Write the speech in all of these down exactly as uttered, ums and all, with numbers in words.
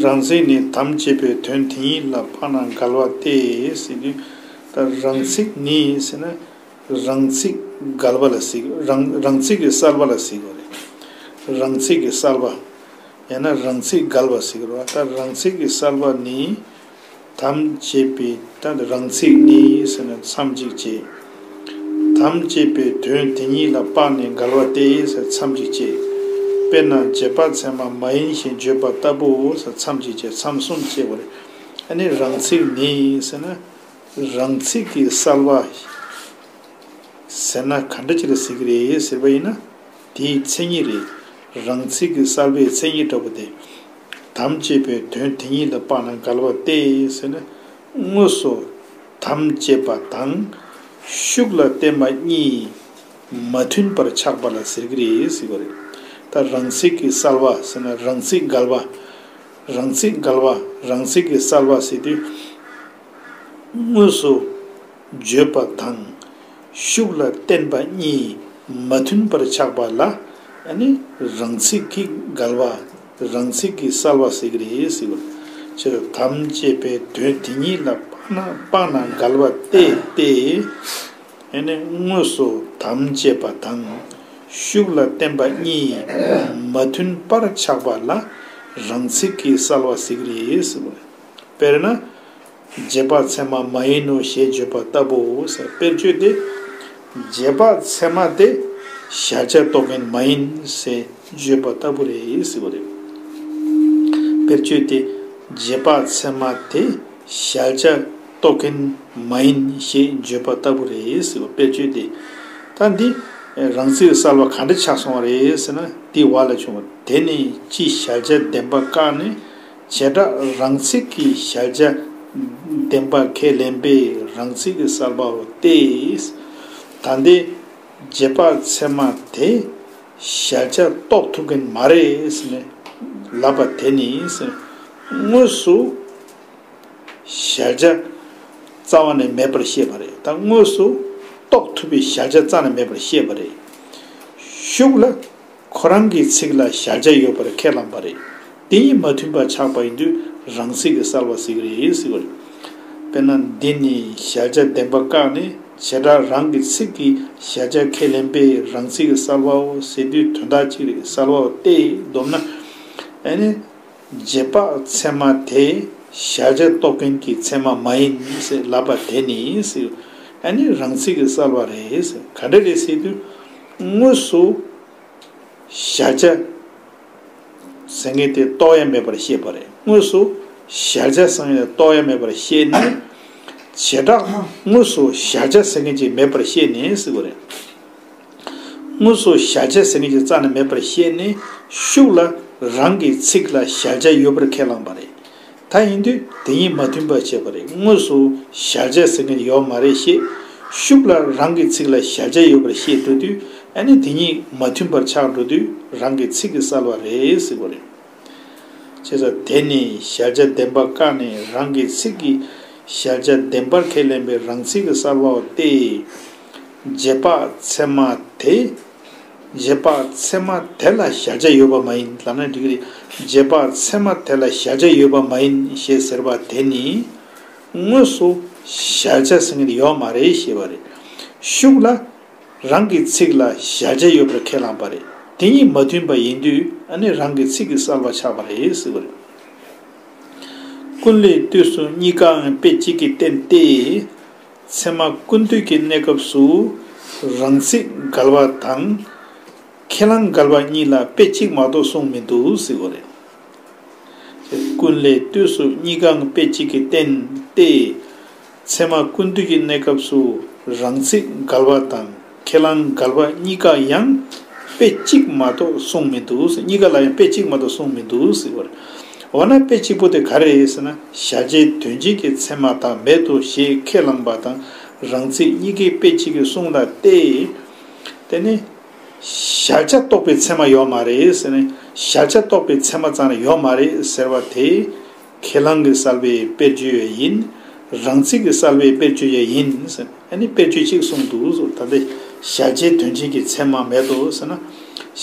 རང་ཚིག་ནི་དམ་བཅས་པའི་དོན་དེ་ཉིད་ལ་སྤངས་ན་འགལ་བ་སྟེ་ཟེར་དུས། ད་རང་ཚིག་ནི་ཟེར་ན། རང་ཚིག་འགལ་བ་ལ་ཟེར། རང་རང་ཚིག་གི་གསལ་བ་ལ་ཟེར་དགོས་རེད། རང་ཚིག་གི་གསལ་བ། ཡང་ན་རང་ཚིག་འགལ་བ་ཟེར་གི་རེད་བ། ད་རང་ཚིག་གི་གསལ་བ་ནི། དམ་བཅས་པའི་ད་རང་ཚིག་ནི་ཟེར་ན་མཚམས་གཅིག་བཅད། དམ་བཅས་པའི་དོན་དེ་ཉིད་ལ་སྤངས་ནས་འགལ་བ་སྟེ་ཟེར་མཚམས་གཅིག་བཅད། དཔེར་ན་རྗེས་དཔག་ཚད་མ་མ་ཡིན་ཞེས་བརྗོད་པ་ལྟ་བུའོ་ཟེར་མཚམས་གཅིག་བཅད། མཚམས་གསུམ་བཅད་པ་རེད། ཨ་ནི་རང་ཚིག་ནི་ཟེར་ན། རང་ཚིག་གི་གསལ་བ་ཟེར་ན་ག་འདྲ་ཅིག་ལ་ཟེར་གི་རེད་ཟེར་བ་ཡིན་ན། དེའི་མཚན་ཉིད་རེད། རང་ཚིག་གི་གསལ་བའི་མཚན་ཉིད་འདྲ་པོ་དེ། དམ་བཅས་པའི་དོན་དེ་ཉིད་ལ་སྤངས་ན་འགལ་བ་སྟེ་ཟེར་ན། དངོས་སུ་དམ་བཅས་པ་དང་ཤུགས་ལ་བརྟེན་པ་གཉིས་མ་མཐུན་པར་ཆགས་པ་ལ་ཟེར་གི་རེད་ཟེར་བ་རེད། ད་རང་ཚིག་གི་གསལ་བ་ཟེར་ན་རང་ཚིག་འགལ་བ། རང་ཚིག་འགལ་བ། རང་ཚིག་གི་གསལ་བ་ཟེར་དུས། དངོས་སུ་བརྗོད་པ་དང་ཤུགས་ལ་བརྟེན་པ་གཉིས་མ་མཐུན་པར་ཆགས་པ་ལ། ཨ་ནི་རང་ཚིག་གི་འགལ་བ། རང་ཚིག་གི་གསལ་བ་ཟེར་གི་རེད་ཟེར་བ། ཕྱིར་དམ་བཅས་པའི་དོན་དེ་ཉིད་ལ་སྤངས་ན་སྤངས་ན་འགལ་བ་སྟེ་སྟེ། ཨ་ནི་དངོས་སུ་དམ་བཅས་པ་དང་ཤུགས་ལ་བརྟེན་པ་གཉིས་མ་མཐུན་པར་ཆགས་པ་ལ་རང་ཚིག་གི་གསལ་བ་ཟེར་གི་རེད་ཟེར་བ། དཔེར་ན། རྗེས་དཔག་ཚད་མ་མ་ཡིན་ནོ་ཞེས་བརྗོད་པ་ལྟ་བུའོ་ཟེར། དཔེར་བརྗོད་དེ། རྗེས་དཔག་ཚད་མ་དེ་གཞལ་བྱ་རྟོགས་མཁན་མ་ཡིན་ཟེར་བརྗོད་པ་ལྟ་བུ་རེད་ཟེར་བ་རེད། དཔེར་བརྗོད་དེ། རྗེས་དཔག་ཚད་མ་དེ་གཞལ་བྱ་རྟོགས་མཁན་མ་ཡིན་ཞེས་བརྗོད་པ་ལྟ་བུ་རེད་ཟེར་བ། དཔེར་བརྗོད་དེ། ད་འདི་རང་ཚིག་གསལ་བ་ག་འདྲ་ཆགས་སོང་བ་རེད་ཟེར་ན། འདི་བ་ལ་བྱུང་བ། དེ་ནི་སྤྱིའི་གཞལ་བྱ་བདེན་པ་བཀག་ནས། བྱེ་བྲག་རང་ཚིག་གི་གཞལ་བྱ་བདེན་པ་ཁས་ལེན་པའི་རང་ཚིག་གི་གསལ་བའོ་སྟེ། ད་ལྟའི་རྗེས་དཔག་ཚད་མ་དེ་གཞལ་བྱ་རྟོགས་ཐུབ་མཁན་མ་རེད་ཟེར་ནས་ལབ་པ་དེ་ནི་ཟེར། དངོས་སུ་གཞལ་བྱ་རྩ་བ་ནས་མེད་པར་བཤད་པ་རེད། ད་དངོས་སུ་རྟོགས་ཐུབ་པའི་གཞལ་བྱ་རྩ་ནས་མེད་པར་བཤད་པ་རེད། ཤུགས་ལ། ཁོ་རང་གི་ཚིག་ལ་གཞལ་བྱ་ཡོད་པར་ཁས་བླངས་པ་རེད། དེ་གཉིས་མ་མཐུན་པར་ཆགས་པ་ཡིན་དུས་རང་ཚིག་གི་གསལ་བ་ཟེར་གྱི་རེད་ཟེར་བ་རེད། དཔེར་ན་འདི་ནི་གཞལ་བྱ་བདེན་པ་བཀག་ནས་བྱེ་བྲག་རང་གི་ཚིག་གི་གཞལ་བྱ་ཁས་ལེན་པའི་རང་ཚིག་གི་གསལ་བའོ་ཟེར་དུས་དོན་དག་གཅིག་རེད། གསལ་བའོ་སྟེ་བསྡོམས་ན། ཨ་ནི་རྗེས་དཔག་ཚད་མ་དེ་གཞལ་བྱ་རྟོགས་མཁན་གྱི་ཚད་མ་མ་ཡིན་ཟེར་ལབ་པ་དེ་ནི་ཟེར། ཨ་ནི་རང་ཚིག་གི་གསལ་བ་རེད་ཟེར། ག་འདྲ་རེད་ཟེར་དུས་དངོས་སུ། གཞལ་བྱ་ཟེར་མཁན་དེ་རྟོགས་ཡ་མེད་པར་བཤད་པ་རེད། དངོས་སུ་གཞལ་བྱ་ཟེར་མཁན་དེ་རྟོགས་ཡ་མེད་པར་བཤད་ནས། བྱེ་བྲག་དངོས་སུ་གཞལ་བྱ་ཟེར་མཁན་ཅིག་མེད་པར་བཤད་ནས་ཟེར་བ་རེད། དངོས་སུ་གཞལ་བྱ་ཟེར་མཁན་ཅིག་རྩ་ནས་མེད་པར་བཤད་ནས། ཤུགས་ལ་རང་གི་ཚིག་ལ་གཞལ་བྱ་ཡོད་པར་ཁས་བླངས་པ་རེད། ད་ཡིན་དུས་དེ་གཉིས་མ་མཐུན་པར་བྱས་པ་རེད། དངོས་སུ་གཞལ་བྱ་ཟེར་མཁན་ཡོད་མ་རེད་བཤད། ཤུགས་ལ་རང་གི་ཚིག་ལ་གཞལ་བྱ་ཡོད་པར་བཤད་འགྲོ་དུས། ཨ་ནི་དེ་གཉིས་མ་མཐུན་པར་ཆགས་འགྲོ་དུས་རང་གི་ཚིག་གི་གསལ་བ་རེད་ཟེར་བ་རེད། བྱས་ཙང་དེ་ནི་གཞལ་བྱ་བདེན་པ་བཀག་ནས་རང་གི་ཚིག་གི་གཞལ་བྱ་བདེན་པར་ཁས་ལེན་པའི་རང་ཚིག་གི་གསལ་བའོ་སྟེ། རྗེས་དཔག་ཚད་མ་དེ། རྗེས་དཔག་ཚད་མ་དེ་ལ་གཞལ་བྱ་ཡོད་པ་མ་ཡིན་ལབ་ན་འགྲིག་གི་རེད། རྗེས་དཔག་ཚད་མ་དེ་ལ་གཞལ་བྱ་ཡོད་པ་མ་ཡིན་ཞེས་ཟེར་བ་དེ་ནི། དངོས་སུ་གཞལ་བྱ་ཟེར་མཁན་ཡོད་མ་རེད་ཞེས་པ་རེད། ཤུགས་ལ་རང་གི་ཚིག་ལ་གཞལ་བྱ་ཡོད་པར་ཁས་བླངས་པ་རེད། དེ་གཉིས་མ་མཐུན་པ་ཡིན་དུས་ཨ་ནི་རང་གི་ཚིག་གི་གསལ་བ་ཆགས་པ་རེད་ཟེར་བ་རེད། ཀུན་ལས་ལྟོས་སུ་གཉིས་ཀའང་དཔེ་གཅིག་གིས་བསྟན་ཏེ། ཚད་མ་ཀུན་བཏུས་ཀྱི་གནས་སྐབས་སུ་རང་ཚིག་འགལ་བ་དང་ཁས་བླངས་འགལ་བ་གཉིས་ལ་དཔེ་གཅིག་མ་གཏོགས་གསུངས་མི་འདུག་ཟེར་བ་རེད། ཀུན་ལས་ལྟོས་སུ་གཉིས་ཀའང་དཔེ་གཅིག་གིས་བསྟན་ཏེ། ཚད་མ་ཀུན་བཏུས་ཀྱི་གནས་སྐབས་སུ་རང་ཚིག་འགལ་བ་དང་ཁས་བླངས་འགལ་བ་གཉིས་ཀ་ཡང་དཔེ་གཅིག་མ་གཏོགས་གསུངས་མི་འདུག། གཉིས་ཀ་ལ་ཡང་དཔེ་གཅིག་མ་གཏོགས་གསུངས་མི་འདུག་ཟེར་བ་རེད། འོ་ན་དཔེ་གཅིག་པོ་དེ་ག་རེ་རེད་ཟེར་ན། གཞལ་བྱའི་དོན་སྤྱི་གི་ཚད་མ་དག་མེད་དོ་ཞེས་ཁས་བླངས་པ་དང་རང་ཚིག་གཉིས་ཀའི་དཔེ་གཅིག་གི་གསུང་ལ་བལྟས། དེ་ནི་གཞལ་བྱ་རྟོགས་པའི་ཚད་མ་ཡོད་མ་རེད་ཟེར་ནས། གཞལ་བྱ་རྟོགས་པའི་ཚད་མ་ཙམ་ལ་ཡོད་མ་རེད་ཟེར་བ་དེ། ཁས་བླངས་ཀྱི་གསལ་བའི་དཔེར་བརྗོད་ཡང་ཡིན། རང་ཚིག་གི་གསལ་བའི་དཔེར་བརྗོད་ཡང་ཡིན་ཟེར། ཨ་ནི་དཔེར་བརྗོད་གཅིག་གསུངས་འདུག་ཟེར། ད་ལྟ་ གཞལ་བྱའི་དོན་སྤྱི་གི་ཚད་མ་མེད་དོ་ཟེར་ན།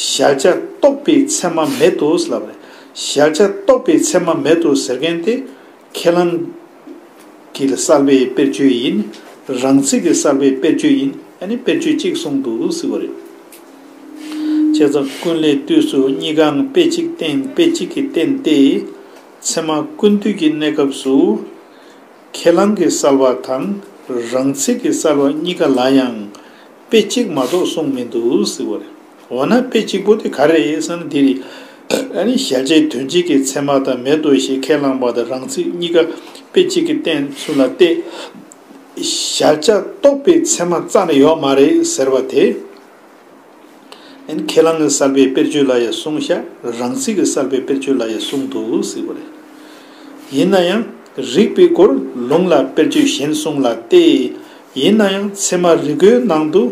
གཞལ་བྱ་རྟོགས་པའི་ཚད་མ་མེད་དོ་ཟེར་ལབ་རེད། གཞལ་བྱ་རྟོགས་པའི་ཚད་མ་མེད་དོ་ཟེར་མཁན་དེ་ཁས་བླངས་ཀྱི་གསལ་བའི་དཔེར་བརྗོད་ཡིན། རང་ཚིག་གི་གསལ་བའི་དཔེར་བརྗོད་ཡིན། ཨ་ནི་དཔེར་བརྗོད་གཅིག་གསུངས་འདུག་ཟེར་བ་རེད། བྱས་ཙང་ཀུན་ལས་བཏུས་སུ་གཉིས་ཀའང་དཔེ་གཅིག་བསྟན། དཔེ་གཅིག་གིས་བསྟན་ཏེ། ཚད་མ་ཀུན་བཏུས་ཀྱི་གནས་སྐབས་སུ། ཁས་བླངས་ཀྱི་གསལ་བ་དང་རང་ཚིག་གི་གསལ་བ་གཉིས་ཀ་ལ་ཡང་དཔེ་གཅིག་མ་གཏོགས་གསུངས་མི་འདུག་ཟེར་བ་རེད། འོ་ན་དཔེ་གཅིག་པོ་དེ་ག་རེ་རེད་ཟེར་ན་འདི་རེད། ཨ་ནི་གཞལ་བྱའི་དོན་སྤྱི་གི་ཚད་མ་དང་མེད་དོ་ཞེས་ཁས་བླངས་པ་དང་རང་ཚིག་གཉིས་ཀ་དཔེ་གཅིག་གིས་བསྟན་ཚུལ་ལ་བལྟས། གཞལ་བྱ་རྟོགས་པའི་ཚད་མ་རྩ་ནས་ཡོད་མ་རེད་ཟེར་བ་དེ། ཨ་ནི་ཁས་བླངས་ཀྱི་གསལ་བའི་དཔེར་བརྗོད་ལ་ཡང་གསུངས་ཤག་རང་ཚིག་གི་གསལ་བའི་དཔེར་བརྗོད་ལ་ཡང་གསུངས་འདུག་ཟེར་བ་རེད། ཡིན་ན་ཡང་རིགས་པའི་སྒོར་ལུང་ལ་དཔེར་བརྗོད་གཞན་གསུངས་ལ་སྟེ། ཡིན་ན་ཡང་ཚད་མ་རིག་པའི་ནང་དུ་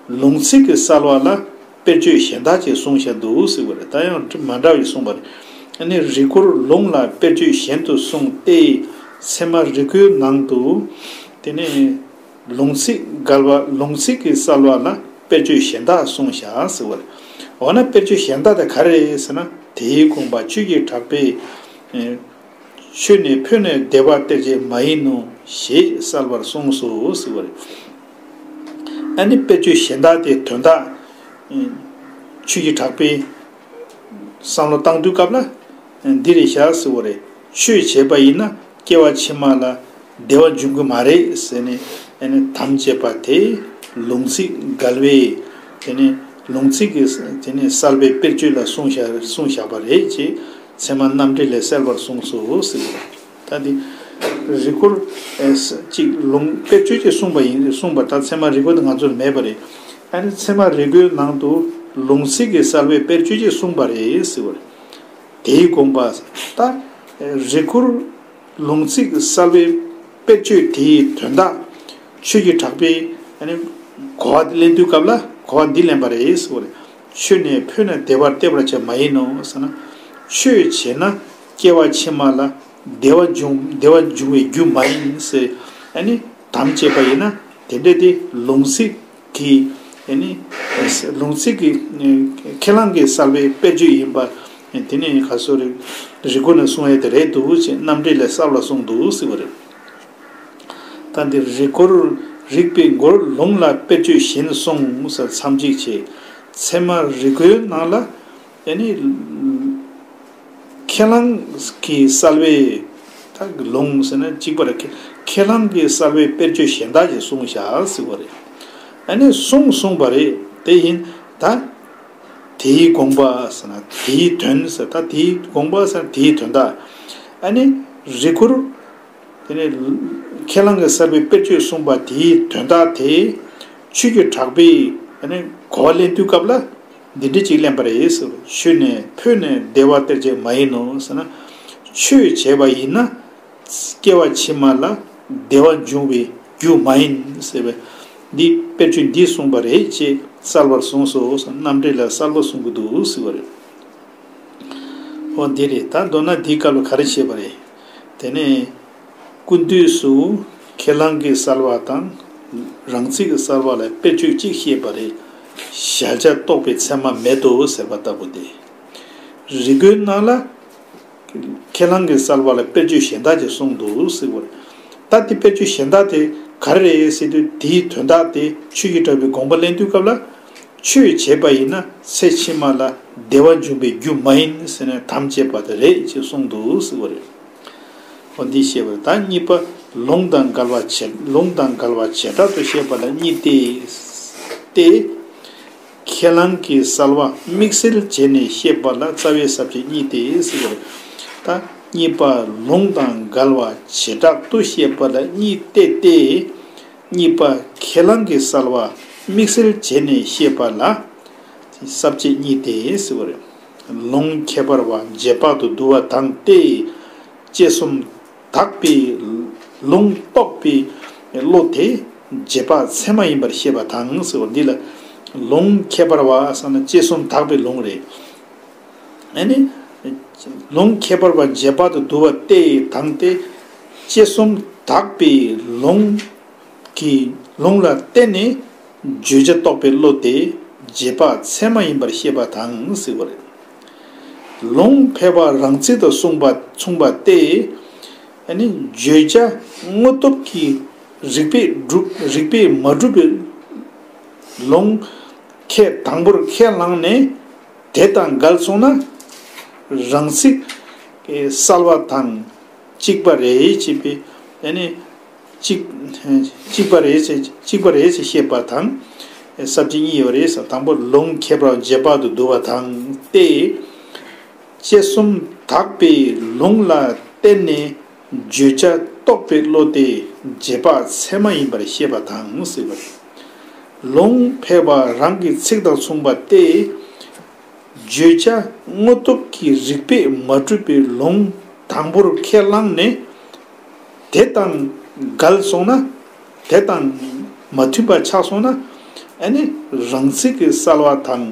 ལུང་ཚིག་གི་གསལ་བ་ལ་དཔེར་བརྗོད་གཞན་དག་ཅིག་གསུངས་བཞག་འདུག་ཟེར་བ་རེད། ད་ཡང་མ་འདྲ་བའི་གསུངས་པ་རེད། ཨ་ནི་རིགས་སྒོར་ལུང་ལ་དཔེར་བརྗོད་གཞན་དུ་གསུངས་ཏེ། ཚད་མ་རིག་པའི་ནང་དུ་དེ་ནས། ལུང་ཚིག་འགལ་བ་ལུང་ཚིག་གི་གསལ་བ་ལ་དཔེར་བརྗོད་གཞན་དག་གསུངས་བཞག་ཟེར་བ་རེད། འོ་ན་དཔེར་བརྗོད་གཞན་དག་དེ་ག་རེ་རེད་ཟེར་ན། དེའི་དགོངས་པ་ཆོས་ཀྱི་གྲགས་པས། ཆོས་ནི་ཕོ་ནི་བདེ་བར་སྟེར་བྱེད་མ་ཡིན་ནོ་ཞེས་གསལ་བར་གསུངས་སོ་ཟེར་བ་རེད། ཨ་ནི་དཔེར་བརྗོད་གཞན་དག་དེ་དོན་དག་ཆོས་ཀྱི་གྲགས་པས། བསམ་བློ་བཏང་དུས་སྐབས་ལ། འདི་རེད་བཞག་ཟེར་བ་རེད། ཆོས་བྱས་པ་ཡིན་ན་སྐྱེ་བ་ཕྱི་མ་ལ་བདེ་བ་འབྱུང་གི་མ་རེད་ཟེར་ནས་ཨ་ནི་དམ་བཅས་པ་དེ་ལུང་ཚིག་འགལ་བས། དེ་ནི་ལུང་ཚིག་གི་དེ་ནི་གསལ་བའི་དཔེར་བརྗོད་ལ་གསུངས་བཞག་གསུངས་བཞག་པ་རེད་ཅེས་ཚད་མ་རྣམ་འགྲེལ་ལས་གསལ་བར་གསུངས་སོ་ཟེར་བ་རེད། ད་འདི་རིགས་སྐོར་ཨེ་ས་གཅིག་ལུང་དཔེར་བརྗོད་ཀྱིས་གསུངས་པ་ཡིན་གསུངས་པ་ད་ཚད་མ་རིགས་སྐོར་དེ་ང་ཚོར་མེད་པ་རེད། ཨ་ནི་ཚད་མ་རིགས་སྐོར་ནང་དུ་ལུང་ཚིག་གི་གསལ་བའི་དཔེར་བརྗོད་ཀྱིས་གསུངས་པ་རེད་ཟེར་བ་རེད། དེའི་དགོངས་པ། ད་རིགས་སྐོར་ལུང་ཚིག་གསལ་བའི་དཔེར་བརྗོད་དེའི་དོན་དག་ཆོས་ཀྱི་གྲགས་པས་ཨ་ནི་གོ་བ་འདི་ལེན་དུས་སྐབས་ལ་གོ་བ་འདི་ལེན་པ་རེད་ཟེར་བ་རེད། ཆོས་ནི་ཕོ་ནི་བདེ་བར་སྟེར་བར་བྱེད་མ་ཡིན་ནོ་ཟེར་ན། ཆོས་བྱས་ན་སྐྱེ་བ་ཕྱི་མ་ལ་བདེ་བ་འབྱུང་བདེ་བ་འབྱུང་བའི་རྒྱུ་མ་ཡིན་ཟེར་ཨ་ནི་དམ་བཅས་པ་ཡིན་ན་དེ་འདྲ་དེ་ལུང་ཚིག་གི་ཨ་ནི་ལུང་ཚིག་གི་ཁས་བླངས་ཀྱི་གསལ་བའི་དཔེར་བརྗོད་ཡིན་པ་དེ་ནི་ག་སོ་རེ་རིགས་སྐོར་ནས་གསུང་ཡས་དེ་རེད་འདུག་ཅེས་རྣམ་འགྲེལ་ལས་གསལ་ལ་གསུངས་འདུག་ཟེར་བ་རེད། ད་འདི་རིགས་སྐོར་རིགས་པའི་སྒོར་ལུང་ལ་དཔེར་བརྗོད་གཞན་གསུངས་ཟེར་མཚམས་གཅིག་བྱས། ཚད་མ་རིགས་སྐོར་ནང་ལ་ཨ་ནི། ཁས་བླངས་ཀྱི་གསལ་བའི་ད་ལུང་ཟེར་ན་གཅིག་པ་རེད། ཁས་བླངས་ཀྱི་གསལ་བའི་དཔེར་བརྗོད་གཞན་དག་ཅིག་གསུངས་བཞག་ཟེར་བ་རེད། ཨ་ནི་གསུངས་གསུངས་པ་རེད་དེ་ཡིན་ད། དེའི་དགོངས་པ་ཟེར་ན་དེའི་དོན་ཟེར་ད་དེའི་དགོངས་པ་ཟེར་ན་དེའི་དོན་དག་ཨ་ནི་རིགས་སྐོར་དེ་ནས་ཁས་བླངས་ཀྱི་གསལ་བའི་དཔེར་བརྗོད་གསུངས་པ་དེའི་དོན་དག་དེ་ཆོས་ཀྱི་གྲགས་པས་ཨ་ནི་གོ་བ་ལེན་དུས་སྐབས་ལ། འདི་འདྲ་ཅིག་གླེང་པ་རེད་ཟེར། ཆོས་ནི་ཕོ་ནི་བདེ་བ་སྟེར་བྱེད་མ་ཡིན་ནོ་ཟེར་ན། ཆོས་བྱས་པ་ཡིན་ན་སྐྱེ་བ་ཕྱི་མ་ལ་བདེ་བ་འབྱུང་བའི་རྒྱུ་མ་ཡིན་ཟེར་བས། འདི་དཔེར་བརྗོད་འདིས་གསུངས་པ་རེད་ཅེས་གསལ་བར་གསུངས་སོ་ཟེར་རྣམ་འགྲེལ་ལ་གསལ་བར་གསུང་གི་འདུག་ཟེར་བ་རེད། འོ་འདི་རེད། ད་མདོར་ན་འདིའི་སྐབས་ལ་ག་རེ་བྱས་པ་རེད། དེ་ནས། ཀུན་བཏུས་སུ་ཁས་བླངས་ཀྱི་གསལ་བ་དང་རང་ཚིག་གི་གསལ་བ་ལ་དཔེར་བརྗོད་གཅིག་བཤད་པ་རེད། གཞལ་བྱ་རྟོགས་པའི་ཚད་མ་མེད་དོ་ཟེར་བ་ལྟ་བུ་སྟེ། རིགས་སྐོར་ནང་ལ་ཁས་བླངས་ཀྱི་གསལ་བ་ལ་དཔེར་བརྗོད་གཞན་དག་ཅིག་གསུངས་འདུག་ཟེར་བ་རེད། ད་དེ་དཔེར་བརྗོད་གཞན་དག་དེ་ག་རེ་རེད་ཟེར་དུས་དེའི་དོན་དག་དེ་ཆོས་ཀྱི་གྲགས་པའི་དགོངས་པ་ལེན་དུས་སྐབས་ལ། ཆོས་བྱས་པ་ཡིན་ན་ཚེ་ཕྱི་མ་ལ་བདེ་བ་འབྱུང་བའི་རྒྱུ་མ་ཡིན་ཟེར་ནས་དམ་བཅས་པ་དེ་རེད་ཅེས་གསུངས་འདུག་ཟེར་བ་རེད། འོ་འདི་བཤད་པ་རེད། ད་གཉིས་པ་ལུང་དང་འགལ་བ་བྱེ་ལུང་དང་འགལ་བ་བྱེ་བྲག་ཏུ་བཤད་པ་ལ་གཉིས་ཏེ། ཏེ། ཁས་བླངས་ཀྱི་གསལ་བ་དམིགས་བསལ་བྱས་ནས་བཤད་པ་ལ་རྩ་བའི་ས་བཅད་གཉིས་ཏེ་ཟེར་བ་རེད། ད་གཉིས་པ་ལུང་དང་འགལ་བ་བྱེ་བྲག་ཏུ་བཤད་པ་ལ་གཉིས་ཏེ་སྟེ། གཉིས་པ་ཁས་བླངས་ཀྱི་གསལ་བ་དམིགས་བསལ་བྱས་ནས་བཤད་པ་ལ་ས་བཅད་གཉིས་ཏེ་ཟེར་བ་རེད། ལུང་ཁྱད་པར་བ་རྗེས་དཔག་ཏུ་བསྡུ་བ་དང་སྟེ། དཔྱད་གསུམ་དག་པའི་ལུང་རྟོགས་པའི་བློ་དེ་རྗེས་དཔག་ཚད་མ་ཡིན་པར་བཤད་པ་དང་ཟེར་བ་འདི་ལ་ལུང་ཁྱད་པར་བ་ཟེར་ན་དཔྱད་གསུམ་དག་པའི་ལུང་རེད། ཨ་ནི། ལུང་ཁྱད་པར་བ་རྗེས་དཔག་ཏུ་བསྡུ་བ་སྟེ་དང་སྟེ། དཔྱད་གསུམ་དག་པའི་ལུང་གི་ལུང་ལ་བརྟེན་ནས་ བརྗོད་བྱ་རྟོགས་པའི་བློ་དེ་རྗེས་དཔག་ཚད་མ་ཡིན་པར་ཤེས་པ་དང་ཟེར་བ་རེད། ལུང་འཕེལ་བ་རང་ཚིག་དང་མཚུངས་པ་མཚུངས་པ་སྟེ། ཨ་ནི་བརྗོད་བྱ་དངོས་སྟོབས་ཀྱིས་རིགས་པས་སྒྲུབ་རིགས་པས་མ་གྲུབ་པའི་ལུང་ཁས་དང་པོར་ཁས་བླངས་ནས། དེ་དང་འགལ་སོང་ན། རང་ཚིག་གསལ་བ་དང་གཅིག་པ་རེད་ཅེས་པའི་ཨ་ནི་གཅིག་གཅིག་པ་རེད་ཅེས་གཅིག་པ་རེད་ཅེས་བཤད་པ་དང་། ས་བཅད་གཉིས་ཡོད་རེད། དང་པོ་ལུང་ཁྱད་པར་རྗེས་དཔག་ཏུ་བསྡུ་བ་དང་སྟེ། དཔྱད་གསུམ་དག་པའི་ལུང་ལ་བརྟེན་ནས་བརྗོད་བྱ་རྟོགས་པའི་བློ་དེ་རྗེས་དཔག་ཚད་མ་ཡིན་པར་ཤེས་པ་དང་ཟེར་བ་རེད། ལུང་འཕེལ་བ་རང་གི་ཚིག་དང་མཚུངས་པ་སྟེ། བརྗོད་བྱ་དངོས་སྟོབས་ཀྱིས་རིགས་པས་མ་གྲུབ་པའི་ལུང་དང་པོར་ཁས་བླངས་ནས། དེ་དང་འགལ་སོང་ན། དེ་དང་མ་མཐུན་པ་ཆགས་སོང་ན། ཨ་ནི་རང་ཚིག་གི་གསལ་བ་དང་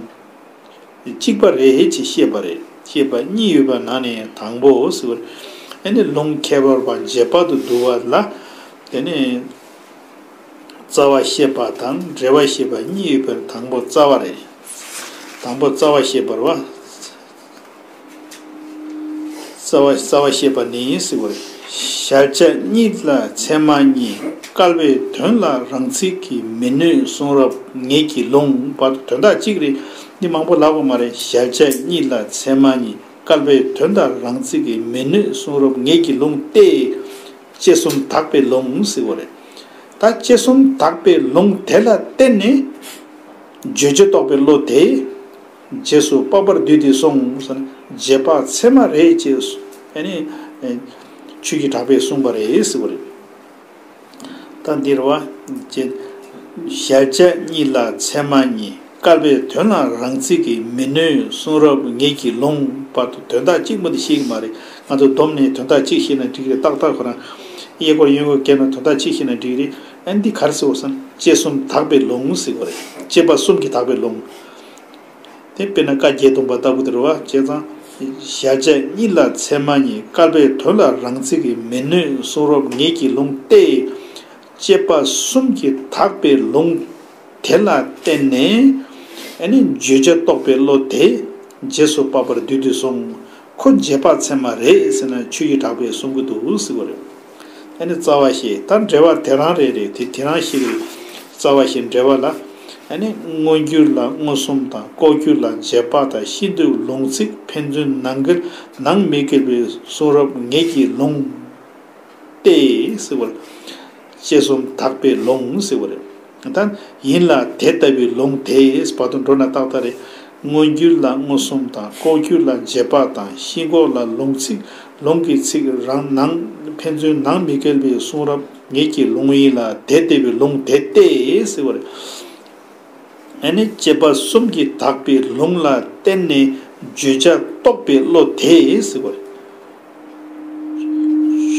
གཅིག་པ་རེད་ཅེས་བཤད་པ་རེད། བཤད་པ་གཉིས་ཡོད་པ་ནང་ནས་དང་པོ་ཟེར་བ་རེད། ཨ་ནི་ལུང་ཁྱད་པར་བ་རྗེས་དཔག་ཏུ་བསྡུ་བ་ལ། དེ་ནས། རྩ་བ་བཤད་པ་དང་འབྲེལ་བ་བཤད་པ་གཉིས་ཡོད་པར་དང་པོ་རྩ་བ་རེད། དང་པོ་རྩ་བ་བཤད་པར་བ། རྩ་བ་རྩ་བ་བཤད་པ་ནི་ཟེར་བ་རེད། གཞལ་བྱ་གཉིས་ལ་ཚད་མ་གཉིས། བསྐལ་པའི་དོན་ལ་རང་ཚིག་གིས་མི་གནོད་གསུང་རབ་ངེད་ཀྱི་ལུང་བར་དུ་དོན་དག་གཅིག་རེད། འདི་མང་པོ་ལབ་དགོས་མ་རེད། གཞལ་བྱ་གཉིས་ལ་ཚད་མ་གཉིས། བསྐལ་པའི་དོན་ལ་རང་ཚིག་གིས་མི་གནོད་གསུང་རབ་ངེད་ཀྱི་ལུང་སྟེ། དཔྱད་གསུམ་དག་པའི་ལུང་ཟེར་བ་རེད། ད་དཔྱད་གསུམ་དག་པའི་ལུང་དེ་ལ་བརྟེན་ནས་བརྗོད་བྱ་རྟོགས་པའི་བློ་དེ་རྗེས་སུ་དཔག་པར་བསྡུས་ཏེ་གསུངས་ཟེར་ན་རྗེས་དཔག་ཚད་མ་རེད་ཅེས་ཨ་ནི་ཆོས་ཀྱི་གྲགས་པས་གསུངས་པ་རེད་ཟེར་བ་རེད། ད་འདིར་བ་ཅེས། གཞལ་བྱ་གཉིས་ལ་ཚད་མ་གཉིས། བསྐལ་པའི་དོན་ལ་རང་ཚིག་གིས་མི་གནོད་གསུང་རབ་ངེད་ཀྱི་ལུང་བར་དུ་དོན་དག་གཅིག་མ་གཏོགས་ཤེས་ཀྱི་མ་རེད། ང་ཚོ་བསྡོམས་ནས་དོན་དག་གཅིག་ཤེས་ན་འགྲིག་རེད། ཏག་ཏག་ཁོ་རང་གཡས་སྐོར་གཡོན་སྐོར་བརྒྱབ་ན་དོན་དག་གཅིག་ཤེས་ན་འགྲིག་རེད། ཨ་ནི་འདི་ག་རེ་ཟེར་བ་ཟེར་ན་དཔྱད་གསུམ་དག་པའི་ལུང་ཟེར་བ་རེད། དཔྱད་པ་གསུམ་གྱིས་དག་པའི་ལུང་། དེ་དཔེར་ན་བཀའ་བརྒྱད་སྟོང་པ་ལྟ་བུ་དེ་རེད་བ། བྱས་ཙང་། གཞལ་བྱ་གཉིས་ལ་ཚད་མ་གཉིས། བསྐལ་པའི་དོན་ལ་རང་ཚིག་གིས་མི་གནོད་གསུང་རབ་ངེད་ཀྱི་ལུང་སྟེ། དཔྱད་པ་གསུམ་གྱིས་དག་པའི་ལུང་དེ་ལ་བརྟེན་ནས། ཨ་ནི་བརྗོད་བྱ་རྟོགས་པའི་བློ་དེ་རྗེས་སུ་དཔག་པར་བསྡུས་ཏེ་གསུངས། ཁོ་རྗེས་དཔག་ཚད་མ་རེད་ཟེར་ན་ཆོས་ཀྱི་གྲགས་པས་གསུང་གི་འདུག་ཟེར་བ་རེད། ཨ་ནི་རྩ་བ་ཞེས་ད་འགྲེལ་བ་དེ་རང་རེད་རེད། དེ་དེ་རང་ཞིག་རེད། རྩ་བ་ཞེས་འགྲེལ་བ་ལ། ཨ་ནི་མངོན་གྱུར་ལ་མངོན་སུམ་དང་ལྐོག་གྱུར་ལ་རྗེས་དཔག་དང་ཤིན་ཏུ་ལུང་ཚིག་ཕན་ཚུན་ནང་འགལ་ནང་མི་འགལ་བའི་གསུང་རབ་ངེད་ཀྱི་ལུང་སྟེ་ཟེར་བ་རེད། དཔྱད་གསུམ་དག་པའི་ལུང་ཟེར་བ་རེད། ད་ཡིན་ལ་དེ་ལྟ་བུའི་ལུང་དེ་བར་དུ་འགྲོ་ན་ཏག་ཏག་རེད། མངོན་གྱུར་ལ་མངོན་སུམ་དང་ལྐོག་གྱུར་ལ་རྗེས་དཔག་དང་ཤིན་ལྐོག་ལ་ལུང་ཚིག་ལུང་གི་ཚིག་རང་ནང་ཕན་ཚུན་ནང་མི་འགལ་བའི་གསུང་རབ་ངེད་ཀྱི་ལུང་ཡིན་ལ་དེ་ལྟ་བུའི་ལུང་དེ་སྟེ་ཟེར་བ་རེད། ཨ་ནི་དཔྱད་པ་གསུམ་གྱིས་དག་པའི་ལུང་ལ་བརྟེན་ནས་བརྗོད་བྱ་རྟོགས་པའི་བློ་དེ་ཟེར་བ་རེད།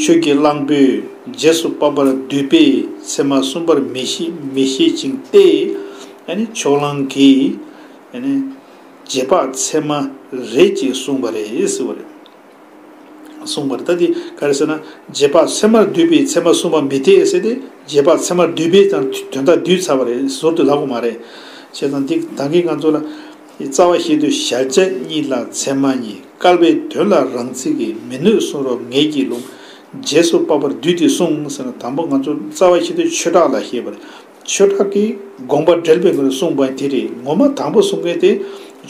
ཆོས་ཀྱི་གླང་པོས་རྗེས་སུ་དཔག་པར་བསྡུས་པས་ཚད་མ་གསུམ་པར་མི་ཤེས་མི་ཤེས་ཅིང་སྟེ། ཨ་ནི་ཕྱོགས་གླང་གིས་ཨ་ནི་རྗེས་དཔག་ཚད་མ་རེད་ཅེས་གསུངས་པ་རེད་ཟེར་བ་རེད། གསུངས་པ་རེད། ད་དེ་ག་རེ་ཟེར་ན་རྗེས་དཔག་ཚད་མར་བསྡུས་པས་ཚད་མ་གསུམ་པ་མི་འཐད་ཟེར་ཏེ་རྗེས་དཔག་ཚད་མར་བསྡུས་པས་ཀྱང་དོན་དག་བསྡུས་ཚར་བ་རེད། ཟུར་དུ་ལབ་དགོས་མ་རེད། བྱས་ཙང་འདི་ད་གིན་ང་ཚོ་ལ། རྩ་བ་ཞིག་ཏུ་གཞལ་བྱ་གཉིས་ལ་ཚད་མ་གཉིས། བསྐལ་པའི་དོན་ལ་རང་ཚིག་གིས་མི་གནོད་གསུང་རབ་ངེད་ཀྱི་ལུང་། རྗེས་སུ་དཔག་པར་བསྡུས་ཏེ་གསུངས་ཟེར་ན་དང་པོ་ང་ཚོ་རྩ་བ་ཞིག་ཏུ་ཆོས་གྲགས་ལ་བཤད་པ་རེད། ཆོས་གྲགས་ཀྱི་དགོངས་པ་འགྲེལ་པའི་སྒོ་ནས་གསུངས་པ་དེ་རེད། ངོ་མ་དང་པོ་གསུང་མཁན་དེ་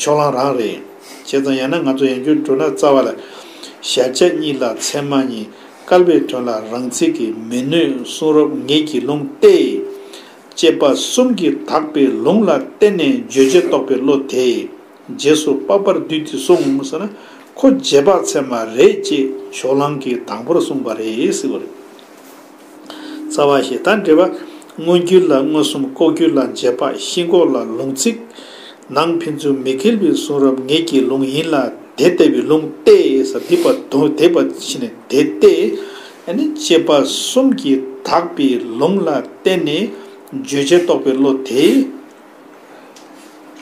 ཕྱོགས་གླང་རང་རེད། བྱས་ཙང་ཡང་ན་ང་ཚོ་ཡང་བསྐྱར་འགྲོ་ན་རྩ་བ་ལ། གཞལ་བྱ་གཉིས་ལ་ཚད་མ་གཉིས། བསྐལ་པའི་དོན་ལ་རང་ཚིག་གིས་མི་གནོད་གསུང་རབ་ངེད་ཀྱི་ལུང་སྟེ། དཔྱད་པ་གསུམ་གྱིས་དག་པའི་ལུང་ལ་བརྟེན་ནས་བརྗོད་བྱ་རྟོགས་པའི་བློ་དེས་རྗེས་སུ་དཔག་པར་བསྡུས་ཏེ་གསུངས་ཟེར་ན་ཁོ་རྗེས་དཔག་ཚད་མ་རེད་ཅེས་ཕྱོགས་གླང་གིས་དང་པོར་གསུངས་པ་རེད་ཟེར་བ་རེད། རྩ་བ་ཞེས་ད་འགྲེལ་པ། མངོན་གྱུར་ལ་མངོན་སུམ་ལྐོག་གྱུར་ལ་རྗེས་དཔག་ཤིན་ལྐོག་ལ་ལུང་ཚིག་ནང་ཕན་ཚུན་མི་འགལ་བའི་གསུང་རབ་ངེད་ཀྱི་ལུང་ཡིན་ལ་དེ་ལྟ་བུའི་ལུང་སྟེ་ཟེར་འདི་པ་དོན་དེ་པ་ཕྱི་ནས་དེ་སྟེ། ཨ་ནི་དཔྱད་པ་གསུམ་གྱིས་དག་པའི་ལུང་ལ་བརྟེན་ནས་བརྗོད་བྱ་རྟོགས་པའི་བློ་དེ།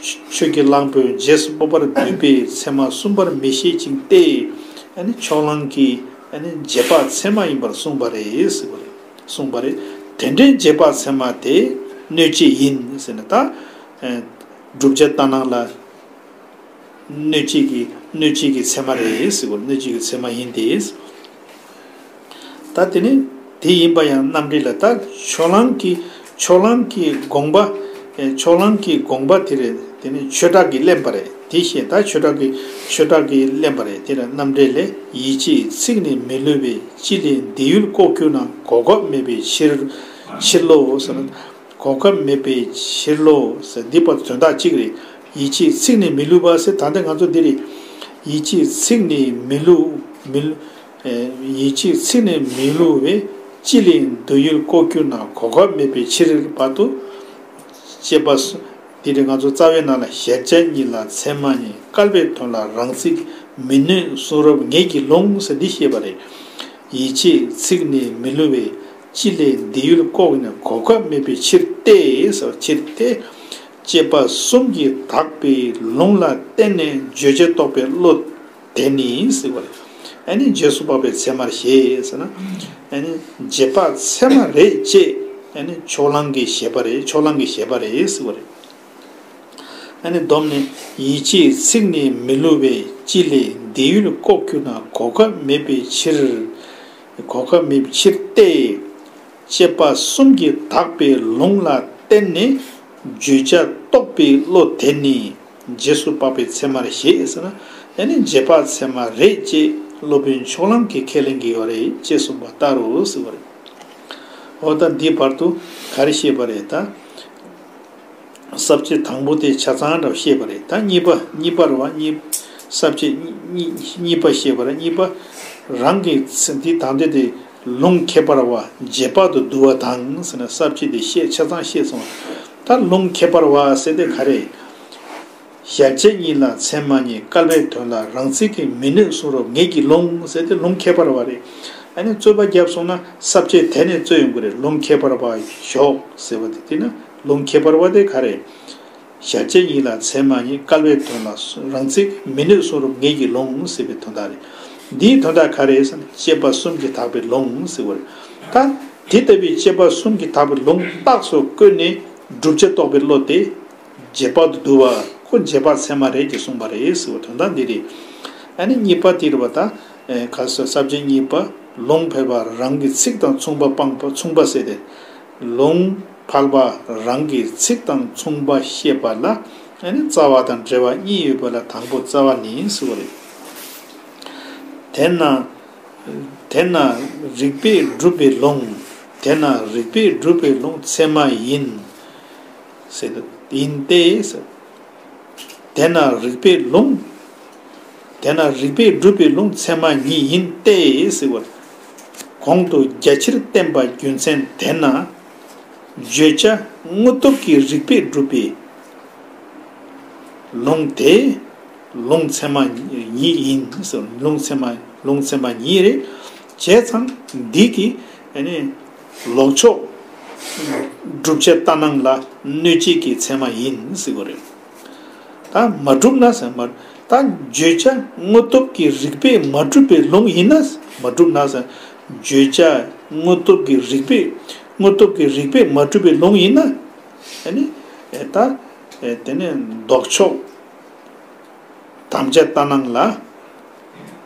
ཆོས་ཀྱི་གླང་པོས་རྗེས་སུ་དཔག་པར་བསྡུས་པས་ཚད་མ་གསུམ་པར་མི་བཞེད་ཅིང་སྟེ། ཨ་ནི་ཕྱོགས་གླང་གིས་ཨ་ནི་རྗེས་དཔག་ཚད་མ་ཡིན་པར་གསུངས་པ་རེད་ཟེར་བ་རེད། གསུངས་པ་རེད། དེ་འདྲའི་རྗེས་དཔག་ཚད་མ་དེ་ གནོད་བྱེད་ཡིན་ཟེར་ན་ད། བསྒྲུབ་བྱ་ལྟར་སྣང་ལ། གནོད་བྱེད་ཀྱི་གནོད་བྱེད་ཀྱི་ཚད་མ་རེད་ཟེར་བ། གནོད་བྱེད་ཀྱི་ཚད་མ་ཡིན་ཏེ། ད་དེ་ནི་དེ་ཡིན་པ་ཡང་རྣམ་འགྲེལ་ལ། ད་ཕྱོགས་གླང་གི་ཕྱོགས་གླང་གི་དགོངས་པ། ཕྱོགས་གླང་གི་དགོངས་པ་དེ་རེད། དེ་ནི་ཆོས་གྲགས་ཀྱིས་གླེང་པ་རེད། དེ་བཞིན་ད་ཆོས་གྲགས་ཀྱི་ཆོས་གྲགས་ཀྱིས་གླེང་པ་རེད། དེ་ལ་རྣམ་འགྲེལ་ལས། ཡིད་ཆེས་ཚིག་ནི་མི་བསླུ་བས། ཅི་ལས་འདི་ཡུལ་ལྐོག་གྱུར་ན། གོ་སྐབས་མེད་པའི་ཕྱིར་ཕྱིར་ལོ་ཟེར་ན། གོ་སྐབས་མེད་པའི་ཕྱིར་ལོ་ཟེར། འདི་བར་དོན་དག་གཅིག་རེད། ཡིད་ཆེས་ཚིག་ནི་མི་བསླུ་བ་ཟེར། ད་ལྟ་ང་ཚོ་འདི་རེད། ཡིད་ཆེས་ཚིག་ནི་མི་བསླུ་མི་བསླུ། ཡིད་ཆེས་ཚིག་ནི་མི་བསླུ་བས། ཅི་ལས་འདི་ཡུལ་ལྐོག་གྱུར་ན། གོ་སྐབས་མེད་པའི་ཕྱིར། བར་དུ་དཔྱད་པ་སོ། འདི་རེད། ང་ཚོ་རྩ་བའི་ནང་ལ་གཞལ་བྱ་གཉིས་ལ་ཚད་མ་གཉིས། བསྐལ་པའི་དོན་ལ་རང་ཚིག་མི་གནོད་གསུང་རབ་ངེད་ཀྱི་ལུང་ཟེར་འདི་བཤད་པ་རེད། ཡིད་ཆེས་ཚིག་ནི་མི་བསླུ་བས། ཅི་ལས་འདི་ཡུལ་ལྐོག་ན། གོ་སྐབས་མེད་པའི་ཕྱིར་ཏེ་ཟེར། ཕྱིར་ཏེ། དཔྱད་པ་གསུམ་གྱིས་དག་པའི་ལུང་ལ་བརྟེན་ནས་བརྗོད་བྱ་རྟོགས་པའི་བློ་དེ་ནི་ཟེར་བ་རེད། ཨ་ནི་རྗེས་སུ་དཔག་པའི་ཚད་མར་བཞེད་ཟེར་ན། ཨ་ནི་རྗེས་དཔག་ཚད་མ་རེད་ཅེས། ཨ་ནི་ཕྱོགས་གླང་གིས་བཞེད་པ་རེད། ཕྱོགས་གླང་གིས་བཞེད་པ་རེད་ཟེར་བ་རེད། ཨ་ནི་སྡོམ་ནི། ཡིད་ཆེས་ཚིག་ནི་མི་བསླུ་བས། ཅི་ལས་འདི་ཡུལ་ལྐོག་གྱུར་ན། གོ་སྐབས་མེད་པའི་ཕྱིར། གོ་སྐབས་མེད་པའི་ཕྱིར་ཏེ། དཔྱད་པ་གསུམ་གྱིས་དག་པའི་ལུང་ལ་བརྟེན་ནས་བརྗོད་བྱ་རྟོགས་པའི་བློ་དེ་ནི་རྗེས་སུ་དཔག་པའི་ཚད་མར་བཞེད་ཟེར་ན། ཨ་ནི་རྗེས་དཔག་ཚད་མ་རེད་ཅེས་སློབ་དཔོན་ཕྱོགས་གླང་གིས་ཁས་ལེན་གྱི་ཡོད་རེད། ཅེས་གསུངས་པ་ལྟར་རོ་ཟེར་བ་རེད། འོ་ད་འདི་བར་དུ་ག་རེ་བཤད་པ་རེད་ད། ས་བཅད་དང་པོ་དེ་ཆ་ཚང་འདྲ་བཤད་པ་རེད། ད་གཉིས་པ་གཉིས་པ་རེད་བ། གཉིས་ས་བཅད་གཉིས་གཉིས་པ་བཤད་པ་རེད། གཉིས་པ་རང་གི་ཚེ་འདི་དང་དེ་དེ་ལུང་ཁྱད་པར་བ་རྗེས་དཔག་ཏུ་བསྡུ་བ་དང་ཟེར་ན། ས་བཅད་དེ་བཤད་ཆ་ཚང་བཤད་སོང་། ད་ལུང་ཁྱད་པར་བ་ཟེར་དེ་ག་རེ། གཞལ་བྱ་གཉིས་ལ་ཚད་མ་གཉིས། བསྐལ་པའི་དོན་ལ་རང་ཚིག་གིས། མི་གནོད་གསུང་རབ་ངེད་ཀྱི་ལུང་ཟེར་དེ་ལུང་ཁྱད་པར་བ་རེད། ཨ་ནི་རྩོད་པ་བརྒྱབ་སོང་ན་ས་བཅད་དེ་ནས་རྩོད་ཡོང་གི་རེད། ལུང་ཁྱད་པར་བ་ཞོག་ཟེར་བ་དེ། དེ་ན་ལུང་ཁྱད་པར་བ་དེ་ག་རེ། གཞལ་བྱ་གཉིས་ལ་ཚད་མ་གཉིས། བསྐལ་པའི་དོན་ལ་རང་ཚིག་མི་གནོད་གསུང་རབ་ངེད་ཀྱི་ལུང་ཟེར་བའི་དོན་དག་རེད། འདིའི་དོན་དག་ག་རེ་ཟེར་ན། དཔྱད་པ་གསུམ་གྱིས་དག་པའི་ལུང་ཟེར་བ་རེད། ད་དེ་ལྟ་བུའི་དཔྱད་པ་གསུམ་གྱིས་དག་པའི་ལུང་རྟགས་སུ་བཀོད་ནས་བསྒྲུབ་བྱ་རྟོགས་པའི་བློ་དེ་རྗེས་དཔག་ཏུ་བསྡུ་བ། ཁོ་རྗེས་དཔག་ཚད་མ་རེད་ཅེས་གསུངས་པ་རེད་ཟེར་བའི་དོན་དག་འདི་རེད། ཨ་ནི་གཉིས་པ་དེ་རེད་བ། ད་ག་ས་ས་བཅད་གཉིས་པ། ལུང་ཕལ་པ་རང་གི་ཚིག་དང་མཚུངས་པ་སྤངས་པ་མཚུངས་པ་ཟེར་ཏེ། ལུང་ཕལ་པ་རང་གི་ཚིག་དང་མཚུངས་པ་བཤད་པ་ལ། ཨ་ནི་རྩ་བ་དང་འགྲེལ་བ་གཉིས་ཡོད་པ་ལ་དང་པོ་རྩ་བ་ནི་ཟེར་བ་རེད། དེས་ན། དེས་ན་རིགས་པས་སྒྲུབ་པའི་ལུང་། དེས་ན་རིགས་པས་སྒྲུབ་པའི་ལུང་ཚད་མ་ཡིན་ཟེར། ཡིན་ཏེ་ཟེར། དེས་ན་རིགས་པའི་ལུང་། དེས་ན་རིགས་པས་སྒྲུབ་པའི་ལུང་ཚད་མ་ཉིད་ཡིན་ཏེ་ཟེར་བ། གོང་དུ་རྒྱ་ཆེར་བསྟན་པ་རྒྱུ་མཚན་དེས་ན། བརྗོད་བྱ་དངོས་སྟོབས་ཀྱིས་རིགས་པས་སྒྲུབ་པའི་ལུང་དེ། ལུང་ཚད་མ་ཉིད་ཡིན་ཟེར། ལུང་ཚད་མ་ལུང་ཚད་མ་ཉིད་རེད། བྱས་ཙང་འདི་གི་ཨ་ནི་ལོག་ཕྱོགས་བསྒྲུབ་བྱ་ལྟར་སྣང་ལ་གནོད་བྱེད་ཀྱི་ཚད་མ་ཡིན་ཟེར་བ་རེད། ད་མ་གྲུབ་ན་ཟེར་མ། ད་བརྗོད་བྱ་དངོས་སྟོབས་ཀྱིས་རིགས་པས་མ་གྲུབ་པའི་ལུང་ཡིན་ན། མ་གྲུབ་ན་ཟེར། བརྗོད་བྱ་དངོས་སྟོབས་ཀྱིས་རིགས་པས་དངོས་སྟོབས་ཀྱིས་རིགས་པས་མ་གྲུབ་པའི་ལུང་ཡིན་ན། ཨ་ནི་ད་དེ་ནས་ལྡོག་ཕྱོགས། དམ་བཅའ་ལྟར་སྣང་ལ།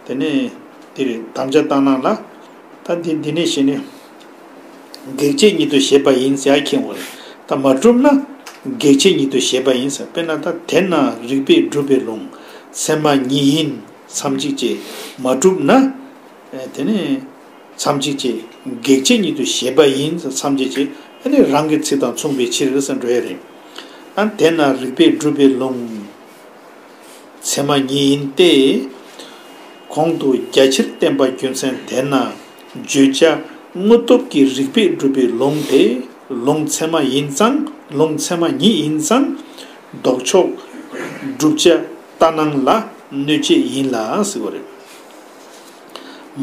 དེ་ནས་དེ་རེད། དམ་བཅའ་ལྟར་སྣང་ལ། ད་འདི་འདི་ནས་བཤད་ནས་གེགས་བྱེད་ཉིད་དུ་བཞེད་པ་ཡིན་ཟེར་ཡ་མཁྱེན་དགོས་རེད། ད་མ་གྲུབ་ན་གེགས་བྱེད་ཉིད་དུ་བཞེད་པ་ཡིན་ཟེར། དཔེར་ན་ད་དེས་ན་རིགས་པས་སྒྲུབ་པའི་ལུང་ཚད་མ་ཉིད་ཡིན་མཚམས་གཅིག་བྱས། མ་གྲུབ་ན། དེ་ནས་མཚམས་གཅིག་བྱས། གེགས་བྱེད་ཉིད་དུ་བཞེད་པ་ཡིན་ཟེར་མཚམས་གཅིག་བྱས། ཨ་ནི་རང་གི་ཚིག་དང་མཚུངས་པའི་ཕྱིར་ཟེར་འགྲོ་ཡ་རེད། ཨ་དེས་ན་རིགས་པས་སྒྲུབ་པའི་ལུང་ཚད་མ་ཉིད་ཡིན་ཏེ། གོང་དུ་རྒྱ་ཆེར་བསྟན་པ་རྒྱུ་མཚན་དེས་ན། བརྗོད་བྱ་དངོས་སྟོབས་ཀྱིས་རིགས་པས་སྒྲུབ་པའི་ལུང་དེ་ལུང་ཚད་མ་ཡིན་ཙང་། ལུང་ཚད་མ་ཉིད་ཡིན་ཙང་། ལྡོག་ཕྱོགས་བསྒྲུབ་བྱ་ལྟར་སྣང་ལ་གནོད་བྱེད་ཡིན་ལ་ཟེར་བ་རེད།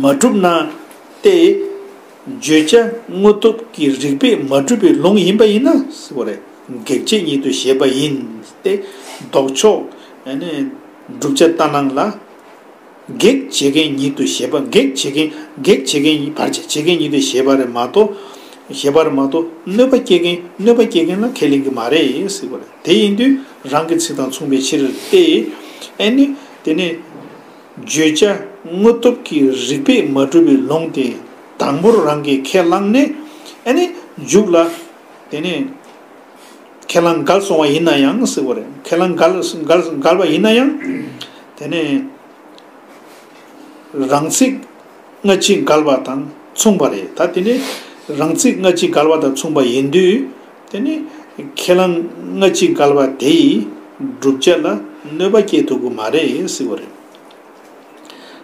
མ་གྲུབ་ན་སྟེ། བརྗོད་བྱ་དངོས་སྟོབས་ཀྱིས་རིགས་པས་མ་གྲུབ་པའི་ལུང་ཡིན་པ་ཡིན་ན་ཟེར་བ་རེད། གེགས་བྱེད་ཉིད་དུ་བཞེད་པ་ཡིན་ཏེ། ལྡོག་ཕྱོགས་ཨ་ནི་བསྒྲུབ་བྱ་ལྟར་སྣང་ལ་གེགས་བྱེད་མཁན་ཉིད་དུ་བཞེད་པ། གེགས་བྱེད་མཁན་གེགས་བྱེད་མཁན་བར་ཆད་བྱེད་མཁན་ཉིད་དུ་བཞེད་པ་རེད་མ་གཏོགས། ཞེས་པར་མ་གཏོགས་གནོད་པ་སྐྱེལ་མཁན་གནོད་པ་སྐྱེལ་མཁན་ལ་ཁས་ལེན་གྱི་མ་རེད་ཟེར་བ་རེད། དེ་ཡིན་དུས་རང་གི་ཚིག་དང་མཚུངས་པའི་ཕྱིར་ཏེ། ཨེ་ནི། དེ་ནས། བརྗོད་བྱ་དངོས་སྟོབས་ཀྱིས་རིགས་པས་མ་གྲུབ་པའི་ལུང་དེ་དང་པོར་རང་གིས་ཁས་བླངས་ནས། ཨེ་ནི། མཇུག་ལ། དེ་ནས། ཁས་བླངས་འགལ་སོང་བ་ཡིན་ན་ཡང་ཟེར་བ་རེད། ཁས་བླངས་འགལ་འགལ་འགལ་བ་ཡིན་ན་ཡང་། དེ་ནས། རང་ཚིག་སྔ་ཕྱི་འགལ་བ་དང་མཚུངས་པ་རེད། ད་དེ་ནས་རང་ཚིག་སྔ་ཕྱི་འགལ་བ་དང་མཚུངས་པ་ཡིན་དུས། དེ་ནས་ཁས་བླངས་སྔ་ཕྱི་འགལ་བ་དེ་ཡིས་བསྒྲུབ་བྱ་ལ་གནོད་པ་སྐྱེལ་ཐུབ་ཀྱི་མ་རེད་ཟེར་བ་རེད།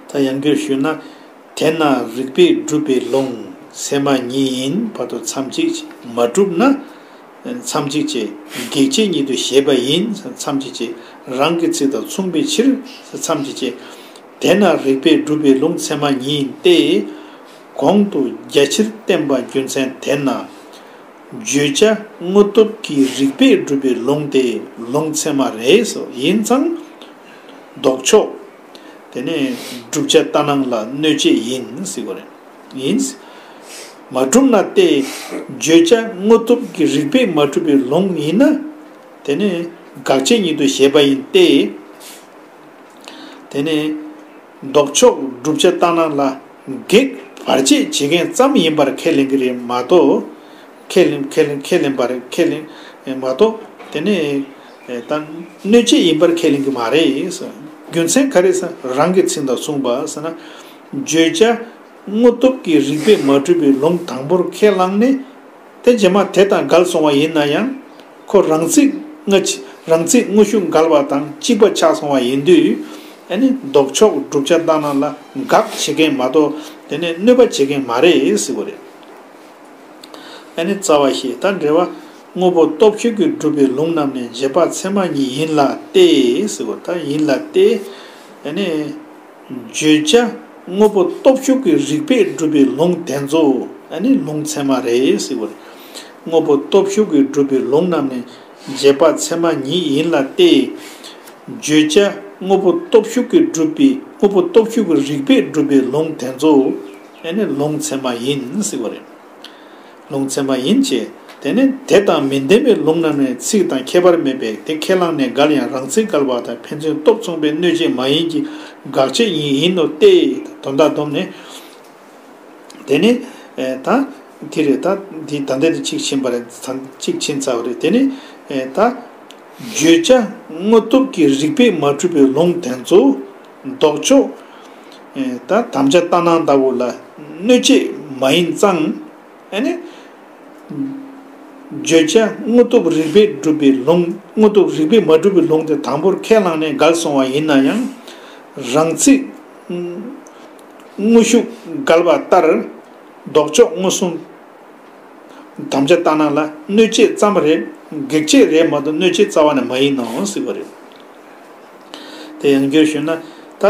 ད་ཡང་བསྐྱར་ཞུས་ན། དེས་ན་རིགས་པས་སྒྲུབ་པའི་ལུང་ཚད་མ་ཉིད་ཡིན་བར་དུ་མཚམས་གཅིག་མ་གྲུབ་ན། མཚམས་གཅིག་བྱས། གེགས་བྱེད་ཉིད་དུ་བཞེད་པ་ཡིན། མཚམས་གཅིག་བྱས། རང་གི་ཚིག་དང་མཚུངས་པའི་ཕྱིར། མཚམས་གཅིག་བྱས། དེས་ན་རིགས་པས་སྒྲུབ་པའི་ལུང་ཚད་མ་ཉིད་ཡིན་ཏེ། གོང་དུ་རྒྱ་ཆེར་བསྟན་པ་རྒྱུ་མཚན་དེས་ན། བརྗོད་བྱ་དངོས་སྟོབས་ཀྱིས་རིགས་པས་སྒྲུབ་པའི་ལུང་དེ་ལུང་ཚད་མ་རེད་སོ། ཡིན་ཙང་། ལྡོག་ཕྱོགས། དེ་ནས་བསྒྲུབ་བྱ་ལྟར་སྣང་ལ་གནོད་བྱེད་ཡིན་ཟེར་བ་རེད། ཡིན། མ་གྲུབ་ན་སྟེ། བརྗོད་བྱ་དངོས་སྟོབས་ཀྱིས་རིགས་པས་མ་གྲུབ་པའི་ལུང་ཡིན་ན། དེ་ནས་དགག་བྱ་ཉིད་དུ་བཞེད་པ་ཡིན་ཏེ། དེ་ནས་ལྡོག་ཕྱོགས་བསྒྲུབ་བྱ་ལྟར་སྣང་ལ་གེགས་བར་ཆད་བྱེད་མཁན་ཙམ་ཡིན་པར་ཁས་ལེན་གྱི་རེད་མ་གཏོགས། ཁས་ལེན་ཁས་ལེན་ཁས་ལེན་པར་ཁས་ལེན་མ་གཏོགས། དེ་ནས་ད་གནོད་བྱེད་ཡིན་པར་ཁས་ལེན་གྱི་མ་རེད། རྒྱུ་མཚན་ག་རེ་ཟེར། རང་གི་ཚིག་དང་མཚུངས་པ་ཟེར་ན། བརྗོད་བྱ་དངོས་སྟོབས་ཀྱིས་རིགས་པས་མ་གྲུབ་པའི་ལུང་དང་པོར་ཁས་བླངས་ནས། དེ་རྗེས་མ་དེ་དང་འགལ་སོང་བ་ཡིན་ན་ཡང་། ཁོ་རང་ཚིག་སྔ་ཕྱི་རང་ཚིག་དངོས་ཤུགས་འགལ་བ་དང་གཅིག་པ་ཆགས་སོང་བ་ཡིན་དུས། ཨ་ནི་ལྡོག་ཕྱོགས་བསྒྲུབ་བྱ་ལྟར་སྣང་ལ་དགག་བྱེད་མཁན་མ་གཏོགས་དེ་ནས་གནོད་པ་བྱེད་མཁན་མ་རེད་ཟེར་བ་རེད། ཨ་ནི་རྩ་བ་ཞེས་ད་འགྲེལ་བ། དངོས་པོ་སྟོབས་ཤུགས་ཀྱིས་གྲུབ་པའི་ལུང་རྣམས་ནི་རྗེས་དཔག་ཚད་མ་ཉིད་ཡིན་ལ་སྟེ་ཟེར་བ་ད་ཡིན་ལ་སྟེ། ཨ་ནི། བརྗོད་བྱ་དངོས་པོ་སྟོབས་ཤུགས་ཀྱིས་རིགས་པས་སྒྲུབ་པའི་ལུང་དེ་ཚོ་ཨ་ནི་ལུང་ཚད་མ་རེད་ཟེར་བ་རེད། དངོས་པོ་སྟོབས་ཤུགས་ཀྱིས་གྲུབ་པའི་ལུང་རྣམས་ནི་རྗེས་དཔག་ཚད་མ་ཉིད་ཡིན་ལ་སྟེ། བརྗོད་བྱ་དངོས་པོ་སྟོབས་ཤུགས་ཀྱིས་གྲུབ་པའི་དངོས་པོ་སྟོབས་ཤུགས་ཀྱིས་རིགས་པས་སྒྲུབ་པའི་ལུང་དེ་ཚོ་ཨ་ནི་ལུང་ཚད་མ་ཡིན་ཟེར་བ་རེད། ལུང་ཚད་མ་ཡིན་ཞེས། དེ་ནི་དེ་དང་མི་ལྡན་པའི་ལུང་རྣམས་ནི་ཚིག་དང་ཁྱད་པར་མེད་པས་དེ་ཁས་བླངས་ནས་འགལ་ཡང་རང་ཚིག་འགལ་བ་དང་ཕན་ཚུན་སྟོབས་མཚུངས་པའི་གནོད་བྱེད་མ་ཡིན་གྱི་དགག་བྱ་ཡིན་ཡིན་ནོ་སྟེ། དོན་དག་བསྡོམས་ནས། དེ་ནི་ད་དེ་རེད། ད་འདི་ད་ལྟ་དེ་གཅིག་ཕྱིན་པ་རེད། ད་གཅིག་ཕྱིན་ཚར་བ་རེད། དེ་ནི་ད་བརྗོད་བྱ་དངོས་སྟོབས་ཀྱིས་རིགས་པས་མ་གྲུབ་པའི་ལུང་དེ་ཚོ་ལྡོག་ཕྱོགས་ད་དམ་བཅའ་ལྟར་སྣང་ལྟ་བུ་ལ་གནོད་བྱེད་མ་ཡིན་ཙང་། ཨ་ནི། བརྗོད་བྱ་དངོས་སྟོབས་རིགས་པས་གྲུབ་པའི་ལུང་། དངོས་སྟོབས་རིགས་པས་མ་གྲུབ་པའི་ལུང་དེ་དང་པོར་ཁས་བླངས་ནས་འགལ་སོང་བ་ཡིན་ན་ཡང་། རང་ཚིག་དངོས་ཤུགས་འགལ་བ་ལྟར་ལྡོག་ཕྱོགས་མངོན་སུམ་དམ་བཅའ་ལྟར་སྣང་ལ་གནོད་བྱེད་ཙམ་རེད། གེགས་བྱེད་རེད་མ་གཏོགས་གནོད་བྱེད་རྩ་བ་ནས་མ་ཡིན་ནོ་ཟེར་བ་རེད། དེ་ཡང་བསྐྱར་ཞུས་ན། ད་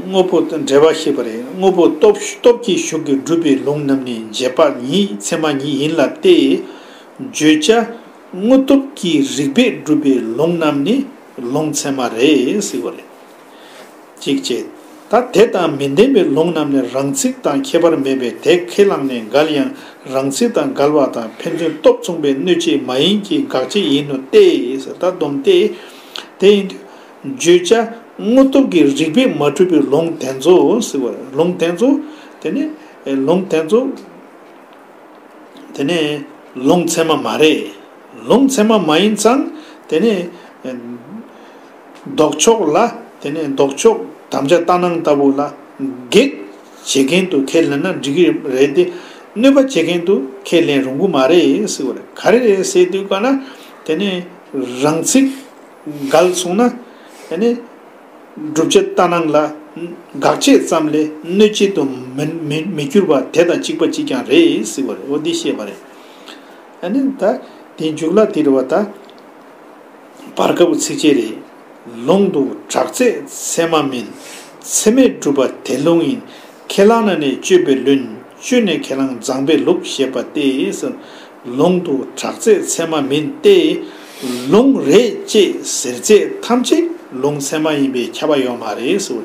དངོས་པོ་འགྲེལ་པ་ཤེས་པ་རེད། དངོས་པོ་སྟོབས་སྟོབས་ཀྱི་ཤུགས་ཀྱིས་གྲུབ་པའི་ལུང་རྣམས་ནི་རྗེས་དཔག་ཉིད་ཚད་མ་ཉིད་ཡིན་ལ་སྟེ། བརྗོད་བྱ་དངོས་སྟོབས་ཀྱིས་རིགས་པས་གྲུབ་པའི་ལུང་རྣམས་ནི་ལུང་ཚད་མ་རེད་ཟེར་བ་རེད། གཅིག་བྱས། ད་དེ་དང་མི་ལྡན་པའི་ལུང་རྣམས་ནི་རང་ཚིག་དང་ཁྱད་པར་མེད་པས་དེ་ཁས་བླངས་ནས་འགལ་ཡང་རང་ཚིག་དང་འགལ་བ་དང་ཕན་ཚུན་སྟོབས་མཚུངས་པའི་གནོད་བྱེད་མ་ཡིན་གྱི་དགག་བྱ་ཡིན་ནོ་སྟེ། ད་སྡོམ་སྟེ། དེ་ཡིན་དུས། བརྗོད་བྱ་དངོས་སྟོབས་ཀྱིས་རིགས་པས་མ་གྲུབ་པའི་ལུང་དེ་ཚོ་ཟེར་བ་ལུང་དེ་ཚོ། དེ་ནི་ལུང་དེ་ཚོ། དེ་ནི་ལུང་ཚད་མ་མ་རེད། ལུང་ཚད་མ་མ་ཡིན་ཙང་དེ་ནི་ལྡོག་ཕྱོགས་ལ། དེ་ནི་ལྡོག་ཕྱོགས་དམ་བཅའ་ལྟར་སྣང་ལྟ་བུ་ལ་གེགས་བྱེད་མཁན་དུ་ཁས་ལེན་ན་འགྲིག་གི་རེད་དེ། གནོད་པ་བྱེད་མཁན་དུ་ཁས་ལེན་རུང་གི་མ་རེད་ཟེར་བ་རེད། ག་རེ་རེད་ཟེར་དུས་ག་ན། དེ་ནི་རང་ཚིག་འགལ་སོང་ན། ཨ་ནི། བསྒྲུབ་བྱ་ལྟར་སྣང་ལ་དགག་བྱ་ཙམ་ལས་གནོད་བྱེད་དུ་མི་མི་མི་འགྱུར་བ་དེ་དང་གཅིག་པ་གཅིག་རྐྱང་རེད་ཟེར་བ་རེད། འོ་འདི་བཤད་པ་རེད། ཨ་ནི་ད་དེའི་མཇུག་ལ་དེ་རེད་བ་ད། བར་སྐབས་ཚིགས་བཅད་རེད། ལུང་དུ་གྲགས་ཚད་ཚད་མ་མིན། ཚད་མས་གྲུབ་པ་དེ་ལུང་ཡིན། ཁས་བླངས་ན་ནི་དཔྱོད་པས་བླུན། དཔྱོད་ནས་ཁས་བླངས་མཛངས་པའི་ལུགས་ཞེས་པ་སྟེ། ལུང་དུ་གྲགས་ཚད་ཚད་མ་མིན་ཏེ། ལུང་རེད་ཅེས་ཟེར་ཚད་ཐམས་ཅད་ལུང་ཚད་མ་ཡིན་པས་ཁྱབ་པ་ཡོད་མ་རེད་ཟེར།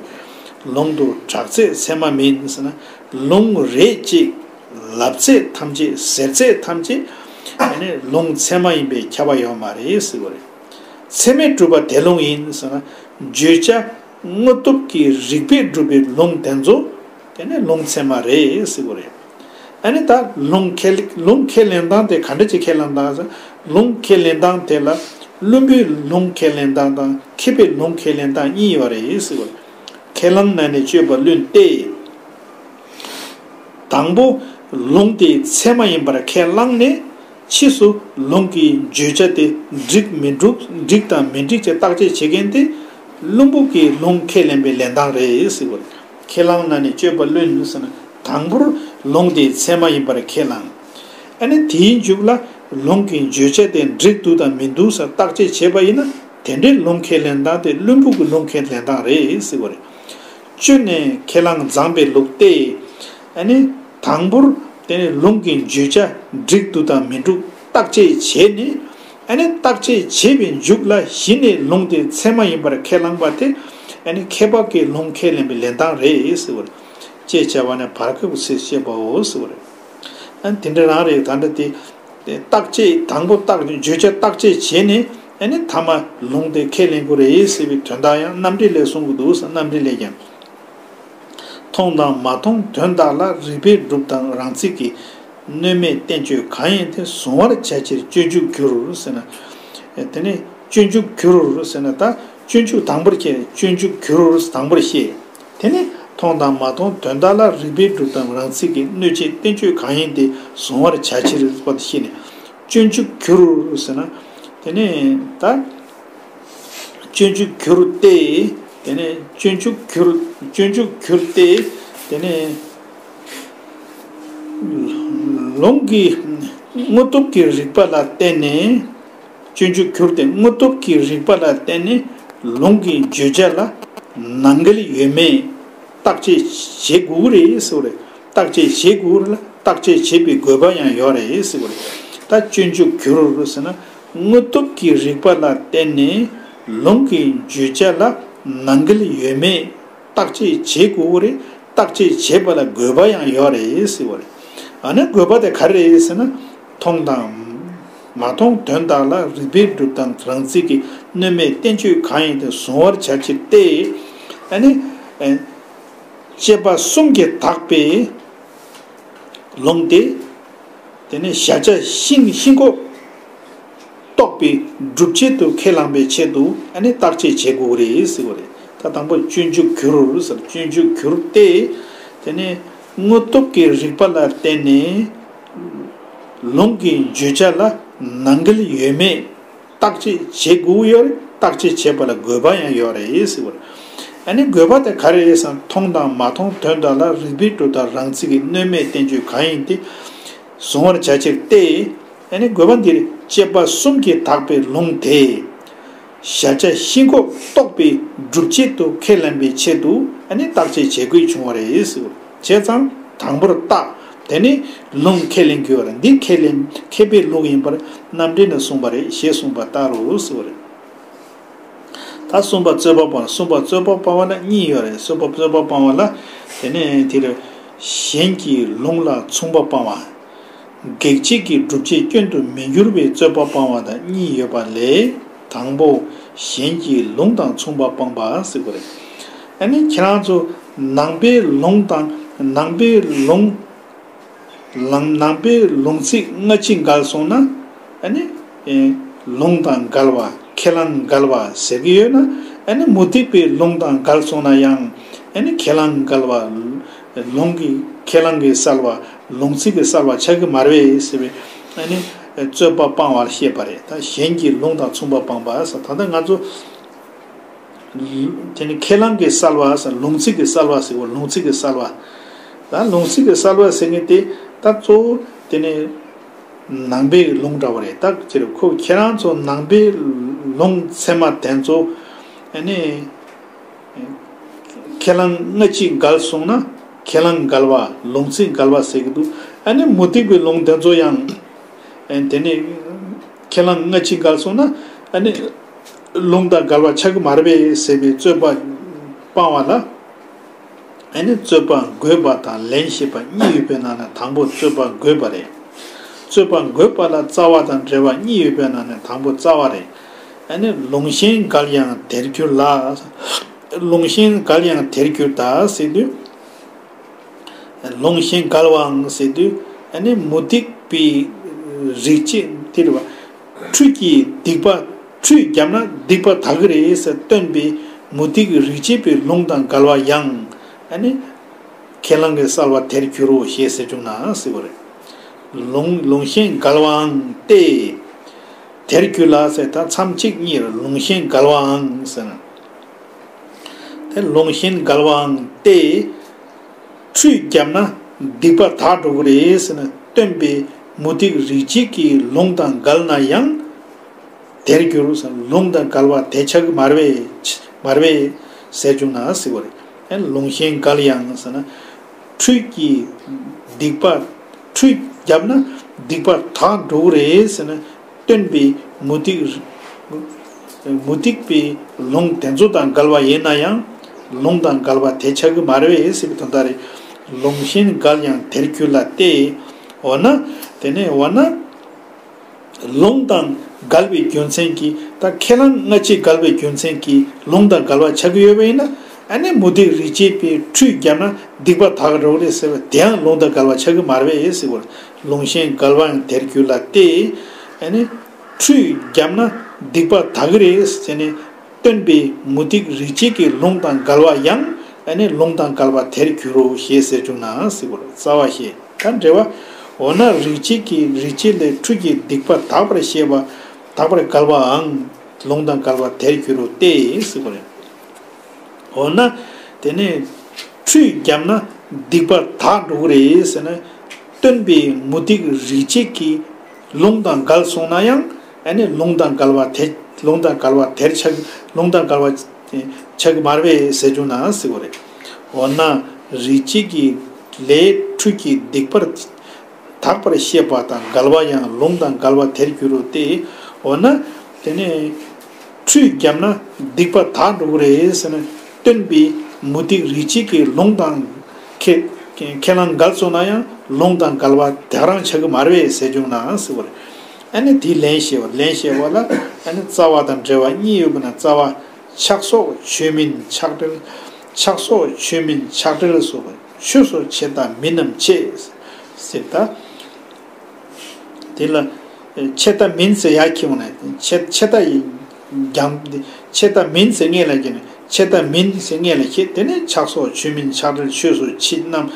ལུང་དུ་གྲགས་ཚད་ཚད་མ་མིན་ཟེར་ན། ལུང་རེད་ཅེས་ ལབ་ཚད་ཐམས་ཅད་ཟེར་ཚད་ཐམས་ཅད་ཨ་ནི་ལུང་ཚད་མ་ཡིན་པས་ཁྱབ་པ་ཡོད་མ་རེད་ཟེར་བ་རེད། ཚད་མས་གྲུབ་པ་དེ་ལུང་ཡིན་ཟེར་ན། བརྗོད་བྱ་དངོས་སྟོབས་ཀྱི་རིགས་པས་གྲུབ་པའི་ལུང་དེ་ཚོ་དེ་ནི་ལུང་ཚད་མ་རེད་ཟེར་བ་རེད། ཨ་ནི་ད་ལུང་ཁས་ལུང་ཁས་ལེན་སྟངས་དེ་ག་འདྲ་ཅིག་ཁས་ལེན་སྟངས་ཟེར། ལུང་ཁས་ལེན་སྟངས་དེ་ལ་བླུན་པོའི་ལུང་ཁས་ལེན་སྟངས་དང་མཁས་པའི་ལུང་ཁས་ལེན་སྟངས་གཉིས་ཡོད་རེད་ཟེར་བ་རེད། ཁས་བླངས་ན་ནི་སྤྱོད་པ་བླུན་ཏེ། དང་པོ་ལུང་དེ་ཚད་མ་ཡིན་པར་ཁས་བླངས་ནས། ཕྱིས་སུ་ལུང་གི་བརྗོད་བྱ་དེ་འགྲིག་མི་འགྲིག་འགྲིག་དང་མི་འགྲིག་ཅེས་བརྟག་དཔྱད་བྱེད་མཁན་དེ་བླུན་པོ་གི་ལུང་ཁས་ལེན་པའི་ལེན་སྟངས་རེད་ཟེར་བ་རེད། ཁས་བླངས་ན་ནི་སྤྱོད་པ་བླུན་ཟེར་ན། དང་པོར་ལུང་དེ་ཚད་མ་ཡིན་པར་ཁས་བླངས། ཨ་ནི་དེའི་མཇུག་ལ་ལུང་གི་བརྗོད་བྱ་དེ་འགྲིག་འདུག་དང་མི་འདུག་ཟེར་བརྟག་དཔྱད་བྱས་པ་ཡིན་ན། དེ་འདྲའི་ལུང་ཁས་ལེན་སྟངས་དེ་བླུན་པོ་གི་ལུང་ཁས་ལེན་སྟངས་རེད་ཟེར་བ་རེད། བཅུ་ནས་ཁས་བླངས་བརྫངས་པའི་ལུགས་ཏེ། ཨ་ནི་དང་པོར་དེ་ནི་ལུང་གི་བརྗོད་བྱ་འགྲིག་འདུག་དང་མི་འདུག་བརྟག་དཔྱད་བྱས་ནས། ཨ་ནི་བརྟག་དཔྱད་བྱས་པའི་མཇུག་ལ་གཞི་ནས་ལུང་དེ་ཚད་མ་ཡིན་པར་ཁས་བླངས་པ་དེ། ཨ་ནི་མཁས་པ་གི་ལུང་ཁས་ལེན་པའི་ལེན་སྟངས་རེད་ཟེར་བ་རེད། ཅེས་བྱ་བ་ནི་བར་སྐབས་ཀྱི་ཚེ་བཤད་པའོ་ཟེར་བ་རེད། ཨ་ནི་དེ་འདྲ་རང་རེད། ད་འདྲ་དེ། དེ་བརྟག་དཔྱད་དང་པོ་བརྟག་བརྗོད་བྱ་བརྟག་དཔྱད་བྱས་ནས། ཨ་ནི་ཐ་མ་ལུང་དེ་ཁས་ལེན་དགོས་རེད་ཟེར་བའི་དོན་དག་ཡང་རྣམ་འགྲེལ་ལས་གསུང་གི་འདུག་ཟེར། རྣམ་འགྲེལ་ལས་ཀྱང་། མཐོང་དང་མ་མཐོང་དོན་དག་ལ། རིགས་པས་སྒྲུབ་དང་རང་ཚིག་གི། སྣོད་མེད་བསྟན་བཅོས་གང་ཡིན་ཏེ། གཟུང་བར་བྱ་ཕྱིར་སྤྱོད་འཇུག་འགྱུར་ཟེར་ན། དེ་ནས་སྤྱོད་འཇུག་འགྱུར་ཟེར་ན། ད་སྤྱོད་འཇུག་དང་པོར་ཁས། སྤྱོད་འཇུག་འགྱུར་དང་པོར་བཤད། དེ་ནས་མཐོང་དང་མ་མཐོང་དོན་དག་ལ། རིགས་པས་སྒྲུབ་དང་རང་ཚིག་གི། སྣོད་ཆེན་བསྟན་བཅོས་གང་ཡིན་ཏེ། གཟུང་བར་བྱ་ཕྱིར་བར་དུ་བཤད་ནས། སྤྱོད་འཇུག་འགྱུར་ཟེར་ན། དེ་ནས་ད་སྤྱོད་འཇུག་འགྱུར་ཏེ། དེ་ནས་སྤྱོད་འཇུག་འགྱུར། སྤྱོད་འཇུག་འགྱུར་ཏེ། དེ་ནས་ལུང་གི་དངོས་སྟོབས་ཀྱི་རིགས་པ་ལ་བརྟེན་ནས། སྤྱོད་འཇུག་འགྱུར་ཏེ། དངོས་སྟོབས་ཀྱི་རིགས་པ་ལ་བརྟེན་ནས་ལུང་གི་བརྗོད་བྱ་ལ་ནང་འགལ་ཡོད་མེད་བརྟག་དཔྱད་བྱེད་དགོས་རེད་ཟེར་བ་རེད། བརྟག་དཔྱད་བྱེད་དགོས་རེད་ལ། བརྟག་དཔྱད་བྱེད་པའི་དགོས་པ་ཡང་ཡོད་རེད་ཟེར་བ་རེད། ད་སྤྱོད་འཇུག་འགྱུར་ཟེར་ན། དངོས་སྟོབས་ཀྱི་རིགས་པ་ལ་བརྟེན་ནས་ལུང་གི་བརྗོད་བྱ་ལ་ནང་འགལ་ཡོད་མེད་བརྟག་དཔྱད་བྱེད་དགོས་རེད། བརྟག་དཔྱད་བྱེད་པ་ལ་དགོས་པ་ཡང་ཡོད་རེད་ཟེར་བ་རེད། ཨ་ནི་དགོས་པ་དེ་ག་རེ་རེད་ཟེར་ན། མཐོང་དང་མ་མཐོང་དོན་དག་ལ། རིགས་པས་སྒྲུབ་དང་རང་ཚིག་གི། སྣོད་མེད་བསྟན་བཅོས་གང་ཡིན་ཏེ། གཟུང་བར་བྱ་ཕྱིར་ཏེ། ཨ་ནི་དཔྱད་པ་གསུམ་གྱིས་དག་པའི་ལུང་དེ། དེ་ནས་གཞལ་བྱ་ཤིན་ཤིན་ལྐོག་རྟོགས་པའི་སྒྲུབ་བྱེད་དུ་ཁས་བླངས་པའི་ཆེད་དུ། ཨ་ནི་བརྟག་དཔྱད་བྱེད་དགོས་རེད་ཟེར་བ་རེད། ད་དང་པོ་སྤྱོད་འཇུག་འགྱུར་ཟེར། སྤྱོད་འཇུག་འགྱུར་ཏེ། དེ་ནས་དངོས་སྟོབས་ཀྱི་རིགས་པ་ལ་བརྟེན་ནས་ལུང་གི་བརྗོད་བྱ་ལ་ནང་འགལ་ཡོད་མེད་བརྟག་དཔྱད་བྱེད་དགོས་ཡོད་རེད། བརྟག་དཔྱད་བྱེད་པ་ལ་དགོས་པ་ཡང་ཡོད་རེད་ཟེར་བ་རེད། ཨ་ནི་དགོས་པ་དེ་ག་རེ་རེད་ཟེར་ན། མཐོང་དང་མ་མཐོང་དོན་དག་ལ། རིགས་པས་སྒྲུབ་དང་རང་ཚིག་གི། སྣོད་མེད་བསྟན་བཅོས་གང་ཡིན་ཏེ། གཟུང་བར་བྱ་ཕྱིར་ཏེ། ཨ་ནི་དགོས་པ་འདིར་དཔྱད་པ་གསུམ་གྱིས་དག་པའི་ལུང་དེ། གཞལ་བྱ་ཤིན་ལྐོག་རྟོགས་པའི་སྒྲུབ་བྱེད་དུ་ཁས་ལེན་པའི་ཆེད་དུ། ཨ་ནི་བརྟག་དཔྱད་བྱེད་དགོས་བྱུང་བ་རེད་ཟེར། བྱས་ཙང་དང་པོར་བརྟག། དེ་ནས་ལུང་ཁས་ལེན་དགོས་པ་རེད། འདི་ཁས་ལེན་མཁས་པའི་ལུགས་ཡིན་པར་རྣམ་འགྲེལ་ནས་གསུངས་པ་རེད། ཞེས་གསུངས་པ་ལྟར་རོ་ཟེར་བ་རེད། ད་གསུམ་པ་རྩོད་པ་སྤང་། གསུམ་པ་རྩོད་པ་སྤང་བ་ལ་གཉིས་ཡོད་རེད། གསུམ་པ་རྩོད་པ་སྤང་བ་ལ། དེ་ནས་དེར་གཞན་གྱི་ལུང་ལ་མཚུངས་པ་སྤང་བ། གེགས་བྱེད་ཀྱི་སྒྲུབ་བྱེད་སྐྱོན་དུ་མི་འགྱུར་བའི་རྩོད་པ་སྤང་བ་དང་གཉིས་ཡོད་པ་ལས། དང་པོ་གཞན་གྱི་ལུང་དང་མཚུངས་པ་སྤང་བ་ཟེར་བ་རེད། ཨ་ནི་ཁྱེད་རང་ཚོ་ནང་པའི་ལུང་དང་། ནང་པའི་ལུང་ལང་། ནང་པའི་ལུང་ཚིག་སྔ་ཕྱི་འགལ་སོང་ན། ཨ་ནི་ཨེ་ལུང་དང་འགལ་བ། ཁས་བླངས་འགལ་བ་ཟེར་གྱི་ཡོད་ན། ཨ་ནི་མུ་སྟེགས་པའི་ལུང་དང་འགལ་སོང་ན་ཡང་། ཨ་ནི་ཁས་བླངས་འགལ་བ། ལུང་གི་ཁས་བླངས་ཀྱི་བསལ་བ། ལུང་ཚིག་གི་བསལ་བ་ཆགས་ཀྱི་མ་རེད་ཟེར་བའི། ཨ་ནི་རྩོད་པ་སྤང་བར་བཤད་པ་རེད། ད་གཞན་གྱི་ལུང་དང་མཚུངས་པ་སྤང་བ་ཟེར། ད་ལྟ་ང་ཚོ་དེ་ནི་ཁས་བླངས་ཀྱི་བསལ་བ་ཟེར། ལུང་ཚིག་གི་བསལ་བ་ཟེར་བ། ལུང་ཚིག་གི་བསལ་བ། ད་ལུང་ཚིག་གི་བསལ་བ་ཟེར་མཁན་དེ། ད་གཙོ་བོ་དེ་ནི་ནང་པའི་ལུང་འདྲ་བ་རེད། ད་ཅི་རེད། ཁོ་ཁྱེད་རང་ཚོ་ནང་པའི་ལུང་ཚད་མ་དེ་ཚོ། ཨ་ནི་ཁས་བླངས་སྔ་ཕྱི་འགལ་སོང་ན་ཁས་བླངས་འགལ་བ། ལུང་ཚིག་འགལ་བ་ཟེར་གྱི་འདུག་ཨ་ནི་མུ་སྟེགས་པའི་ལུང་དེ་ཚོ་ཡང་། ཨ་དེ་ནི་ཁས་བླངས་སྔ་ཕྱི་འགལ་སོང་ན། ཨ་ནི་ལུང་དང་འགལ་བ་ཆགས་ཀྱི་མ་རེད་པས་ཟེར་བའི་རྩོད་པ་སྤང་བ་ལ། ཨ་ནི་རྩོད་པ་འགོད་པ་དང་ལན་བཤད་པ་གཉིས་ཡོད་པའི་ནང་ནས་དང་པོ་རྩོད་པ་འགོད་པ་རེད། རྩོད་པ་འགོད་པ་ལ་རྩ་བ་དང་འབྲེལ་བ་གཉིས་ཡོད་པའི་ནང་ནས་དང་པོ་རྩ་བ་རེད། ཨ་ནི་ལུང་ཞེན་འགལ་ཡང་དེར་འགྱུར་ལ། ལུང་ཞེན་འགལ་ཡང་དེར་འགྱུར་ད་ཟེར་དུས། ལུང་ཞེན་འགལ་བའང་ཟེར་དུས། ཨ་ནི་མུ་སྟེགས་པའི་རིགས་བྱེད་དེ་རེད་བ། ཁྲུས་ཀྱི་སྡིག་པ། ཁྲུས་བརྒྱབ་ན་སྡིག་པ་དག་གི་རེད་ཟེར་སྟོན་པའི་མུ་སྟེགས་རིགས་བྱེད་པའི་ལུང་དང་འགལ་བ་ཡང་། ཨ་ནི་ཁས་བླངས་ཀྱི་སལ་བ་དེར་འགྱུར་རོ་ཞེས་ཟེར་བྱུང་ན་ཟེར་བ་རེད། ལུང་ལུང་ཞེན་འགལ་བའང་སྟེ། དེར་འགྱུར་ལ་ཟེར་ད་མཚམས་གཅིག་གཉིས་ལུང་ཞེན་འགལ་བའང་ཟེར་ན། དེ་ལུང་ཞེན་འགལ་བའང་སྟེ། ཁྲུས་བརྒྱབ་ན་སྡིག་པ་དག་འགྲོ་གི་རེད་ཟེར་ན་སྟོན་པའི་མུ་སྟེགས་རིགས་བྱེད་ཀྱི་ལུང་དང་འགལ་ན་ཡང་། དེར་འགྱུར་ཟེར་ན་ལུང་དང་འགལ་བ་དེ་ཆགས་ཀྱི་མ་རེད་པས། མ་རེད་པས་ཟེར་བྱུང་ན་ཟེར་བ་རེད། ཨ་ནི་ལུང་ཞེན་འགལ་ཡང་ཟེར་ན། ཁྲུས་ཀྱི་སྡིག་པ། ཁྲུས་བརྒྱབ་ན་སྡིག་པ་དག་འགྲོ་གི་རེད་ཟེར་ན་སྟོན་པའི་མུ་སྟེགས། མུ་སྟེགས་པའི་ལུང་དེ་ཚོ་དང་འགལ་བ་ཡིན་ན་ཡང་ལུང་དང་འགལ་བ་དེ་ཆགས་ཀྱི་མ་རེད་པས་ཟེར་བའི་དོན་དག་རེད། ལུང་ཞེན་འགལ་ཡང་དེར་འགྱུར་ལ་སྟེ། འོ་ན། དེ་ནས་འོ་ན། ལུང་དང་འགལ་བའི་རྒྱུ་མཚན་གྱིས་ད་ཁས་བླངས་སྔ་ཕྱི་འགལ་བའི་རྒྱུ་མཚན་གྱིས་ལུང་དང་འགལ་བ་ཆགས་ཀྱི་ཡོད་པ་ཡིན་ན། ཨ་ནི་མུ་སྟེགས་རིགས་བྱེད་པའི་ཁྲུས་བརྒྱབ་ན་སྡིག་པ་དག་འགྲོ་གི་རེད་ཟེར་བ་དེའང་ལུང་དང་འགལ་བ་ཆགས་ཀྱི་མ་རེད་པས་ཟེར་བ། ལུང་ཞེན་འགལ་བའང་དེར་འགྱུར་ལ་སྟེ། ཨ་ནི་ཁྲུས་བརྒྱབ་ན་སྡིག་པ་དག་གི་རེད་ཟེར་ནས་སྟོན་པའི་མུ་སྟེགས་རིགས་བྱེད་ཀྱི་ལུང་དང་འགལ་བ་ཡང་ཨ་ནི་ལུང་དང་འགལ་བ་དེར་འགྱུར་རོ་ཞེས་ཟེར་བྱུང་ན་ཟེར་བ་རེད། རྩ་བ་ཞེས། ད་འགྲེལ་བ། འོ་ན་རིགས་བྱེད་ཀྱི་རིགས་བྱེད་ལས་ཁྲུས་ཀྱི་སྡིག་པ་དག་པར་བཤད་པ། དག་པར་འགལ་བའང་ལུང་དང་འགལ་བ་དེར་འགྱུར་རོ་སྟེ་ཟེར་བ་རེད། འོ་ན། དེ་ནས་ཁྲུས་བརྒྱབ་ན་སྡིག་པ་དག་འགྲོ་གི་རེད་ཟེར་ན། སྟོན་པའི་མུ་སྟེགས་རིགས་བྱེད་ཀྱི་ལུང་དང་འགལ་སོང་ན་ཡང་ཨ་ནི་ལུང་དང་འགལ་བ་དེ་ལུང་དང་འགལ་བ་དེར་ཆགས། ལུང་དང་འགལ་བ་ཆགས་ཀྱི་མ་རེད་པས་ཟེར་བྱུང་ན་ཟེར་བ་རེད། འོ་ན་རིགས་བྱེད་ཀྱི་ལས་ཁྲུས་ཀྱི་སྡིག་པར་དག་པར་བཤད་པ་དང་འགལ་བ་ཡང་ལུང་དང་འགལ་བ་དེར་འགྱུར་རོ་སྟེ། འོ་ན། དེ་ནས་ཁྲུས་བརྒྱབ་ན་སྡིག་པ་དག་འགྲོ་གི་རེད་ཟེར་ན་སྟོན་པའི་མུ་སྟེགས་རིགས་བྱེད་ཀྱི་ལུང་དང་ཁས་ཁས་བླངས་འགལ་སོང་ན་ཡང་ལུང་དང་འགལ་བ་དེ་རང་ཆགས་ཀྱི་མ་རེད་པས་ཟེར་བྱུང་ན་ཟེར་བ་རེད། ཨ་ནི་དེའི་ལན་བཤད་པ། ལན་བཤད་པ་ལ་ཨ་ནི་རྩ་བ་དང་འབྲེལ་བ་གཉིས་ཡོད་པ་ན་རྩ་བ། ཕྱག་སོགས་ཆོས་མིན་ཆགས་བྲལ། ཕྱག་སོགས་ཆོས་མིན་ཆགས་བྲལ་སོགས་ཆོས་སུ་ཆད་ལྟ་མིན་ནམ་ཆད། ཟེར་ད། དེ་ལ་ཆད་ལྟ་མིན་ཟེར་ཡར་འཁྱེར་འོང་ན་ཆད་ཆད་ལྟ་ཡིན། རྒྱང་ཆད་ལྟ་མིན་ཟེར་སྔོན་ལ་འཁྱེར་ནས་ཆད་ལྟ་མིན་ཟེར་སྔོན་ལ་འཁྱེར། དེ་ནས་ཕྱག་སོགས་ཆོས་མིན་ཆགས་བྲལ་ཆོས་སུ་ཆད་ནམ།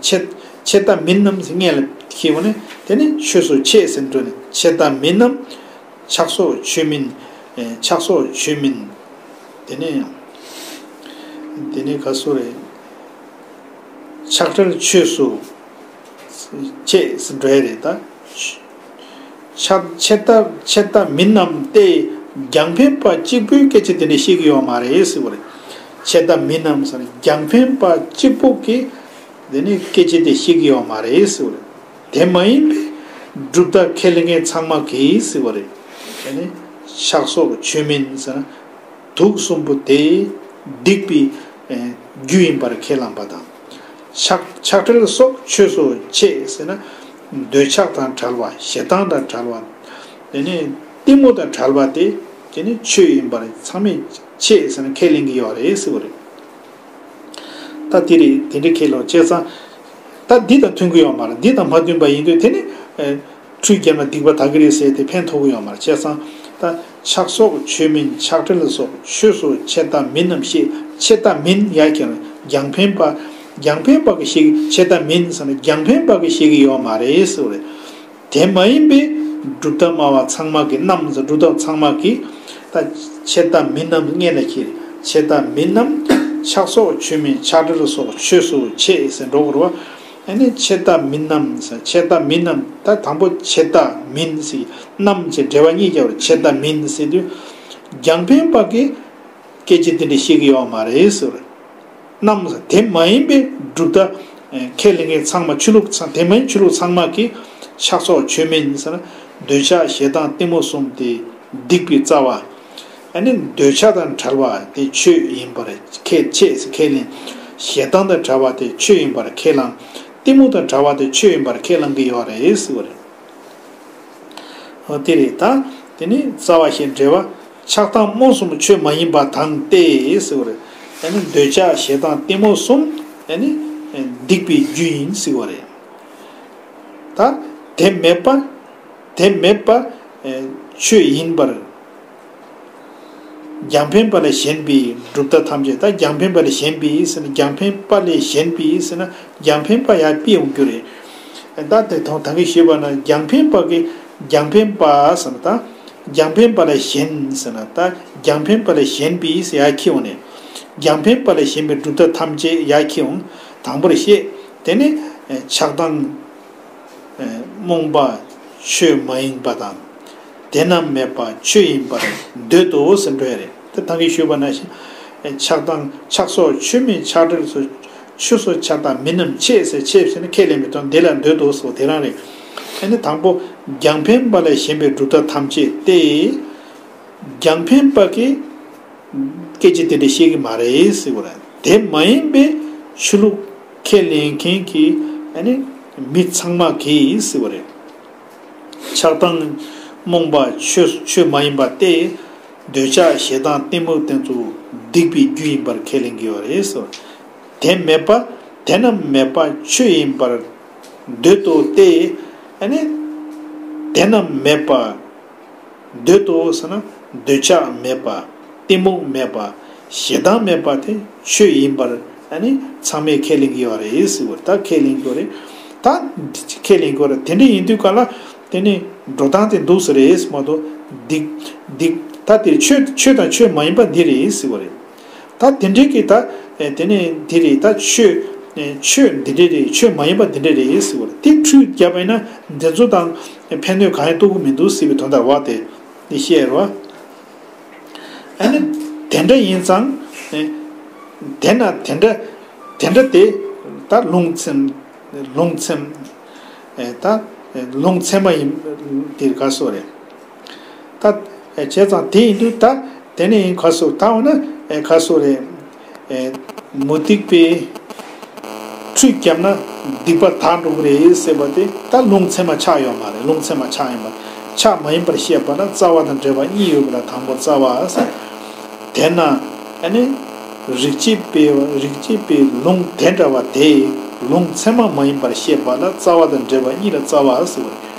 ཆད་ཆད་ལྟ་མིན་ནམ་ཟེར་སྔོན་ལ་འཁྱེར་འོང་ནས་དེ་ནས་ཆོས་སུ་ཆད་ཟེར་འགྲོ་ནས་ཆད་ལྟ་མིན་ནམ། ཕྱག་སོགས་ཆོས་མིན། ཨེ། ཕྱག་སོགས་ཆོས་མིན། དེ་ནས་དེ་ནས་ག་སོ་རེད། ཆགས་བྲལ་ཆོས་སུ་ཆད་ཟེར་འགྲོ་ཡ་རེད་ད། ཆད་ཆད་ལྟ་ཆད་ལྟ་མིན་ནམ་སྟེ། རྒྱང་འཕེན་པ་གཅིག་པུས་སྐད་ཆ་དེ་འདྲ་བཤད་ཀྱི་ཡོད་མ་རེད་ཟེར་བ་རེད། ཆད་ལྟ་མིན་ནམ་ཟེར་ན་རྒྱང་འཕེན་པ་གཅིག་པུ་གིས་དེ་ནས་སྐད་ཆ་དེ་བཤད་ཀྱི་ཡོད་མ་རེད་ཟེར་བ་རེད། དེ་མ་ཡིན་པའི་གྲུབ་མཐའ་ཁས་ལེན་མཁན་ཚང་མ་གིས་ཟེར་བ་རེད། དེ་ནི་ཕྱག་སོགས་ཆོས་མིན་ཟེར་ན་དུག་གསུམ་པོ་དེ་སྡིག་པའི་རྒྱུ་ཡིན་པར་ཁས་བླངས་པ་དང་། ཆགས་ཆགས་བྲལ་སོགས་ཆོས་སུ་ཆད་ཟེར་ན་འདོད་ཆགས་དང་བྲལ་བ། ཞེ་སྡང་དང་བྲལ་བ། དེ་ནི་གཏི་མུག་དང་བྲལ་བ་དེ་དེ་ནི་ཆོས་ཡིན་པར་ཚང་མས་ཆད་ཟེར་ན་ཁས་ལེན་གྱི་ཡོད་རེད་ཟེར་བ་རེད། ད་དེ་རེད། དེ་འདྲ་ཁས་ལོ་བྱས་ཙང་། ད་འདི་དང་མཐུན་གྱི་ཡོད་མ་རེད། འདི་དང་མ་མཐུན་པ་ཡིན་དུས་དེ་ནི། ཨེ། ཁྲུས་བརྒྱབ་ན་སྡིག་པ་དག་གི་རེད་ཟེར་དེ་ཕན་ཐོགས་ཀྱི་ཡོད་མ་རེད། བྱས་ཙང་ད་ཕྱག་སོགས་ཆོས་མིན་ཆགས་བྲལ་སོགས་ཆོས་སུ་ཆད་ལྟ་མིན་ནམ་ཞེས། ཆད་ལྟ་མིན་ཡ་ཁྱེར་རྒྱང་འཕེན་པ། རྒྱང་འཕེན་པ་གི་ཞིག་ཆད་ལྟ་མིན་ཟེར་ན་རྒྱང་འཕེན་པ་གི་ཞིག་གི་ཡོད་མ་རེད་ཟེར་བ་རེད། དེ་མ་ཡིན་པའི་གྲུབ་མཐའ་སྨྲ་བ་ཚང་མ་གིས་རྣམས་ཟེར་གྲུབ་མཐའ་ཚང་མ་གིས་ད་ཆད་ལྟ་མིན་ནམ་སྔོན་ལ་ཁྱེར། ཆད་ལྟ་མིན་ནམ་ཕྱག་སོགས་ཆོས་མིན་ཆགས་བྲལ་སོགས་ཆོས་སུ་ཆད་ཟེར་འགྲོ་དགོས་རེད་བ། ཨ་ནི་ཆད་ལྟ་མིན་ནམ་ཟེར། ཆད་ལྟ་མིན་ནམ་ད་དང་པོ་ཆད་ལྟ་མིན་ཟེར་ནམ་ཅེས་འབྲེལ་བ་གཉིས་རྒྱབ་རེད། ཆད་ལྟ་མིན་ཟེར་དུས་རྒྱང་འཕེན་པ་གིས་སྐད་ཆ་འདི་འདྲ་བཤད་ཀྱི་ཡོད་མ་རེད་ཟེར་བ་རེད། རྣམས་དེ་མ་ཡིན་པའི་གྲུབ་མཐའ་ཁས་ལེན་མཁན་ཚང་མ་ཆོས་ལུགས་ཚང་དེ་མ་ཡིན་ཆོས་ལུགས་ཚང་མ་གིས་ཕྱག་སོགས་ཆོས་མིན་ཟེར་ན་འདོད་ཆགས་ཞེ་སྡང་གཏི་མུག་གསུམ་དེ་སྡིག་པའི་རྩ་བ། ཨ་ནི་འདོད་ཆགས་དང་བྲལ་བ་དེ་ཆོས་ཡིན་པར་ཁས་ཆད་ཟེར་ཁས་ལེན། ཞེ་སྡང་དང་བྲལ་བ་དེ་ཆོས་ཡིན་པར་ཁས་བླངས། གཏི་མུག་དང་བྲལ་བ་དེ་ཆོས་ཡིན་པར་ཁས་བླང་གི་ཡོད་རེད་ཟེར་བ་རེད། འོ་དེ་རེད་ད། དེ་ནི་རྩ་བ་ཞེས་འགྲེལ་བ། ཆགས་སྡང་རྨོངས་གསུམ་ཆོས་མ་ཡིན་པ་དང་སྟེ་ཟེར་བ་རེད། ཨ་ནི་འདོད་ཆགས་ཞེ་སྡང་གཏི་མུག་གསུམ་ཨ་ནི་སྡིག་པའི་རྒྱུ་ཡིན་ཟེར་བ་རེད། ད་དེ་མེད་པ། དེ་མེད་པ། ཆོས་ཡིན་པར། རྒྱང་འཕེན་པ་ལས་གཞན་པའི་གྲུབ་མཐའ་ཐམས་ཅད། ད་རྒྱང་འཕེན་པ་ལས་གཞན་པའི་ཟེར་ན། རྒྱང་འཕེན་པ་ལས་གཞན་པའི་ཟེར་ན། རྒྱང་འཕེན་པ་ཡང་པི་ཡོང་རྒྱུ་རེད། ད་དེ་ཐོག་ད་གིན་ཞུས་པ་ན། རྒྱང་འཕེན་པ་གི། རྒྱང་འཕེན་པ་ཟེར་ན་ད། རྒྱང་འཕེན་པ་ལས་གཞན་ཟེར་ན། ད་རྒྱང་འཕེན་པ་ལས་གཞན་པའི་ཟེར་ཡར་འཁྱེར་འོང་ནས། རྒྱང་འཕེན་པ་ལས་གཞན་པའི་གྲུབ་མཐའ་ཐམས་ཅད་ཡར་འཁྱེར་འོང་། དང་པོར་བཤད། དེ་ནས་ཆགས་སྡང་རྨོངས་པ་ཆོས་མ་ཡིན་པ་དང་། དེ་རྣམས་མེད་པ་ཆོས་ཡིན་པར་འདོད་དོ་ཟེར་འགྲོ་ཡ་རེད། དེ་ད་གིན་ཞུས་པ་ནང་བཞིན། ཆགས་སྡང་ཆགས་སོགས་ཆོས་མིན་ཆགས་བྲལ་སོགས། ཆོས་སོགས་ཆགས་སྡང་མིན་རྣམས་ཆོས་ཟེར། ཆོས་ཟེར་ན་ཁས་ལེན་པའི་དོན། དེ་ལ་འདོད་དོ་ཟེར་བ་དེ་རང་རེད། ཨ་ནི་དང་པོ་རྒྱང་འཕེན་པ་ལས་གཞན་པའི་གྲུབ་མཐའ་ཐམས་ཅད་སྟེ། རྒྱང་འཕེན་པ་གིས་སྐད་ཆ་དེ་འདྲ་བཤད་ཀྱི་མ་རེད་ཟེར་བ་རེད། དེ་མ་ཡིན་པའི་ཆོས་ལུགས་ཁས་ལེན་མཁན་གྱི་ཨ་ནི་མི་ཚང་མ་གིས་ཟེར་བ་རེད། ཆགས་སྡང་རྨོངས་པ་ཆོས་ཆོས་མ་ཡིན་པ་སྟེ། འདོད་ཆགས་ཞེ་སྡང་གཏི་མུག་དེ་ཚོ་སྡིག་པའི་རྒྱུ་ཡིན་པར་ཁས་ལེན་གྱི་ཡོད་རེད་ཟེར། དེ་མེད་པ། དེ་རྣམས་མེད་པ་ཆོས་ཡིན་པར་འདོད་དོ་སྟེ། ཨ་ནི་དེ་རྣམས་མེད་པ། འདོད་དོ་ཟེར་ན། འདོད་ཆགས་མེད་པ། གཏི་མུག་མེད་པ། ཞེ་སྡང་མེད་པ་དེ་ཆོས་ཡིན་པར་ཨ་ནི་ཚང་མས་ཁས་ལེན་གྱི་ཡོད་རེད་ཟེར་བ། ད་ཁས་ལེན་གྱི་ཡོད་རེད། ད་ཁས་ལེན་གྱི་ཡོད་རེད། དེ་འདྲ་ཡིན་དུས་ག་ལ། དེ་ནི་འགྲོ་སྟངས་དེ་འདུག་ས་རེད་མ་གཏོགས། སྡིག་སྡིག་ད་དེ་ཆོས་ཆོས་དང་ཆོས་མ་ཡིན་པ་འདི་རེད་ཟེར་བ་རེད། ད་དེ་འདྲའི་གི་ད། ཨེ་དེ་ནས་འདི་རེད། ད་ཆོས་ཨེ་ཆོས་འདི་འདྲ་རེད། ཆོས་མ་ཡིན་པ་འདི་འདྲ་རེད་ཟེར་བ་རེད། དེ་ཁྲུས་བརྒྱབ་པ་ཡིན་ན་འདི་ཚོ་དང་ཕན་གནོད་གང་ཡང་རྟོགས་ཀྱི་མི་འདུག་ཟེར་བའི་དོན་དག་རེད་པ། དེ་འདི་བཤད་རེད་པ། ཨ་ནི་དེ་འདྲ་ཡིན་ཙང་། ཨེ་དེ་ན་དེ་འདྲ་དེ་འདྲ་དེ་ད་ལུང་ཚན་ལུང་ཚན་ཨེ་ད་ལུང་ཚད་མ་ཡིན། དེ་ག་སོ་རེད། ད་བྱས་ཙང་དེ་ཡིན་དུས་ད་དེ་ནས་ཡིན་ག་སོ། ད་འོ་ན་ག་སོ་རེད། མུ་སྟེགས་པས་ཁྲུས་བརྒྱབ་ན་སྡིག་པ་དག་འགྲོ་གི་རེད་ཟེར་བ་དེ་ད་ལུང་ཚད་མ་ཆགས་ཡོད་མ་རེད། ལུང་ཚད་མ་ཆགས་ཡོད་མ་རེད། ཆགས་མ་ཡིན་པར་བཤད་པ་ལ་རྩ་བ་དང་འབྲེལ་བ་གཉིས་ཡོད་པ་ལ་དང་པོ་རྩ་བ་ཟེར། དེས་ན་ཨ་ནི་རིགས་བྱེད་པའི་རིགས་བྱེད་པའི་ལུང་དེ་འདྲ་བ་དེ་ལུང་ཚད་མ་མ་ཡིན་པར་བཤད་པ་ལ་རྩ་བ་དང་འབྲེལ་བ་གཉིས་ལ་རྩ་བ་ཟེར་བ་རེད།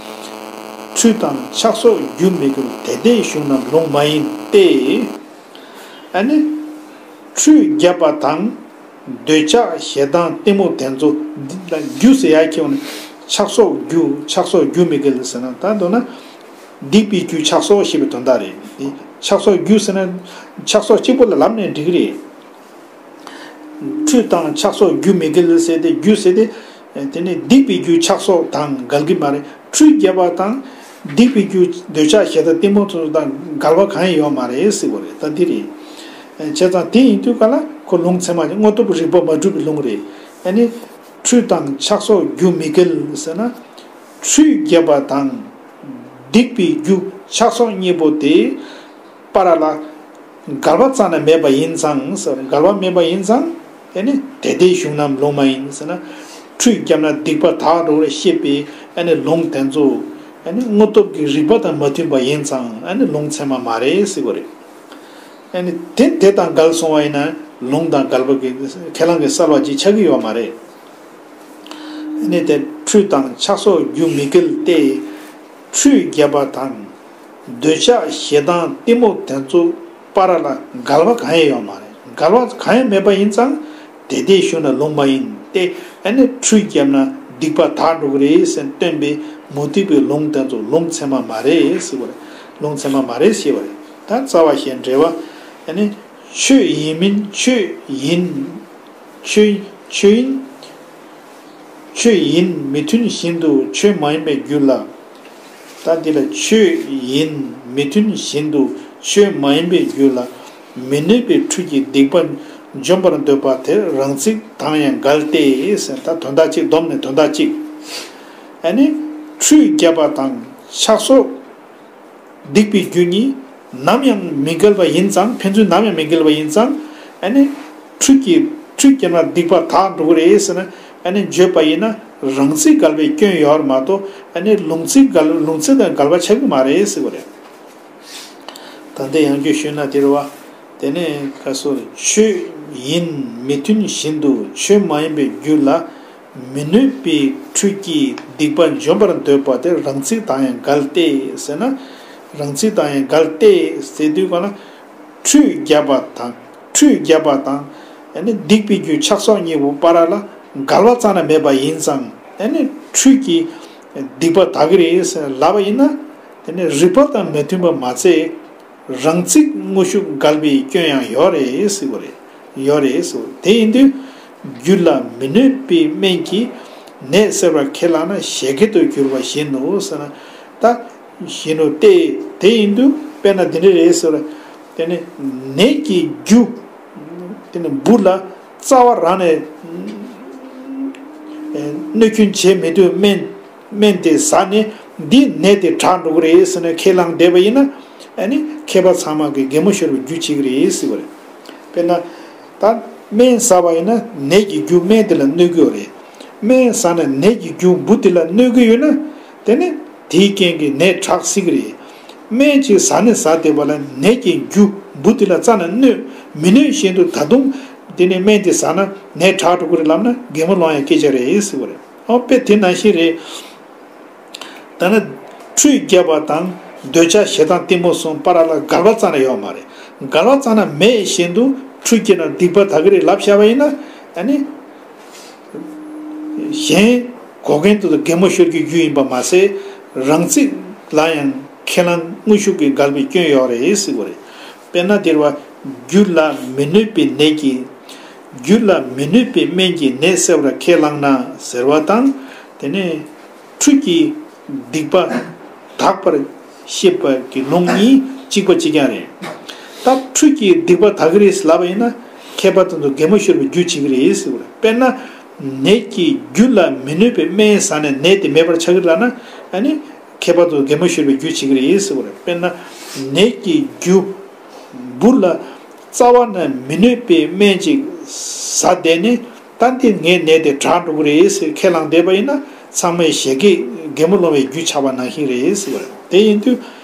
ཁྲུས་དང་ཆགས་སོགས་རྒྱུ་མི་འགལ། དེ་འདྲའི་གཞུང་རྣམས་ལུང་མ་ཡིན་ཏེ། ཨ་ནི་ཁྲུས་བརྒྱབ་པ་དང་། འདོད་ཆགས་ཞེ་སྡང་གཏི་མུག་དེ་ཚོ་འདི་ལ་རྒྱུ་ཟེར་ཡ་ཁྱེར་ཡོང་ན། ཆགས་སོགས་རྒྱུ་ཆགས་སོགས་རྒྱུ་མི་འགལ་ཟེར་ན་ད་མདོར་ན། སྡིག་པའི་རྒྱུ་ཆགས་སོགས་ཞེས་པའི་དོན་དག་རེད། ཆགས་སོགས་རྒྱུ་ཟེར་ན་ཆགས་སོགས་གཅིག་པོ་ལ་ལབ་ནས་འགྲིག་གི་རེད། ཁྲུས་དང་ཆགས་སོགས་རྒྱུ་མི་འགལ་ཟེར་ཏེ། རྒྱུ་ཟེར་ཏེ། དེ་ནི་སྡིག་པའི་རྒྱུ་ཆགས་སོགས་དང་འགལ་གྱི་མ་རེད། ཁྲུས་བརྒྱབ་པ་དང་སྡིག་པའི་རྒྱུ་འདོད་ཆགས་ཞེ་སྡང་གཏི་མུག་དེ་ཚོ་དང་འགལ་བ་གང་ཡང་ཡོད་མ་རེད་ཟེར་བ་རེད། ད་འདི་རེད། བྱས་ཙང་དེ་ཡིན་དུས་ག་ལ་ཁོ་ལུང་ཚད་མ་དངོས་སྟོབས་རིགས་པ་མ་གྲུབ་པའི་ལུང་རེད། ཨ་ནི་ཁྲུས་དང་ཆགས་སོགས་རྒྱུ་མི་འགལ་ཟེར་ན། ཁྲུས་བརྒྱབ་པ་དང་སྡིག་པའི་རྒྱུ་ཆགས་སོགས་གཉིས་པོ་དེ་བར་ལ་འགལ་བ་རྩ་ནས་མེད་པ་ཡིན་ཙང་ཟེར། འགལ་བ་མེད་པ་ཡིན་ཙང་། ཨ་ནི་དེ་ལྟའི་གཞུང་རྣམས་ལུང་མ་ཡིན་ཟེར་ན། ཁྲུས་བརྒྱབ་ན་སྡིག་པ་དག་འགྲོ་བར་བཤད་པའི་ཨ་ནི་ལུང་དེ་ཚོ་ཨ་ནི་དངོས་སྟོབས་ཀྱི་རིགས་པ་དང་མ་མཐུན་པ་ཡིན་ཙང་ཨ་ནི་ལུང་ཚད་མ་མ་རེད་ཟེར་བ་རེད། ཨ་ནི་དེ་དེ་དང་འགལ་སོང་བ་ཡིན་ན་ལུང་དང་འགལ་བ་གི་ཁས་བླངས་ཀྱི་གསལ་བ་ཅིག་ཆགས་ཀྱི་ཡོད་མ་རེད། ཨ་ནི་དེ་ཁྲུས་དང་ཆགས་སོགས་རྒྱུ་མི་འགལ་ཏེ། ཁྲུས་བརྒྱབ་པ་དང་། འདོད་ཆགས་ཞེ་སྡང་གཏི་མུག་དེ་ཚོ་བར་ལ་འགལ་བ་གང་ཡང་ཡོད་མ་རེད། འགལ་བ་གང་ཡང་མེད་པ་ཡིན་ཙང་དེ་ལྟའི་གཞུང་ལ་ལུང་མ་ཡིན་ཏེ། ཨ་ནི་ཁྲུས་བརྒྱབ་ན་སྡིག་པ་དག་འགྲོ་གི་རེད་ཟེར་སྟོན་པའི་མུ་སྟེགས་པའི་ལུང་དེ་ཚོ་ལུང་ཚད་མ་མ་རེད་ཟེར་བ་རེད། ལུང་ཚད་མ་མ་རེད་ཟེར་བ་རེད། ད་རྩ་བ་ཞེས་འགྲེལ་བ། ཨ་ནི་ཆོས་ཡིན་མིན་ཆོས་ཡིན། ཆོས་ཆོས་ཡིན། ཆོས་ཡིན་མི་མཐུན་བཞིན་དུ་ཆོས་མ་ཡིན་པའི་རྒྱུ་ལ། ད་འདི་ལ་ཆོས་ཡིན་མི་མཐུན་བཞིན་དུ་ཆོས་མ་ཡིན་པའི་རྒྱུ་ལ་མི་གནོད་པའི་ཁྲུས་ཀྱི་སྡིག་པ་འཇོམས་པར་འདོད་པ་དེ་རང་ཚིག་དང་ཡང་འགལ་ཏེ་ཟེར། ད་དོན་དག་གཅིག་བསྡོམས་ནས་དོན་དག་གཅིག་ཨ་ནི་ཁྲུས་བརྒྱབ་པ་དང་ཆགས་སོགས་སྡིག་པའི་རྒྱུ་གཉིས་ནམ་ཡང་མི་འགལ་བ་ཡིན་ཙང་། ཕན་ཚུན་ནམ་ཡང་མི་འགལ་བ་ཡིན་ཙང་། ཨ་ནི་ཁྲུས་ཀྱི་ འཁྲུལ་སྐྱེས་ན་སྡིག་པ་དག་འགྲོ་གི་རེད་ཟེར་ན། ཨ་ནི་བརྗོད་པ་ཡིན་ན་རང་ཚིག་འགལ་བའི་སྐྱོན་ཡོད་རེད་མ་གཏོགས། ཨ་ནི་ལུང་ཚིག་འགལ་ལུང་ཚིག་དང་འགལ་བ་ཆགས་ཀྱི་མ་རེད་ཟེར་བ་རེད། ད་ལྟ་ཡང་བསྐྱར་ཞུས་ན་དེ་རེད་བ། དེ་ནས་ཁ་སོར་ཆོས་ཡིན་མི་མཐུན་བཞིན་དུ་ཆོས་མ་ཡིན་པའི་རྒྱུ་ལ་མི་གནོད་པའི་འཁྲུལ་གྱིས་སྡིག་པ་འཇོམས་པར་འདོད་པ་དེ་རང་ཚིག་དང་ཡང་འགལ་ཏེ་ཟེར་ན། རང་ཚིག་དང་ཡང་འགལ་ཏེ་ཟེར་དུས་ག་ལ། འཁྲུལ་བརྒྱབ་པ་དང་འཁྲུལ་བརྒྱབ་པ་དང་། ཨ་ནི་སྡིག་པའི་རྒྱུ་ཆགས་སོགས་གཉིས་པོ་བར་ལ་འགལ་བ་རྩ་ནས་མེད་པ་ཡིན་ཙང་། ཨ་ནི་འཁྲུལ་གྱིས་སྡིག་པ་དག་གི་རེད་ཟེར་ལབ་པ་ཡིན་ན། དེ་ནི་རིགས་པ་དང་མི་མཐུན་པ་མ་ཚད། རང་ཚིག་དངོས་ཤུགས་འགལ་བའི་སྐྱོན་ཡང་ཡོད་རེད་ཟེར་བ་རེད། ཡོད་རེད་ཟེར། དེ་ཡིན་དུས་རྒྱུ་ལ་མི་གནོད་པའི་སྨན་གྱིས་ནད་སེལ་བར་ཁས་བླངས་ན་བཞད་གད་དུ་གྱུར་པ་བཞིན་ནོ་ཟེར་ན། ད་བཞིན་ནོ་སྟེ། དེ་ཡིན་དུས་དཔེར་ན་འདི་འདྲ་རེད་ཟེར། དེ་ནི་ནད་ཀྱི་རྒྱུ། དེ་ནི་འབུ་ལ་རྩ་བ་རང་ནས་གནོད་སྐྱོན་བྱེད་མི་ཐུབ་སྨན། སྨན་དེ་ཟ་ནས་འདི་ནད་དེ་དྲག་འགྲོ་གི་རེད་ཟེར་ནས་ཁས་བླངས་བསྡད་པ་ཡིན་ན། ཨ་ནི་མཁས་པ་ཚང་མ་གིས་གད་མོ་ཤོར་བའི་རྒྱུ་བྱེད་ཀྱི་རེད་ཟེར་བ་རེད། དཔེར་ན། ད་སྨན་ཟ་བ་ཡིན་ན་ནད་ཀྱི་རྒྱུ་སྨན་དེ་ལ་གནོད་ཀྱི་ཡོད་རེད། སྨན་ཟ་ན་ནད་ཀྱི་རྒྱུ་འབུ་དེ་ལ་གནོད་ཀྱི་ཡོད་ན། དེ་ནི་དེའི་རྐྱེན་གྱིས་ནད་དྲག་སྲིད་ཀྱི་རེད། སྨན་ཅིག་ཟ་ནས་ཟ་བསྡད་པ་ལ་ནད་ཀྱི་རྒྱུ་འབུ་དེ་ལ་རྩ་ནས་གནོད་མི་གནོད་བཞིན་དུ། ད་དུང་དེ་ནི་སྨན་དེ་ཟ་ན་ནད་དྲག་འགྲོ་གི་རེད་ལབ་ན་གད་མོ་སློང་ཡ་སྐད་ཆ་རེད་ཟེར་བ་རེད། ཨོ་དཔེ་དེ་ནང་བཞིན་རེད། ད་ནི་འཁྲུལ་བརྒྱབ་པ་དང་འདོད་ཆགས་ཞེ་སྡང་གཏི་མུག་གསུམ་བར་ལ་འགལ་བ་རྩ་ནས་ཡོད་མ་རེད། འགལ་བ་རྩ་ནས་མེད་བཞིན་དུ་འཁྲུལ་སྐྱེས་ན་སྡིག་པ་དག་གི་རེད་ལབ་བཞག་པ་ཡིན་ན། ཨ་ནི་གཞན་གོ་མཁན་དེ་ཚོ་གད་མོ་ཤོར་གྱི་རྒྱུ་ཡིན་པ་མ་ཟད། རང་ཚིག་ལ་ཡང་ཁས་བླངས་དངོས་ཤུགས་ཀྱིས་འགལ་བའི་སྐྱོན་ཡོད་རེད་ཟེར་བ་རེད། དཔེར་ན་དེ་རེད་བ། རྒྱུ་ལ་མི་གནོད་པའི་ནད་ཀྱིས། རྒྱུ་ལ་མི་གནོད་པའི་སྨན་གྱིས་ནད་སེལ་བར་ཁས་བླངས་ན་ཟེར་བ་དང་། དེ་ནས་འཁྲུལ་གྱིས་སྡིག་པ་དག་པར་བཤད་པ་གི་ལུང་གཉིས་གཅིག་པ་གཅིག་རྐྱང་རེད། ད་འཁྲུལ་གྱིས་སྡིག་པ་དག་གི་རེད་ལབ་པ་ཡིན་ན། མཁས་པ་དེ་ཚོ་གད་མོ་ཤོར་བའི་རྒྱུ་བྱེད་ཀྱི་རེད་ཟེར་བ་རེད། དཔེར་ན། ནད་ཀྱི་རྒྱུ་ལ་མི་གནོད་པའི་སྨན་ཟ་ནས་ནད་དེ་མེད་པར་ཆགས་ཀྱི་རེད་ལབ་ན། ཨ་ནི་མཁས་པ་ཚོ་གད་མོ་ཤོར་བའི་རྒྱུ་བྱེད་ཀྱི་རེད་ཟེར་བ་རེད། དཔེར་ན། ནད་ཀྱི་རྒྱུ་འབུ་ལ་རྩ་བ་ནས་མི་གནོད་པའི་སྨན་ཅིག་ཟ་བསྡད་ནས། ད་འདི་ངའི་ནད་དེ་དྲག་འགྲོ་གི་རེད་ཟེར་ཁས་བླངས་བསྡད་པ་ཡིན་ན། ཚང་མས་བཞད་གད་གད་མོ་སློང་བའི་རྒྱུ་ཆགས་པ་ནང་བཞིན་རེད་ཟེར་བ་རེད། དེ་ཡིན་དུས་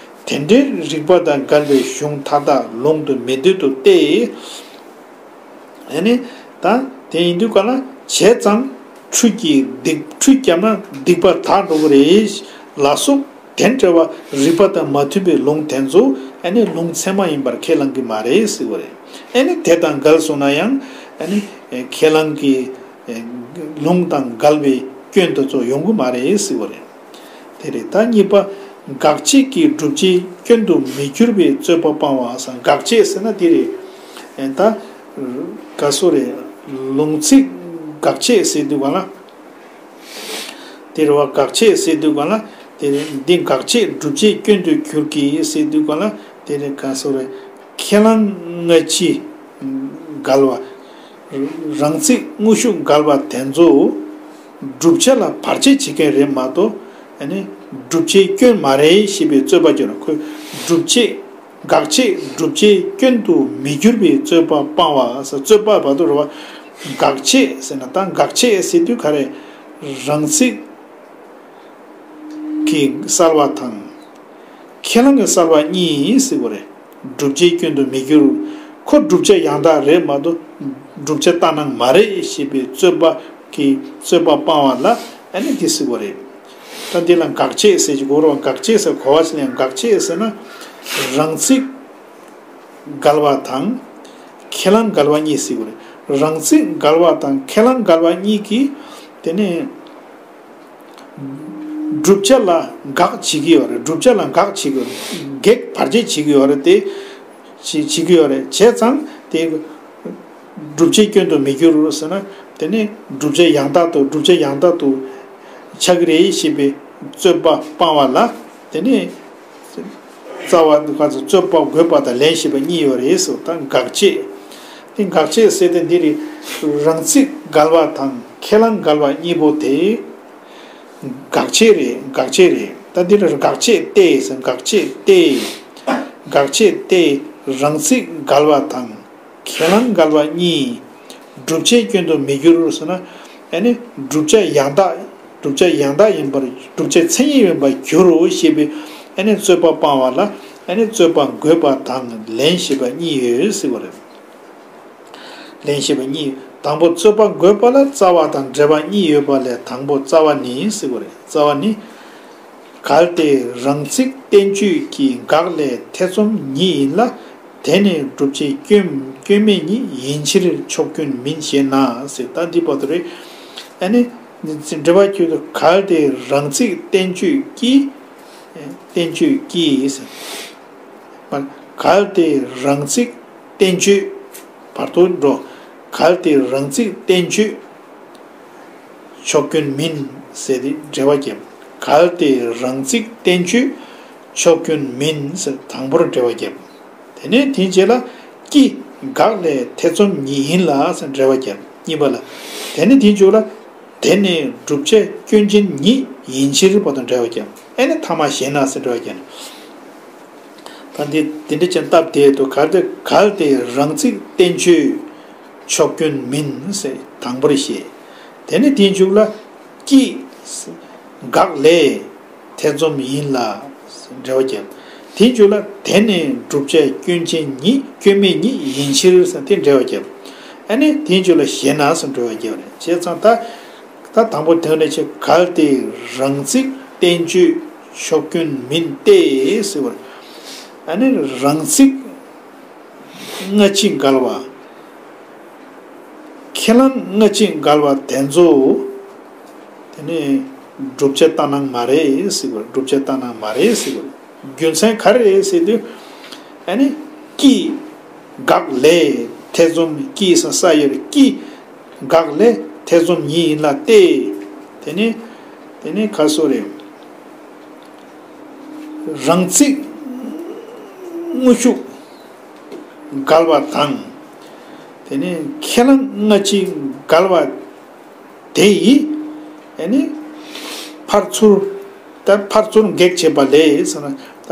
དེ་འདྲའི་རིགས་པ་དང་འགལ་བའི་གཞུང་མཐའ་དག་ལུང་དུ་མི་འདོད་དོ་སྟེ། ཨ་ནི་ད་དེ་ཡིན་དུས་ག་ལ་བྱས་ཙང་འཁྲུལ་གྱིས་སྡིག་འཁྲུལ་བརྒྱབ་ན་སྡིག་པ་དག་འགྲོ་གི་རེད་ལ་སོགས། དེ་འདྲ་བ་རིགས་པ་དང་མ་མཐུན་པའི་ལུང་དེ་ཚོ་ཨ་ནི་ལུང་ཚད་མ་ཡིན་པར་ཁས་བླང་གི་མ་རེད་ཟེར་བ་རེད། ཨ་ནི་དེ་དང་འགལ་སོང་ན་ཡང་། ཨ་ནི་ཁས་བླང་གི་ལུང་དང་འགལ་བའི་སྐྱོན་དེ་ཚོ་ཡོང་གི་མ་རེད་ཟེར་བ་རེད། དེ་རེད། ད་གཉིས་པ། དགག་བྱེད་ཀྱི་སྒྲུབ་བྱེད་སྐྱོན་དུ་མི་འགྱུར་བའི་རྩོད་པ་སྤང་བ་ཟེར། དགག་བྱེད་ཟེར་ན་དེ་རེད། ད་ག་སོ་རེད། ལུང་ཚིག་དགག་བྱེད་ཟེར་དུས་ག་ལ། དེ་རེད་བ། དགག་བྱེད་ཟེར་དུས་ག་ལ། དེ་རེད། འདི་དགག་བྱེད་སྒྲུབ་བྱེད་སྐྱོན་དུ་འགྱུར་གྱི་ཟེར་དུས་ག་ལ། དེ་རེད། ག་སོ་རེད། ཁས་བླངས་སྔ་ཕྱི་འགལ་བ། རང་ཚིག་དངོས་ཤུགས་འགལ་བ་དེ་ཚོ་བསྒྲུབ་བྱ་ལ་བར་ཆད་བྱེད་མཁན་རེད་མ་གཏོགས། ཨ་ནི་སྒྲུབ་བྱེད་སྐྱོན་མ་རེད་ཞེས་པའི་རྩོད་པ་སྐྱོན་ན། ཁོས་སྒྲུབ་བྱེད། དགག་བྱེད་སྒྲུབ་བྱེད་སྐྱོན་དུ་མི་འགྱུར་བའི་རྩོད་པ་སྤང་བ་ཟེར། རྩོད་པ་བར་དུ་རེད་བ། དགག་བྱེད་ཟེར་ན། ད་དགག་བྱེད་ཟེར་དུས་ག་རེ། རང་ཚིག་གི་གསལ་བ་དང་། ཁས་བླངས་ཀྱི་གསལ་བ་གཉིས་ཟེར་བ་རེད། བསྒྲུབ་བྱའི་སྐྱོན་དུ་མི་འགྱུར། ཁོ་བསྒྲུབ་བྱ་ཡང་དག་རེད་མ་གཏོགས་བསྒྲུབ་བྱ་ལྟར་སྣང་མ་རེད་ཞེས་པའི་རྩོད་པ་གི་རྩོད་པ་སྤང་བ་ལ་ཨ་ནི་འདི་ཟེར་བ་རེད། ད་འདི་ལ་དགག་བྱེད་ཟེར་གྱི་གོ་རོགས། དགག་བྱེད་ཟེར་གོ་བ་ཞིག་ལ་ཡང་། དགག་བྱེད་ཟེར་ན་རང་ཚིག་འགལ་བ་དང་ཁས་བླངས་འགལ་བ་གཉིས་ཟེར་གྱི་རེད། རང་ཚིག་འགལ་བ་དང་ཁས་བླངས་འགལ་བ་གཉིས་ཀྱིས་དེ་ནས་བསྒྲུབ་བྱ་ལ་དགག་བྱེད་ཀྱི་ཡོད་རེད། བསྒྲུབ་བྱ་ལ་དགག་བྱེད་ཀྱི་ཡོད་རེད། གེགས་བར་ཆད་བྱེད་ཀྱི་ཡོད་རེད་དེ། བྱེད་བྱེད་ཀྱི་ཡོད་རེད། བྱས་ཙང་དེ་བསྒྲུབ་བྱའི་སྐྱོན་དུ་མི་འགྱུར་ཟེར་ན། དེ་ནི་བསྒྲུབ་བྱ་ཡང་དག་ཏུ། བསྒྲུབ་བྱ་ཡང་དག་ཏུ་ཆགས་ཀྱི་རེད་ཞེས་པའི་རྩོད་པ་སྤང་བ་ལ། དེ་ནི་རྩ་བ་ག་ཚོད་རྩོད་པ་དགོས་པ་དང་ལན་ཞེས་པ་གཉིས་ཡོད་རེད་ཟེར། ད་དགག་བྱེད། དེ་དགག་བྱེད་ཟེར་དེ་འདི་རེད། རང་ཚིག་འགལ་བ་དང་ཁས་བླངས་འགལ་བ་གཉིས་པོ་དེ་དགག་བྱེད་རེད། དགག་བྱེད་རེད། ད་འདི་ལ་དགག་བྱེད་དེ་ཟེར། དགག་བྱེད་དེ། དགག་བྱེད་དེ་རང་ཚིག་འགལ་བ་དང་ཁས་བླངས་འགལ་བ་གཉིས། བསྒྲུབ་བྱའི་སྐྱོན་དུ་མི་འགྱུར་ཟེར་ན། ཨ་ནི་བསྒྲུབ་བྱ་ཡང་དག་བསྒྲུབ་བྱ་ཡང་དག་ཡིན་པར། བསྒྲུབ་བྱའི་མཚན་ཉིད་ཡིན་པར་འགྱུར་རོ་ཞེས་པའི་ཨ་ནི་རྩོད་པ་སྤང་བ་ལ། ཨ་ནི་རྩོད་པ་འགོད་པ་དང་ལན་ཞེས་པ་གཉིས་ཡོད་ཟེར་བ་རེད། ལན་ཞེས་པ་གཉིས། དང་པོ་རྩོད་པ་འགོད་པ་ལ་རྩ་བ་དང་འབྲེལ་བ་གཉིས་ཡོད་པ་ལས། དང་པོ་རྩ་བ་ནི་ཟེར་བ་རེད། རྩ་བ་ནི། གལ་ཏེ་རང་ཚིག་བསྟན་བཅོས་ཀྱི་དགག་ལས་ཐེ་ཚོམ་ཉིད་ཡིན་ལ། དེ་ནི་བསྒྲུབ་བྱའི་སྐྱོན་སྐྱོན་མེད་ཉིད་ཡིན་ཕྱིར་ཕྱོགས་སྐྱོན་མིན་ཞེ་ན་ཟེར། ད་འདི་བར་དུ་རེད། ཨ་ནི་འགྲེལ་པ་ཁྱོད་དུ། གལ་ཏེ་རང་ཚིག་བསྟན་བཅོས་ཀྱི། བསྟན་བཅོས་ཀྱི་ཟེར། གལ་ཏེ་རང་ཚིག་བསྟན་བཅོས། བར་དུ་འགྲོ། གལ་ཏེ་རང་ཚིག་བསྟན་བཅོས་ཕྱོགས་སྐྱོན་མིན་ཟེར་ཏེ་འགྲེལ་བ་བརྒྱབ། གལ་ཏེ་རང་ཚིག་བསྟན་བཅོས་ཕྱོགས་སྐྱོན་མིན་ཟེར་དང་པོར་འགྲེལ་བ་བརྒྱབ། དེ་ནས་དེའི་རྗེས་ལ། ཀྱི་དགག་ལས་ཐེ་ཚོམ་ཉིད་ཡིན་ལ་ཟེར་འགྲེལ་བ་བརྒྱབ། གཉིས་པ་ལ། དེ་ནས་དེའི་མཇུག་ལ། དེ་ནི་བསྒྲུབ་བྱའི་སྐྱོན་ཅན་ཉིད་ཡིན་ཕྱིར་བར་དུ་འགྲེལ་བ་བརྒྱབ། ཨེ་ནི་ཐ་མ་ཞེ་ན་ཟེར་འགྲེལ་བ་བརྒྱབ། ད་འདི་འདི་འདྲ་ཅན་སྟབས་བདེ་འདུག་གལ་ཏེ་གལ་ཏེ་རང་ཚིག་བསྟན་བཅོས་ཕྱོགས་སྐྱོན་མིན་ཟེར་དང་པོར་བཤད། དེ་ནས་དེའི་མཇུག་ལ། ཀྱི་དགག་ལས་ཐེ་ཚོམ་ཡིན་ལ་འགྲེལ་བ་བརྒྱབ། དེའི་མཇུག་ལ། དེ་ནི་བསྒྲུབ་བྱའི་སྐྱོན་ཅན་ཉིད་སྐྱོན་མེད་ཉིད་ཡིན་ཕྱིར་ཟེར་དེ་འགྲེལ་བ་བརྒྱབ། ཨ་ནི་དེའི་མཇུག་ལ་ཞེ་ན་ཟེར་འགྲེལ་བ་བརྒྱབ་རེད། བྱས་ཙང་ད། ད་དང་པོ་དོན་རེ་ཆེ། གལ་ཏེ་རང་ཚིག་བསྟན་བཅོས་ཕྱོགས་སྐྱོན་མིན་ཏེ་ཟེར་བར། ཨ་ནི་རང་ཚིག་སྔ་ཕྱི་འགལ་བ། ཁས་བླངས་སྔ་ཕྱི་འགལ་བ་དེ་ཚོ། དེ་ནི་བསྒྲུབ་བྱ་ལྟར་སྣང་མ་རེད་ཟེར་བར། བསྒྲུབ་བྱ་ལྟར་སྣང་མ་རེད་ཟེར་བར། རྒྱུ་མཚན་ག་རེ་རེད་ཟེར་དུས། ཨ་ནི་ཀྱི་དགག་ལས་ཐེ་ཚོམ། ཀྱི་ས་ས་ཡོད་རེད། ཀྱི་དགག་ལས་ཐེ་ཚོམ་ཉིད་ཡིན་ལ་སྟེ། དེ་ནི་དེ་ནི་ག་སོ་རེད། རང་ཚིག་དངོས་ཤུགས་འགལ་བ་དང་། དེ་ནི་ཁས་བླངས་སྔ་ཕྱི་འགལ་བ་དེ་ཡིས། ཨ་ནི་ཕར་ཚུར། ད་ཕར་ཚུར་གེགས་བྱེད་པ་ལས་ཟེར་ན། ད་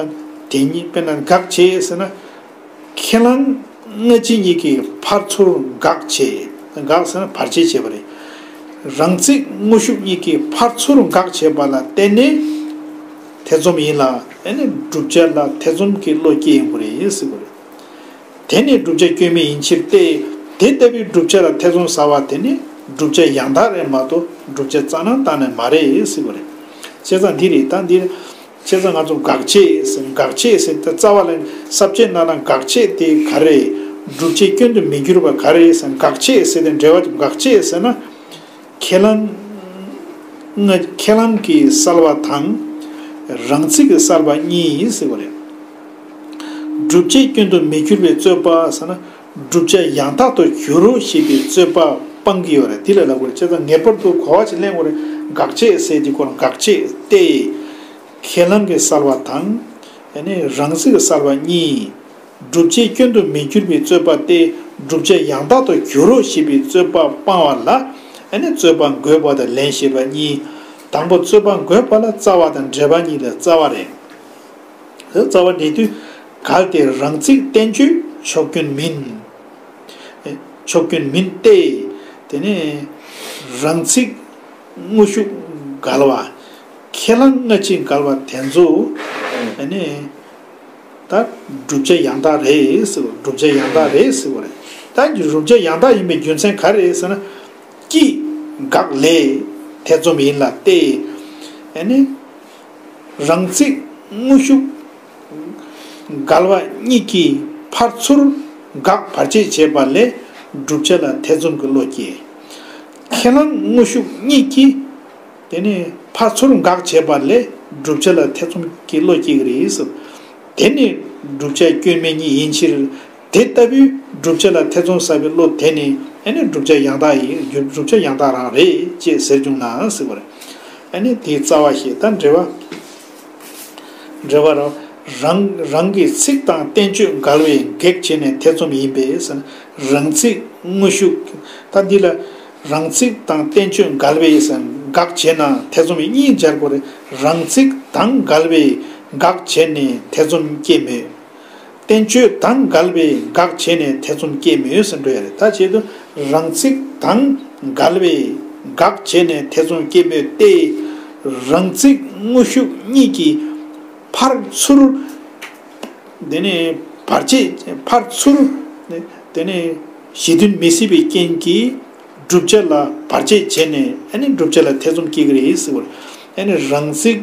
དེ་གཉིས་དཔེར་ན་དགག་བྱེད་ཟེར་ན། ཁས་བླངས་སྔ་ཕྱི་གཉིས་ཀྱིས་ཕར་ཚུར་དགག་བྱེད། དགག་ཟེར་ན་བར་ཆད་བྱེད་པ་རེད། རང་ཚིག་དངོས་ཤུགས་གཉིས་ཀྱིས་ཕར་ཚུར་དགག་བྱེད་པ་ལ་བརྟེན་ནས་ཐེ་ཚོམ་ཡིན་ལ། ཨ་ནི་བསྒྲུབ་བྱ་ལ་ཐེ་ཚོམ་གྱི་བློ་སྐྱེ་ཡོང་གི་རེད་ཟེར་བ་རེད། དེ་ནི་བསྒྲུབ་བྱ་སྐྱོན་མེད་ཡིན་ཕྱིར་ཏེ། དེ་ལྟ་བུའི་བསྒྲུབ་བྱ་ལ་ཐེ་ཚོམ་ཟ་བ་དེ་ནི་བསྒྲུབ་བྱ་ཡང་དག་རེད་མ་གཏོགས་བསྒྲུབ་བྱ་རྩ་ནང་གཏན་ནས་མ་རེད་ཟེར་བ་རེད། བྱས་ཙང་འདི་རེད། ད་འདི་བྱས་ཙང་ང་ཚོ་དགག་བྱེད་ཟེར། དགག་བྱེད་ཟེར་ཏེ་རྩ་བ་ལ་ས་བཅད་སྣ་ནང་དགག་བྱེད་དེ་ག་རེ། བསྒྲུབ་བྱའི་སྐྱོན་དུ་མི་འགྱུར་བ་ག་རེ་ཟེར། དགག་བྱེད་ཟེར་ཏེ་འགྲེལ་བ་དགག་བྱེད་ཟེར་ན། ཁས་བླངས་ཁས་བླངས་ཀྱི་གསལ་བ་དང་། རང་ཚིག་གི་གསལ་བ་གཉིས་ཡིན་ཟེར་བ་རེད། བསྒྲུབ་བྱའི་སྐྱོན་དུ་མི་འགྱུར་བའི་རྩོད་པ་ཟེར་ན། བསྒྲུབ་བྱ་ཡང་དག་ཏུ་འགྱུར་རོ་ཞེས་པའི་རྩོད་པ་སྤང་གི་ཡོད་རེད། འདི་ལ་ལབ་དགོས་རེད། བྱས་ཙང་ངེས་པར་དུ་གོ་བ་ཅིག་ལེན་དགོས་རེད། དགག་བྱེད་ཟེར་དེ་ཁོ་རང་དགག་བྱེད་སྟེ། ཁས་བླངས་ཀྱི་གསལ་བ་དང་། ཡང་ན་རང་ཚིག་གི་གསལ་བ་གཉིས། བསྒྲུབ་བྱའི་སྐྱོན་དུ་མི་འགྱུར་བའི་རྩོད་པ་སྟེ། བསྒྲུབ་བྱ་ཡང་དག་ཏུ་འགྱུར་རོ་ཞེས་པའི་རྩོད་པ་སྤང་བ་ལ། ཨ་ནི་རྩོད་པ་འགོད་པ་དང་ལན་ཞེས་པ་གཉིས། དང་པོ་རྩོད་པ་འགོད་པ་ལ་རྩ་བ་དང་འབྲེལ་བ་གཉིས་ལས་རྩ་བ་རེད། རྩ་བ་འགྲེལ་དུས། གལ་ཏེ་རང་ཚིག་བསྟན་བཅོས་ཕྱོགས་སྐྱོན་མིན། ཕྱོགས་སྐྱོན་མིན་ཏེ། དེ་ནས་རང་ཚིག་དངོས་ཤུགས་འགལ་བ། ཁས་བླངས་སྔ་ཕྱི་འགལ་བ་དེ་ཚོ། ཨ་ནི་ད་བསྒྲུབ་བྱ་ཡང་དག་རེད་ཟེར་བ། བསྒྲུབ་བྱ་ཡང་དག་རེད་ཟེར་བ་རེད། ད་བསྒྲུབ་བྱ་ཡང་དག་ཡིན་པའི་རྒྱུ་མཚན་ག་རེ་རེད་ཟེར་ན། ཀྱི་དགག་ལས་ཐེ་ཚོམ་ཡིན་ལ་སྟེ། ཨ་ནི་རང་ཚིག་དངོས་ཤུགས་འགལ་བ་གཉིས་ཀྱིས་ཕར་ཚུར་དགག་བར་ཆད་བྱེད་པ་ལས་བསྒྲུབ་བྱ་ལ་ཐེ་ཚོམ་གྱི་བློ་སྐྱེ། ཁས་བླངས་དངོས་ཤུགས་གཉིས་ཀྱིས། དེ་ནས་ཕར་ཚུར་དགག་བྱེད་པ་ལས་བསྒྲུབ་བྱ་ལ་ཐེ་ཚོམ་གྱི་བློ་སྐྱེ་གི་རེད་ཟེར། དེ་ནི་བསྒྲུབ་བྱ་སྐྱོན་མེད་ཉིད་ཡིན་ཕྱིར། དེ་ལྟ་བུའི་བསྒྲུབ་བྱ་ལ་ཐེ་ཚོམ་ཟ་བའི་བློ་དེ་ནི་ཨ་ནི་བསྒྲུབ་བྱ་ཡང་དག་ཡིན། བསྒྲུབ་བྱ་ཡང་དག་རང་རེད་ཅེས་ཟེར་བྱུང་ན་ཟེར་བ་རེད། ཨ་ནི་དེའི་རྩ་བ་ཞེས། ད་འགྲེལ་བ། འགྲེལ་བ་རང་། རང་རང་གི་ཚིག་དང་བསྟན་བཅོས་འགལ་བས་གེགས་བྱས་ནས་ཐེ་ཚོམ་ཡིན་པས་ཟེར་ན། རང་ཚིག་དངོས་ཤུགས། ད་འདི་ལ་རང་ཚིག་དང་བསྟན་བཅོས་འགལ་བས་ཟེར་ན་དགག་བྱས་ན་ཐེ་ཚོམ་གཉིས་སྦྱར་དགོས་རེད། རང་ཚིག་དང་འགལ་བས་དགག་བྱས་ནས་ཐེ་ཚོམ་སྐྱེས་མོད། བསྟན་བཅོས་དང་འགལ་བས་དགག་བྱས་ནས་ཐེ་ཚོམ་སྐྱེས་མོད་ཟེར་འགྲོ་ཡ་རེད། ད་བྱེད་དུས་ རང་ཚིག་དང་འགལ་བའི་དགག་བྱས་ནས་ཐེ་ཚོམ་སྐྱེ་མོད་དེ། རང་ཚིག་དངོས་ཤུགས་གཉིས་ཀྱིས་ཕར་ཚུར། དེ་ནས་བར་ཆད་ཕར་ཚུར། དེ་ནས་གཞི་མཐུན་མི་སྲིད་པའི་རྐྱེན་གྱིས་བསྒྲུབ་བྱ་ལ་བར་ཆད་བྱས་ནས་ཨ་ནི་བསྒྲུབ་བྱ་ལ་ཐེ་ཚོམ་སྐྱེ་གི་རེད་ཟེར་བ་རེད། ཨ་ནི་རང་ཚིག་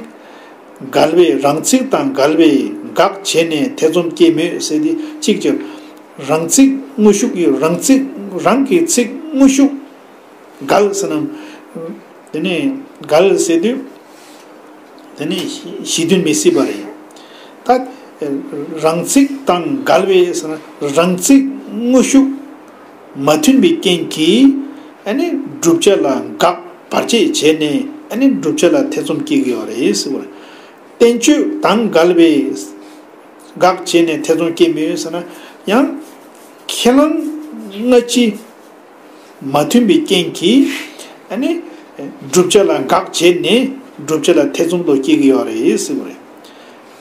འགལ་བའི་རང་ཚིག་དང་འགལ་བའི་དགག་བྱས་ནས་ཐེ་ཚོམ་སྐྱེ་མོད་ཟེར་ཏེ་གཅིག་ཀྱང་། རང་ཚིག་དངོས་ཤུགས་ཡོད་རང་ཚིག་རང་གི་ཚིག་དངོས་ཤུགས་འགལ་ཟེར་ན། དེ་ནས་འགལ་ཟེར་དུས། དེ་ནས་གཞི་མཐུན་མི་སྲིད་པ་རེད། ད་རང་ཚིག་དང་འགལ་བའི་ཟེར་ན་རང་ཚིག་དངོས་ཤུགས་མ་མཐུན་པའི་རྐྱེན་གྱིས་ཨ་ནི་བསྒྲུབ་བྱ་ལ་དགག་བར་ཆད་བྱས་ནས་ཨ་ནི་བསྒྲུབ་བྱ་ལ་ཐེ་ཚོམ་སྐྱེ་གི་ཡོད་རེད་ཟེར་བ་རེད། བསྟན་བཅོས་དང་འགལ་བའི་དགག་བྱས་ནས་ཐེ་ཚོམ་སྐྱེ་མི་ཡོད་ཟེར་ན་ཡང་ཁས་བླངས་སྔ་ཕྱི། མ་མཐུན་པའི་རྐྱེན་གྱིས་ཨ་ནི་བསྒྲུབ་བྱ་ལ་དགག་བྱས་ནས་བསྒྲུབ་བྱ་ལ་ཐེ་ཚོམ་དུ་སྐྱེ་གི་ཡོད་རེད་ཟེར་བ་རེད།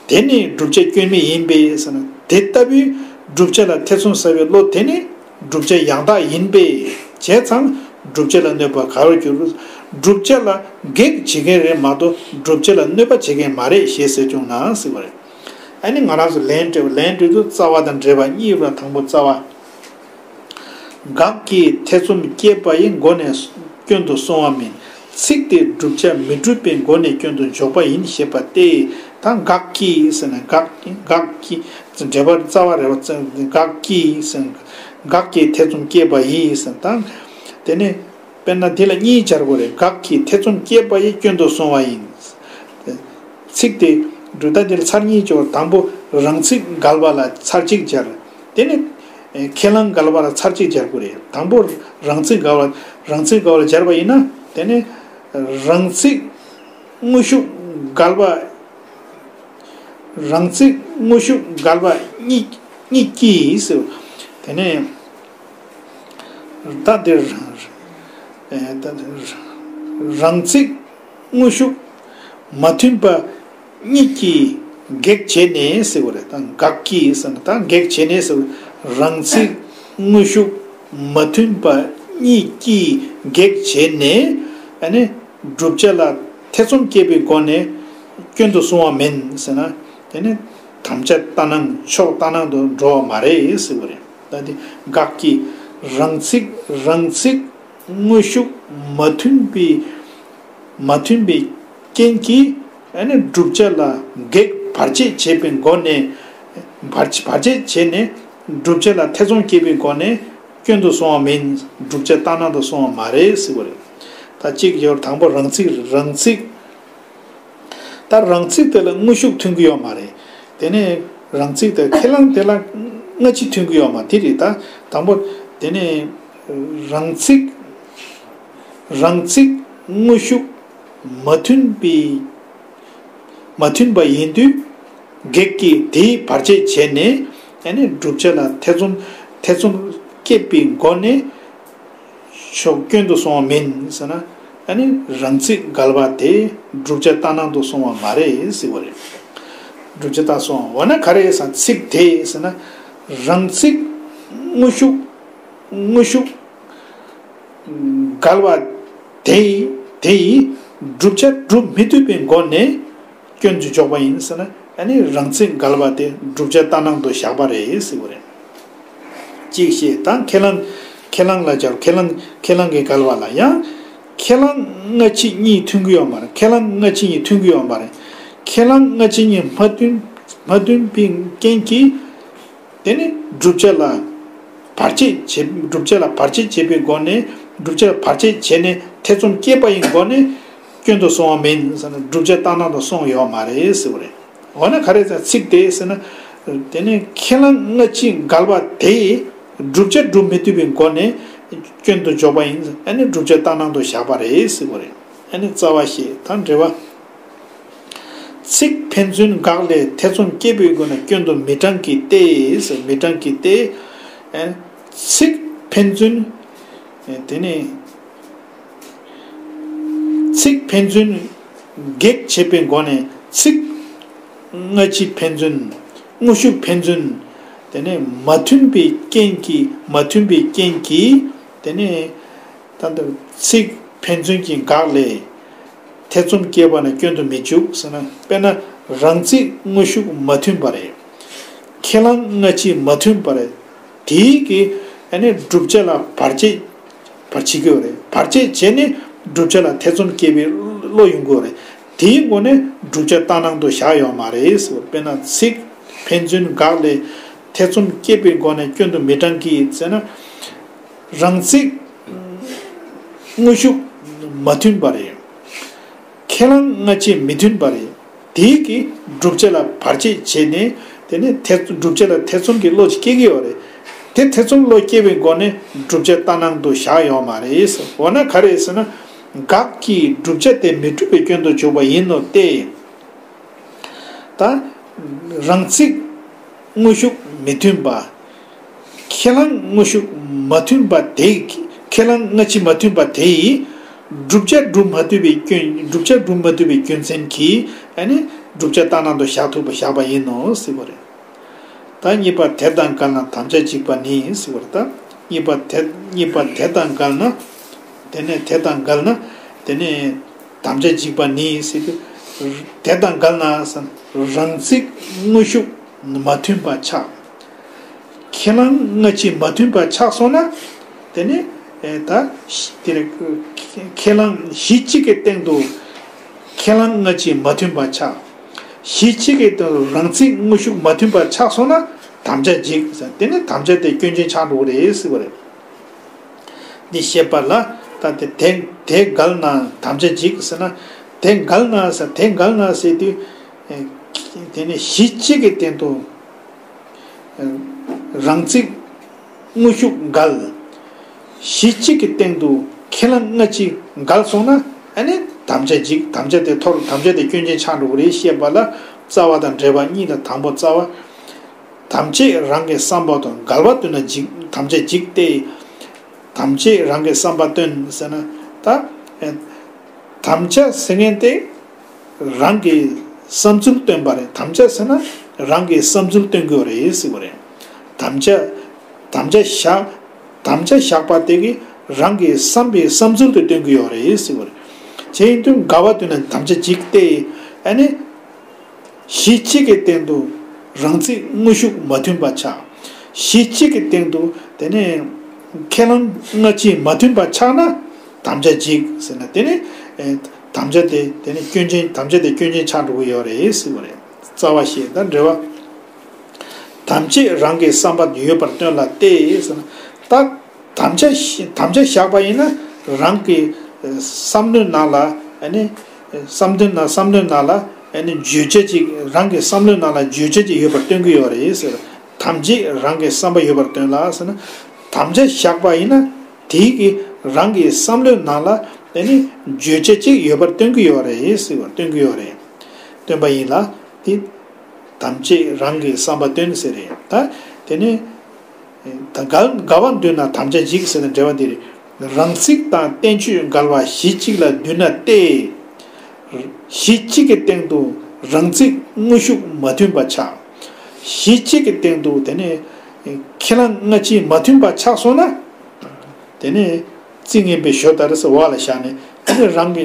དེ་ནི་བསྒྲུབ་བྱ་སྐྱོན་མེད་ཡིན་པས་ཟེར་ན་དེ་ལྟ་བུའི་བསྒྲུབ་བྱ་ལ་ཐེ་ཚོམ་ཟ་བའི་བློ་དེ་ནི་བསྒྲུབ་བྱ་ཡང་དག་ཡིན་པས་བྱས་ཙང་བསྒྲུབ་བྱ་ལ་གནོད་པ་ག་རུ་འགྱུར། བསྒྲུབ་བྱ་ལ་གེགས་བྱེད་མཁན་རེད་མ་གཏོགས་བསྒྲུབ་བྱ་ལ་གནོད་པ་བྱེད་མཁན་མ་རེད་ཞེས་ཟེར་བྱུང་ན་ཟེར་བ་རེད། ཨ་ནི་ང་རང་ཚོ་ལན་སྤྲད་པ་ལན་སྤྲད་དུས་རྩ་བ་དང་འབྲེལ་བ་གཉིས་པ་དང་པོ་རྩ་བ། དགག་གིས་ཐེ་ཚོམ་སྐྱེས་པ་ཡི་སྒོ་ནས་སྐྱོན་དུ་སོང་བ་མིན། ཚིག་དེ་བསྒྲུབ་བྱ་མི་འགྲུབ་པའི་སྒོ་ནས་སྐྱོན་དུ་འཇོག་པ་ཡིན་ཞེས་པ་སྟེ། ད་དགག་གིས་ཟེར་ན་དགག་དགག་གིས་འགྲེལ་པ་རྩ་བ་རེད་བ། དགག་གིས་ཟེར་ན་དགག་གིས་ཐེ་ཚོམ་སྐྱེས་པ་ཡིས་ཟེར་ན་ད་དེ་ནས་དཔེར་ན་འདི་ལ་གཉིས་སྦྱར་དགོས་རེད། དགག་གིས་ཐེ་ཚོམ་སྐྱེས་པ་ཡི་སྐྱོན་དུ་སོང་བ་ཡིན། ཚིག་དེ་སྒྲུབ་ད་འདི་ལ་ཚར་གཉིས་སྦྱོར། དང་པོ་རང་ཚིག་འགལ་བ་ལ་ཚར་གཅིག་སྦྱར། དེ་ནས་ཁས་བླངས་འགལ་བ་ལ་ཚར་གཅིག་སྦྱར་དགོས་རེད། དང་པོ་རང་ཚིག་འགལ་བ་རང་ཚིག་འགལ་བ་ལ་སྦྱར་བ་ཡིན་ན་དེ་ནས་རང་ཚིག་དངོས་ཤུགས་འགལ་བ། རང་ཚིག་དངོས་ཤུགས་འགལ་བ་གཉིས་གཉིས་ཀྱིས་ཟེར། དེ་ནས་ད་འདིར་ད་རང་ཚིག་དངོས་ཤུགས་མ་མཐུན་པ་གཉིས་ཀྱིས་གེགས་བྱས་ནས་ཟེར་བ་རེད། ད་དགག་གིས་ཟེར་ན་ད་གེགས་བྱས་ནས་ཟེར་བ་རང་ཚིག་དངོས་ཤུགས་མ་མཐུན་པ་གཉིས་ཀྱིས་གེགས་བྱས་ནས་ཨ་ནི་བསྒྲུབ་བྱ་ལ་ཐེ་ཚོམ་སྐྱེས་པའི་སྒོ་ནས་སྐྱོན་དུ་སོང་བ་མིན་ཟེར་ན་དེ་ནི་དམ་བཅའ་ལྟར་སྣང་ཕྱོགས་ལྟར་སྣང་དུ་འགྲོ་བ་མ་རེད་ཟེར་བ་རེད། ད་དེ་དགག་གིས་རང་ཚིག་རང་ཚིག་དངོས་ཤུགས་མ་མཐུན་པའི་མ་མཐུན་པའི་རྐྱེན་གྱིས་ཨ་ནི་བསྒྲུབ་བྱ་ལ་གེགས་བར་ཆད་བྱེད་པའི་སྒོ་ནས་བར་བར་ཆད་བྱས་ནས་བསྒྲུབ་བྱ་ལ་ཐེ་ཚོམ་སྐྱེས་པའི་སྒོ་ནས་སྐྱོན་དུ་སོང་བ་མིན། བསྒྲུབ་བྱ་ལྟར་སྣང་དུ་སོང་བ་མ་རེད་ཟེར་བ་རེད། ད་གཅིག་ཡོད་དང་པོ་རང་ཚིག་རང་ཚིག་ད་རང་ཚིག་དེ་ལ་དངོས་ཤུགས་མཐུན་གྱི་ཡོད་མ་རེད། དེ་ནས་རང་ཚིག་དེ་ཁས་བླངས་དེ་ལ་སྔ་ཕྱི་མཐུན་གྱི་ཡོད་མ་དེ་རེད། ད་དང་པོ་དེ་ནས་རང་ཚིག་རང་ཚིག་དངོས་ཤུགས་མ་མཐུན་པའི་མ་མཐུན་པ་ཡིན་དུས་གེགས་ཀྱིས་དེའི་བར་ཆད་བྱས་ནས་ཨ་ནི་བསྒྲུབ་བྱ་ལ་ཐེ་ཚོམ་ཐེ་ཚོམ་སྐྱེས་པའི་སྒོ་ནས། ཕྱོགས་སྐྱོན་དུ་སོང་བ་མིན་ཟེར་ན། ཨ་ནི་རང་ཚིག་འགལ་བ་དེ་བསྒྲུབ་བྱ་ལྟར་སྣང་དུ་སོང་བ་མ་རེད་ཟེར་བ་རེད། བསྒྲུབ་བྱ་ལྟར་སོང་བ་འོ་ན་ག་རེ་ཟེར་ཚིག་དེ་ཟེར་ན། རང་ཚིག་དངོས་ཤུགས་དངོས་ཤུགས་འགལ་བ་དེ་དེ་ཡིས་བསྒྲུབ་བྱ་སྒྲུབ་མི་ཐུབ་པའི་སྒོ་ནས། སྐྱོན་དུ་འཇོག་པ་ཡིན་ཟེར་ན་ཨ་ནི་རང་ཚིག་འགལ་བ་དེ་བསྒྲུབ་བྱ་ལྟར་སྣང་དུ་བཞག་པ་རེད་ཟེར་བ་རེད། གཅིག་བཤད་དང་ཁས་བླངས་ཁས་བླངས་ལ་སྦྱར་ཁས་བླངས་ཁས་བླངས་ཀྱི་འགལ་བ་ལ་ཡང་ཁས་བླངས་སྔ་ཕྱི་གཉིས་མཐུན་གྱི་ཡོད་མ་རེད། ཁས་བླངས་སྔ་ཕྱི་གཉིས་མཐུན་གྱི་ཡོད་མ་རེད། ཁས་བླངས་སྔ་ཕྱི་གཉིས་མ་མཐུན་མ་མཐུན་པའི་རྐྱེན་གྱིས། དེ་ནི་བསྒྲུབ་བྱ་ལ་བར་ཆད་བྱེད་བསྒྲུབ་བྱ་ལ་བར་ཆད་བྱེད་པའི་སྒོ་ནས་བསྒྲུབ་བྱ་ལ་བར་ཆད་བྱས་ནས་ཐེ་ཚོམ་སྐྱེས་པ་ཡི་སྒོ་ནས་སྐྱོན་དུ་སོང་བ་མིན་ཟེར་ན་བསྒྲུབ་བྱ་ལྟར་སྣང་དུ་སོང་ཡོད་མ་རེད་ཟེར་བ་རེད། འོ་ན་ག་རེ་ཟེར་ཚིག་དེ་ཟེར་ན། དེ་ནི་ཁས་བླངས་སྔ་ཕྱི་འགལ་བ་དེ་བསྒྲུབ་བྱ་སྒྲུབ་མི་ཐུབ་པའི་སྒོ་ནས་སྐྱོན་དུ་འཇོག་པ་ཡིན། ཨ་ནི་བསྒྲུབ་བྱ་ལྟར་སྣང་དུ་བཞག་པ་རེད་ཟེར་བ་རེད། ཨ་ནི་རྩ་བ་ཤེས་དང་འབྲེལ་བ། ཚིག་ཕན་ཚུན་དགག་ལས་ཐེ་ཚོམ་སྐྱེ་བའི་སྒོ་ནས་སྐྱོན་དུ་མི་དྲང་གི་སྟེ། མི་དྲང་གི་སྟེ། ཚིག་ཕན་ཚུན། དེ་ནས་ཚིག་ཕན་ཚུན་གེགས་བྱེད་པའི་སྒོ་ནས་ཚིག་སྔ་ཕྱི་ཕན་ཚུན་དངོས་ཤུགས་ཕན་ཚུན། དེ་ནས་མ་མཐུན་པའི་རྐྱེན་གྱིས་མ་མཐུན་པའི་རྐྱེན་གྱིས། དེ་ནས་ད་ལྟ་ཚིག་ཕན་ཚུན་གྱི་དགག་ལས། ཐེ་ཚོམ་སྐྱེས་པ་ན་སྐྱོན་དུ་མི་འཇུག་ཟེར་ན། དཔེར་ན་རང་ཚིག་དངོས་ཤུགས་མ་མཐུན་པ་རེད། ཁས་བླངས་སྔ་ཕྱི་མ་མཐུན་པ་རེད། དེའི་གི་ཨ་ནི་བསྒྲུབ་བྱ་ལ་བར་ཆད་བར་བྱེད་ཀྱི་ཡོད་རེད། བར་ཆད་བྱས་ནས་བསྒྲུབ་བྱ་ལ་ཐེ་ཚོམ་སྐྱེས་པའི་བློ་ཡོང་གི་ཡོད་རེད། དེའི་སྒོ་ནས་བསྒྲུབ་བྱ་ལྟར་སྣང་དུ་བཞག་ཡོད་མ་རེད་ཟེར་བ། དཔེར་ན་ཚིག་ཕན་ཚུན་དགག་ལས། ཐེ་ཚོམ་སྐྱེས་པའི་སྒོ་ནས་སྐྱོན་དུ་མི་བགྲང་གི་ཟེར་ན། རང་ཚིག་དངོས་ཤུགས་མ་མཐུན་པ་རེད། ཁས་བླངས་སྔ་ཕྱི་མི་མཐུན་པ་རེད། དེའི་གི་བསྒྲུབ་བྱ་ལ་བར་ཆད་བྱས་ནས། དེ་ནས་ཐེ་བསྒྲུབ་བྱ་ལ་ཐེ་ཚོམ་གྱི་བློ་ཅིག་སྐྱེ་གི་ཡོད་རེད། དེ་ཐེ་ཚོམ་བློ་སྐྱེ་བའི་སྒོ་ནས་བསྒྲུབ་བྱ་ལྟར་སྣང་དུ་བཞག་ཡོད་མ་རེད་ཟེར། འོ་ན་ག་རེ་ཟེར་ན། དགག་གིས་བསྒྲུབ་བྱ་དེ་མི་འགྲུབ་པའི་སྐྱོན་དུ་འཇུག་པ་ཡིན་ནོ་སྟེ། ད་རང་ཚིག་དངོས་ཤུགས་མི་མཐུན་པ། ཁས་བླངས་དངོས་ཤུགས་མ་མཐུན་པ་དེ། ཁས་བླངས་སྔ་ཕྱི་མ་མཐུན་པ་དེ་ཡིས་བསྒྲུབ་བྱ་སྒྲུབ་མ་ཐུབ་པའི་སྐྱོན། བསྒྲུབ་བྱ་སྒྲུབ་མ་ཐུབ་པའི་རྒྱུ་མཚན་གྱིས་ཨ་ནི་བསྒྲུབ་བྱ་ལྟར་སྣང་དུ་བཞག་ཐུབ་པ་བཞག་པ་ཡིན་ནོ་ཟེར་བ་རེད། ད་གཉིས་པ་དེ་དང་འགལ་ན་དམ་བཅའ་འཇིག་པ་ནི་ཟེར་བ་རེད། ད་གཉིས་པ་དེ། གཉིས་པ་དེ་དང་འགལ་ན། དེ་ནས་དེ་དང་འགལ་ན། དེ་ནས་དམ་བཅའ་འཇིག་པ་ནི་ཟེར་དུས། དེ་དང་འགལ་ན་ཟེར་ན། རང་ཚིག་དངོས་ཤུགས་མ་མཐུན་པ་ཆགས། ཁས་བླངས་སྔ་ཕྱི་མ་མཐུན་པ་ཆགས་སོང་ན། དེ་ནི་ཨེ་ད་དེ་རེད། ཁས་བླངས་གཞི་གཅིག་གི་སྟེང་དུ་ཁས་བླངས་སྔ་ཕྱི་མ་མཐུན་པ་ཆགས། གཞི་གཅིག་གི་སྟེང་དུ་རང་ཚིག་དངོས་ཤུགས་མ་མཐུན་པ་ཆགས་སོང་ན་དམ་བཅའ་འཇིག་ཟེར། དེ་ནི་དམ་བཅའ་དེ་སྐྱོན་ཅན་ཆགས་འགྲོ་གི་རེད་ཟེར་བ་རེད། འདི་བཤད་པ་ལ། ད་དེ་དེ་དེ་འགལ་ན་དམ་བཅའ་འཇིག་ཟེར་ན། དེ་འགལ་ན་ཟེར། དེ་འགལ་ན་ཟེར་དུས། ཨེ་དེ་ནི་གཞི་གཅིག་གི་སྟེང་དུ་རང་ཚིག་དངོས་ཤུགས་འགལ། གཞི་གཅིག་གི་སྟེང་དུ་ཁས་བླངས་སྔ་ཕྱི་འགལ་སོང་ན། ཨ་ནི་དམ་བཅའ་འཇིག། དམ་བཅའ་དེ་འཐོར། དམ་བཅའ་དེ་སྐྱོན་ཅན་ཆགས་འགྲོ་གི་རེད། བཤད་པ་ལ། རྩ་བ་དང་འབྲེལ་བ་གཉིས་ལ། དང་པོ་རྩ་བ། དམ་བཅས་རང་གི་བསམ་པ་དང་འགལ་བ་སྟོན་ན་འཇིག། དམ་བཅའ་འཇིག་སྟེ། དམ་བཅས་རང་གི་བསམ་པ་སྟོན་ཟེར་ན། ད་ཨེ་དམ་བཅའ་ཟེར་མཁན་དེ་རང་གི་བསམ་ཚུལ་སྟོན་པ་རེད། དམ་བཅའ་ཟེར་ན་རང་གི་བསམ་ཚུལ་སྟོན་དགོས་རེད་ཟེར་བ་རེད། དམ་བཅའ། དམ་བཅའ་བཞག་དམ་བཅའ་བཞག་པ་དེ་གིས་རང་གི་བསམ་པའི་བསམ་ཚུལ་དེ་སྟོན་གྱི་ཡོད་རེད་ཟེར་བ་རེད། བྱས་ཡིན་དུས་འགལ་བ་སྟོན་ན་དམ་བཅའ་འཇིག་སྟེ། ཨ་ནི་གཞི་གཅིག་གི་སྟེང་དུ་རང་ཚིག་དངོས་ཤུགས་མ་མཐུན་པ་ཆགས། གཞི་གཅིག་གི་སྟེང་དུ་དེ་ནས་ཁས་བླངས་སྔ་ཕྱི་མ་མཐུན་པ་ཆགས་ན་དམ་བཅའ་འཇིག་ཟེར་ན། དེ་ནི་ཨེ་དམ་བཅའ་དེ་དེ་ནི་སྐྱོན་ཅན། དམ་བཅའ་དེ་སྐྱོན་ཅན་ཆགས་འགྲོ་གི་ཡོད་རེད་ཟེར་བ་རེད། རྩ་བ་བཤད། ད་འགྲེལ་བ། དམ་བཅས་རང་གི་བསམ་པ་ཡོད་པར་སྟོན་ལ་སྟེ་ཟེར་ན། ད་དམ་བཅའ་བཞི། དམ་བཅའ་བཞག་པ་ཡིན་ན་རང་གི་བསམ་བློའི་ནང་ལ། ཨ་ནི་བསམ་དོན་ནང་། བསམ་བློའི་ནང་ལ་ཨ་ནི་བརྗོད་བྱ་ཅིག། རང་གི་བསམ་བློའི་ནང་ལ་བརྗོད་བྱ་ཅིག་ཡོད་པར་སྟོན་གྱི་ཡོད་རེད་ཟེར། དམ་བཅས་རང་གི་བསམ་པ་ཡོད་པར་སྟོན་ལ་ཟེར་ན། དམ་བཅའ་བཞག་པ་ཡིན་ན་དེའི་གི་རང་གི་བསམ་བློའི་ནང་ལ་ཨ་ནི་བརྗོད་བྱ་ཅིག་ཡོད་པར་སྟོན་གྱི་ཡོད་རེད་ཟེར་བ། སྟོན་གྱི་ཡོད་རེད། སྟོན་པ་ཡིན་ལ། དེ་དམ་བཅས་རང་གི་བསམ་པ་སྟོན་ཟེར་རེད། ད་དེ་ནི། ད་འགལ། འགལ་བ་འདོད་ན་དམ་བཅའ་འཇིག་ཟེར་ན་འགྲེལ་བ་འདི་རེད། རང་ཚིག་དང་བསྟན་བཅོས་འགལ་བ་གཞི་གཅིག་ལ་འདུས་ན་སྟེ། གཞི་གཅིག་གི་སྟེང་དུ་རང་ཚིག་དངོས་ཤུགས་མ་མཐུན་པ་ཆགས། གཞི་གཅིག་གི་སྟེང་དུ་དེ་ནས་ཁས་བླངས་སྔ་ཕྱི་མ་མཐུན་པ་ཆགས་སོང་ན། དེ་ནས་རྩིས་ངན་པའི་ཞོ་ལྟར་ཟེར་བ་ལ་བཞག་ནས། རང་གི་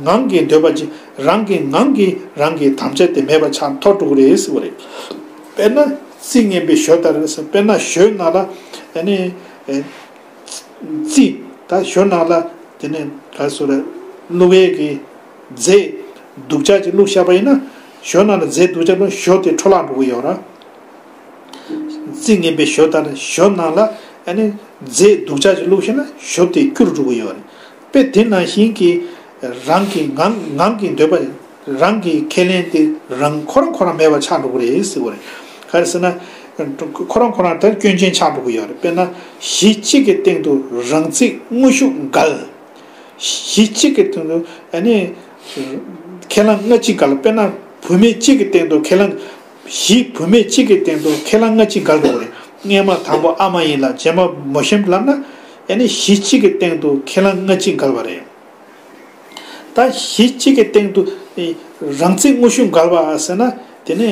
ངང་གིས་འདོད་པ་ཅིག། རང་གི་ངང་གིས་རང་གི་དམ་བཅའ་དེ་མེད་པ་ཆགས། འཐོར་འགྲོ་གི་རེད་ཟེར་བ་རེད། དཔེར་ན་རྩིས་ངན་པའི་ཞོ་ལྟར་ཟེར། དཔེར་ན་ཞོའི་ནང་ལ་ཨ་ནི་ཨེ་རྩི། ད་ཞོ་ནང་ལ་དེ་ནས་ག་རེ་ཟེར་རེད། བླུགས་ཡས་ཀྱི་རྫས་སྡུག་ཅག་ཅིག་བླུགས་བཞག་པ་ཡིན་ན། ཞོ་ནང་ལ་རྫས་སྡུག་ཅག་བླུགས། ཞོ་དེ་འཕྲོ་བརླག་འགྲོ་གི་ཡོད་རེད། རྩིས་ངན་པའི་ཞོ་ལྟར། ཞོ་ནང་ལ་ཨ་ནི་རྫས་སྡུག་ཅག་ཅིག་བླུགས་ཤེ་ན་ཞོ་དེ་སྐྱུར་འགྲོ་གི་ཡོད་རེད། དཔེ་དེ་ནང་བཞིན་གྱི་རང་གི་ངང་། ངང་གིས་འདོད་པ། རང་གི་ཁས་ལེན་དེ་རང་ཁོ་རང་ཁོ་རང་མེད་པ་ཆགས་འགྲོ་གི་རེད་ཟེར་བ་རེད། ག་རེ་ཟེར་ན། ཁོ་རང་ཁོ་རང་དེ་སྐྱོན་ཅན་ཆགས་འགྲོ་གི་ཡོད་རེད། དཔེར་ན་གཞི་གཅིག་གི་སྟེང་དུ་རང་ཚིག་དངོས་ཤུགས་འགལ། གཞི་གཅིག་གི་སྟེང་དུ་ཨ་ནི་ཁས་བླངས་སྔ་ཕྱི་འགལ། དཔེར་ན་བུད་མེད་གཅིག་གི་སྟེང་དུ་ཁས་བླངས། གཞི་བུད་མེད་གཅིག་གི་སྟེང་དུ་ཁས་བླངས་སྔ་ཕྱི་འགལ་འགྲོ་བ་རེད། སྔས་མ་དང་པོ་ཨ་མ་ཡིན་ལ། རྗེས་མ་མོ་གཤམ་ལབ་ན། ཨ་ནི་གཞི་གཅིག་གི་སྟེང་དུ་ཁས་བླངས་སྔ་ཕྱི་འགལ་བ་རེད། ད་གཞི་གཅིག་གི་སྟེང་དུ་རང་ཚིག་དངོས་ཤུགས་འགལ་བ་ཟེར་ན། དེ་ནས་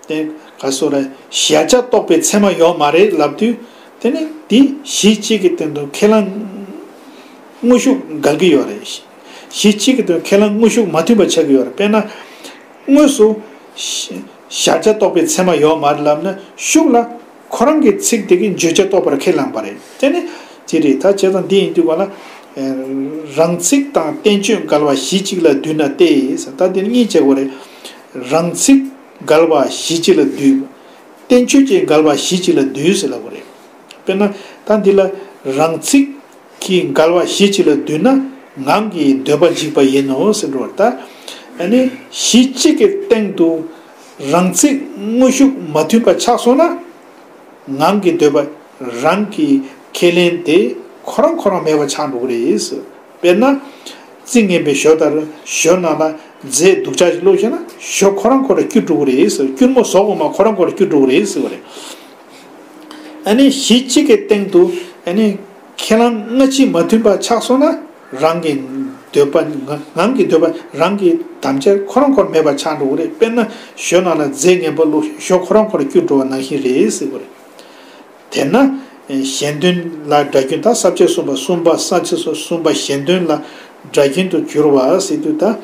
དེ་ག་སོ་ར་གཞལ་བྱ་རྟོགས་པའི་ཚད་མ་ཡོད་མ་རེད་ལབ་དུས། དེ་ནི་དེ་གཞི་གཅིག་གི་སྟེང་དུ་ཁས་བླངས་དངོས་ཤུགས་འགལ་གྱི་ཡོད་རེད། གཞི་གཅིག་གི་སྟེང་ཁས་བླངས་དངོས་ཤུགས་མ་མཐུན་པ་ཆགས་ཀྱི་ཡོད་རེད། དཔེར་ན། དངོས་སུ་གཞལ་བྱ་རྟོགས་པའི་ཚད་མ་ཡོད་མ་རེད་ལབ་ན། ཤུགས་ལ་ཁོ་རང་གི་ཚིག་དེ་གི་བརྗོད་བྱ་རྟོགས་པར་ཁས་བླངས་པ་རེད། དེ་ནི་དེ་རེད། ད་བྱས་ཙང་འདི་ཡིན་དུས་ག་ལ། རང་ཚིག་དང་བསྟན་བཅོས་འགལ་བ་གཞི་གཅིག་ལ་འདུས་ན་སྟེ། ད་འདི་ནི་གཉིས་བྱེད་དགོས་རེད། རང་ཚིག་འགལ་བ་གཞི་གཅིག་ལ་འདུས། བསྟན་བཅོས་ཀྱི་འགལ་བ་གཞི་གཅིག་ལ་འདུས་ཟེར་ལབ་དགོས་རེད། དཔེར་ན། ད་འདི་ལ་རང་ཚིག་གི་འགལ་བ་གཞི་གཅིག་ལ་འདུས་ན་ངང་གིས་འདོད་པ་འཇིག་པ་ཡིན་ནོ་ཟེར་འགྲོ་བར་ད། ཨ་ནི་གཞི་གཅིག་གི་སྟེང་དུ་རང་ཚིག་དངོས་ཤུགས་མ་མཐུན་པ་ཆགས་སོང་ན། ངང་གིས་འདོད་པ་རང་གི་ཁས་ལེན་དེ་ཁོ་རང་ཁོ་རང་མེད་པ་ཆགས་འགྲོ་གི་རེད་ཟེར། དཔེར་ན། རྩིས་ངན་པའི་ཞོ་ལྟར་ཞོ་ནང་ལ་རྫས་སྡུག་ཅག་ཅིག་བླུགས་ཤེ་ན་ཞོ་ཁོ་རང་ཁོ་རང་སྐྱུར་འགྲོ་གི་རེད་ཟེར། སྐྱུར་མོ་ཟོག་པོ་མ་ཁོ་རང་ཁོ་རང་སྐྱུར་འགྲོ་གི་རེད་ཟེར་བ་རེད། ཨ་ནི་གཞི་གཅིག་གི་སྟེང་དུ་ཨ་ནི་ཁས་བླངས་སྔ་ཕྱི་མ་མཐུན་པ་ཆགས་སོང་ན་རང་གི་འདོད་པ་ངང་གི་འདོད་པ་རང་གི་དམ་བཅའ་ཁོ་རང་ཁོ་རང་མེད་པ་ཆགས་འགྲོ་གི་རེད། དཔེར་ན་ཞོ་ནང་ལ་རྫས་ངན་པ་བླུགས་ཞོ་ཁོ་རང་ཁོ་རང་སྐྱུར་འགྲོ་བ་ནང་བཞིན་རེད་ཟེར་བ་རེད། དེས་ན། གཞན་དོན་ལ་སྒྲ་རྒྱུན་ད་ས་བཅད་གསུམ་པ་གསུམ་པ་ས་བཅད་སོ་གསུམ་པ་གཞན་དོན་ལ་སྒྲ་རྒྱུན་དུ་གྱུར་པ་ཟེར་དུས་ད།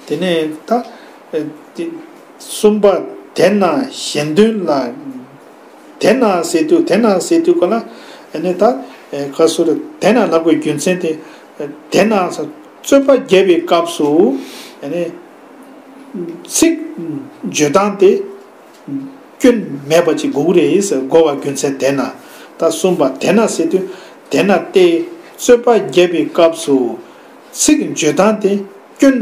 དེ་ནས་ད། དེ་གསུམ་པ་དེས་ན་གཞན་དོན་ལ། དེས་ན་ཟེར་དུས་དེས་ན་ཟེར་དུས་ག་ལ། ཨ་ནི་ད། ག་སུ་རེད། དེས་ན་ལབ་དགོས་རྒྱུ་མཚན་དེ། དེས་ན་རྩོད་པ་རྒྱབ་པའི་སྐབས་སུ། ཨ་ནི། ཚིག་བརྗོད་སྟངས་དེ་སྐྱོན་མེད་པ་ཅིག་དགོས་ཀྱི་རེད་ཟེར། དགོས་པ་རྒྱུ་མཚན་དེས་ན། ད་གསུམ་པ་དེས་ན་ཟེར་དུས་དེས་ན་སྟེ། རྩོད་པ་རྒྱབ་པའི་སྐབས་སུ་ཚིག་བརྗོད་སྟངས་དེ་སྐྱོན་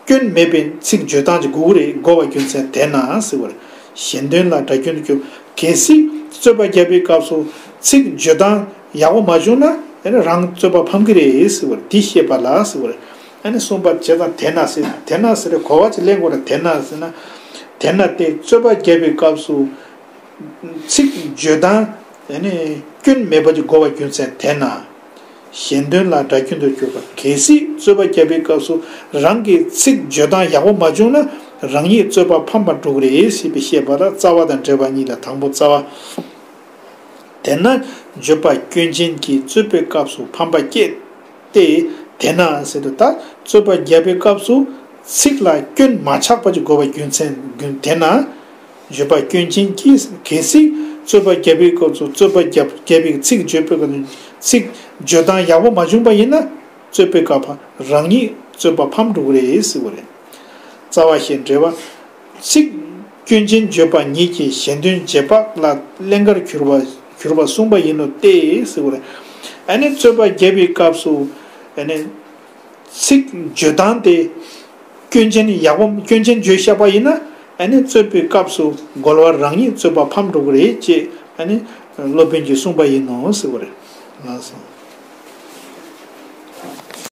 སྐྱོན་མེད་པའི་ཚིག་བརྗོད་སྟངས་ཅིག་དགོས་ཀྱི་རེད། དགོས་པ་རྒྱུ་མཚན་དེས་ན་ཟེར་བ་རེད། གཞན་དོན་ལ་སྒྲ་རྒྱུན་དུ་གྱུར། གལ་སྲིད་རྩོད་པ་རྒྱབ་པའི་སྐབས་སུ་ཚིག་བརྗོད་སྟངས་ཡག་པོ་མ་བྱུང་ན་ཨ་ནི་རང་རྩོད་པ་ཕམ་གྱི་རེད་ཟེར་བ་རེད། འདི་ཤེས་པ་ལ་ཟེར་བ་རེད། ཨ་ནི་གསུམ་པ་བྱས་ཙང་དེས་ན་ཟེར། དེས་ན་ཟེར་རེ་གོ་བ་ཅིག་ལེན་དགོས་རེད། དེས་ན་ཟེར་ན། དེས་ན་སྟེ་རྩོད་པ་རྒྱབ་པའི་སྐབས་སུ་ཚིག་བརྗོད་སྟངས་ཨ་ནི་སྐྱོན་མེད་པ་ཅིག་དགོས་པ་རྒྱུ་མཚན་དེས་ན། གཞན་དོན་ལ་སྒྲ་རྒྱུན་དུ་གྱུར་པ། གལ་སྲིད་རྩོད་པ་རྒྱབ་པའི་སྐབས་སུ་རང་གི་ཚིག་བརྗོད་སྟངས་ཡག་པོ་མ་བྱུང་ན་རང་ཉིད་རྩོད་པ་ཕམ་པར་འགྲོ་གི་རེད་ཟེར་བའི་བཤད་པ་ལ་རྩ་བ་དང་འགྲེལ་པ་གཉིས་ལ་དང་པོ་རྩ་བ། དེས་ན་བརྗོད་པ་སྐྱོན་ཅན་གྱིས་རྩོད་པའི་སྐབས་སུ་ཕམ་པ་སྐྱེད་དེ། དེས་ན་ཟེར་དུས་ད་རྩོད་པ་རྒྱབ་པའི་སྐབས་སུ་ཚིག་ལ་སྐྱོན་མ་ཆགས་པ་ཅིག་དགོས་པ་རྒྱུ་མཚན་རྒྱུ་དེས་ན། བརྗོད་པ་སྐྱོན་ཅན་གྱིས། གལ་སྲིད་རྩོད་པ་རྒྱབ་པའི་སྐབས་སུ་རྩོད་པ་རྒྱབ་རྒྱབ་པའི་ཚིག་བརྗོད་པའི་སྐབས་སུ་ཚིག་བརྗོད་སྟངས་ཡག་པོ་མ་བྱུང་པ་ཡིན་ན་རྩོད་པའི་སྐབས་རང་ཉིད་རྩོད་པ་ཕམ་འགྲོ་གི་རེད་ཟེར་བ་རེད། རྩ་བ་ཞེས་འགྲེལ་བ། ཚིག་སྐྱོན་ཅན་བརྗོད་པ་ཉིད་ཀྱིས་གཞན་དོན་རྗེས་དཔག་ལ་ཀླན་ཀར་གྱུར་པ་གྱུར་པ་གསུངས་པ་ཡིན་ནོ་སྟེ་ཟེར་བ་རེད། ཨ་ནི་རྩོད་པ་རྒྱབ་པའི་སྐབས་སུ་ཨ་ནི། ཚིག་བརྗོད་སྟངས་དེ་སྐྱོན་ཅན་ཡག་པོ་སྐྱོན་ཅན་བརྗོད་བཞག་པ་ཡིན་ན་ཨ་ནི་རྩོད་པའི་སྐབས་སུ་རྒོལ་བ་རང་ཉིད་རྩོད་པ་ཕམ་འགྲོ་གི་རེད་ཅེས་ཨ་ནི་སློབ་དཔོན་གྱིས་གསུངས་པ་ཡིན་ནོ་ཟེར་བ་རེད། ལགས་སོ།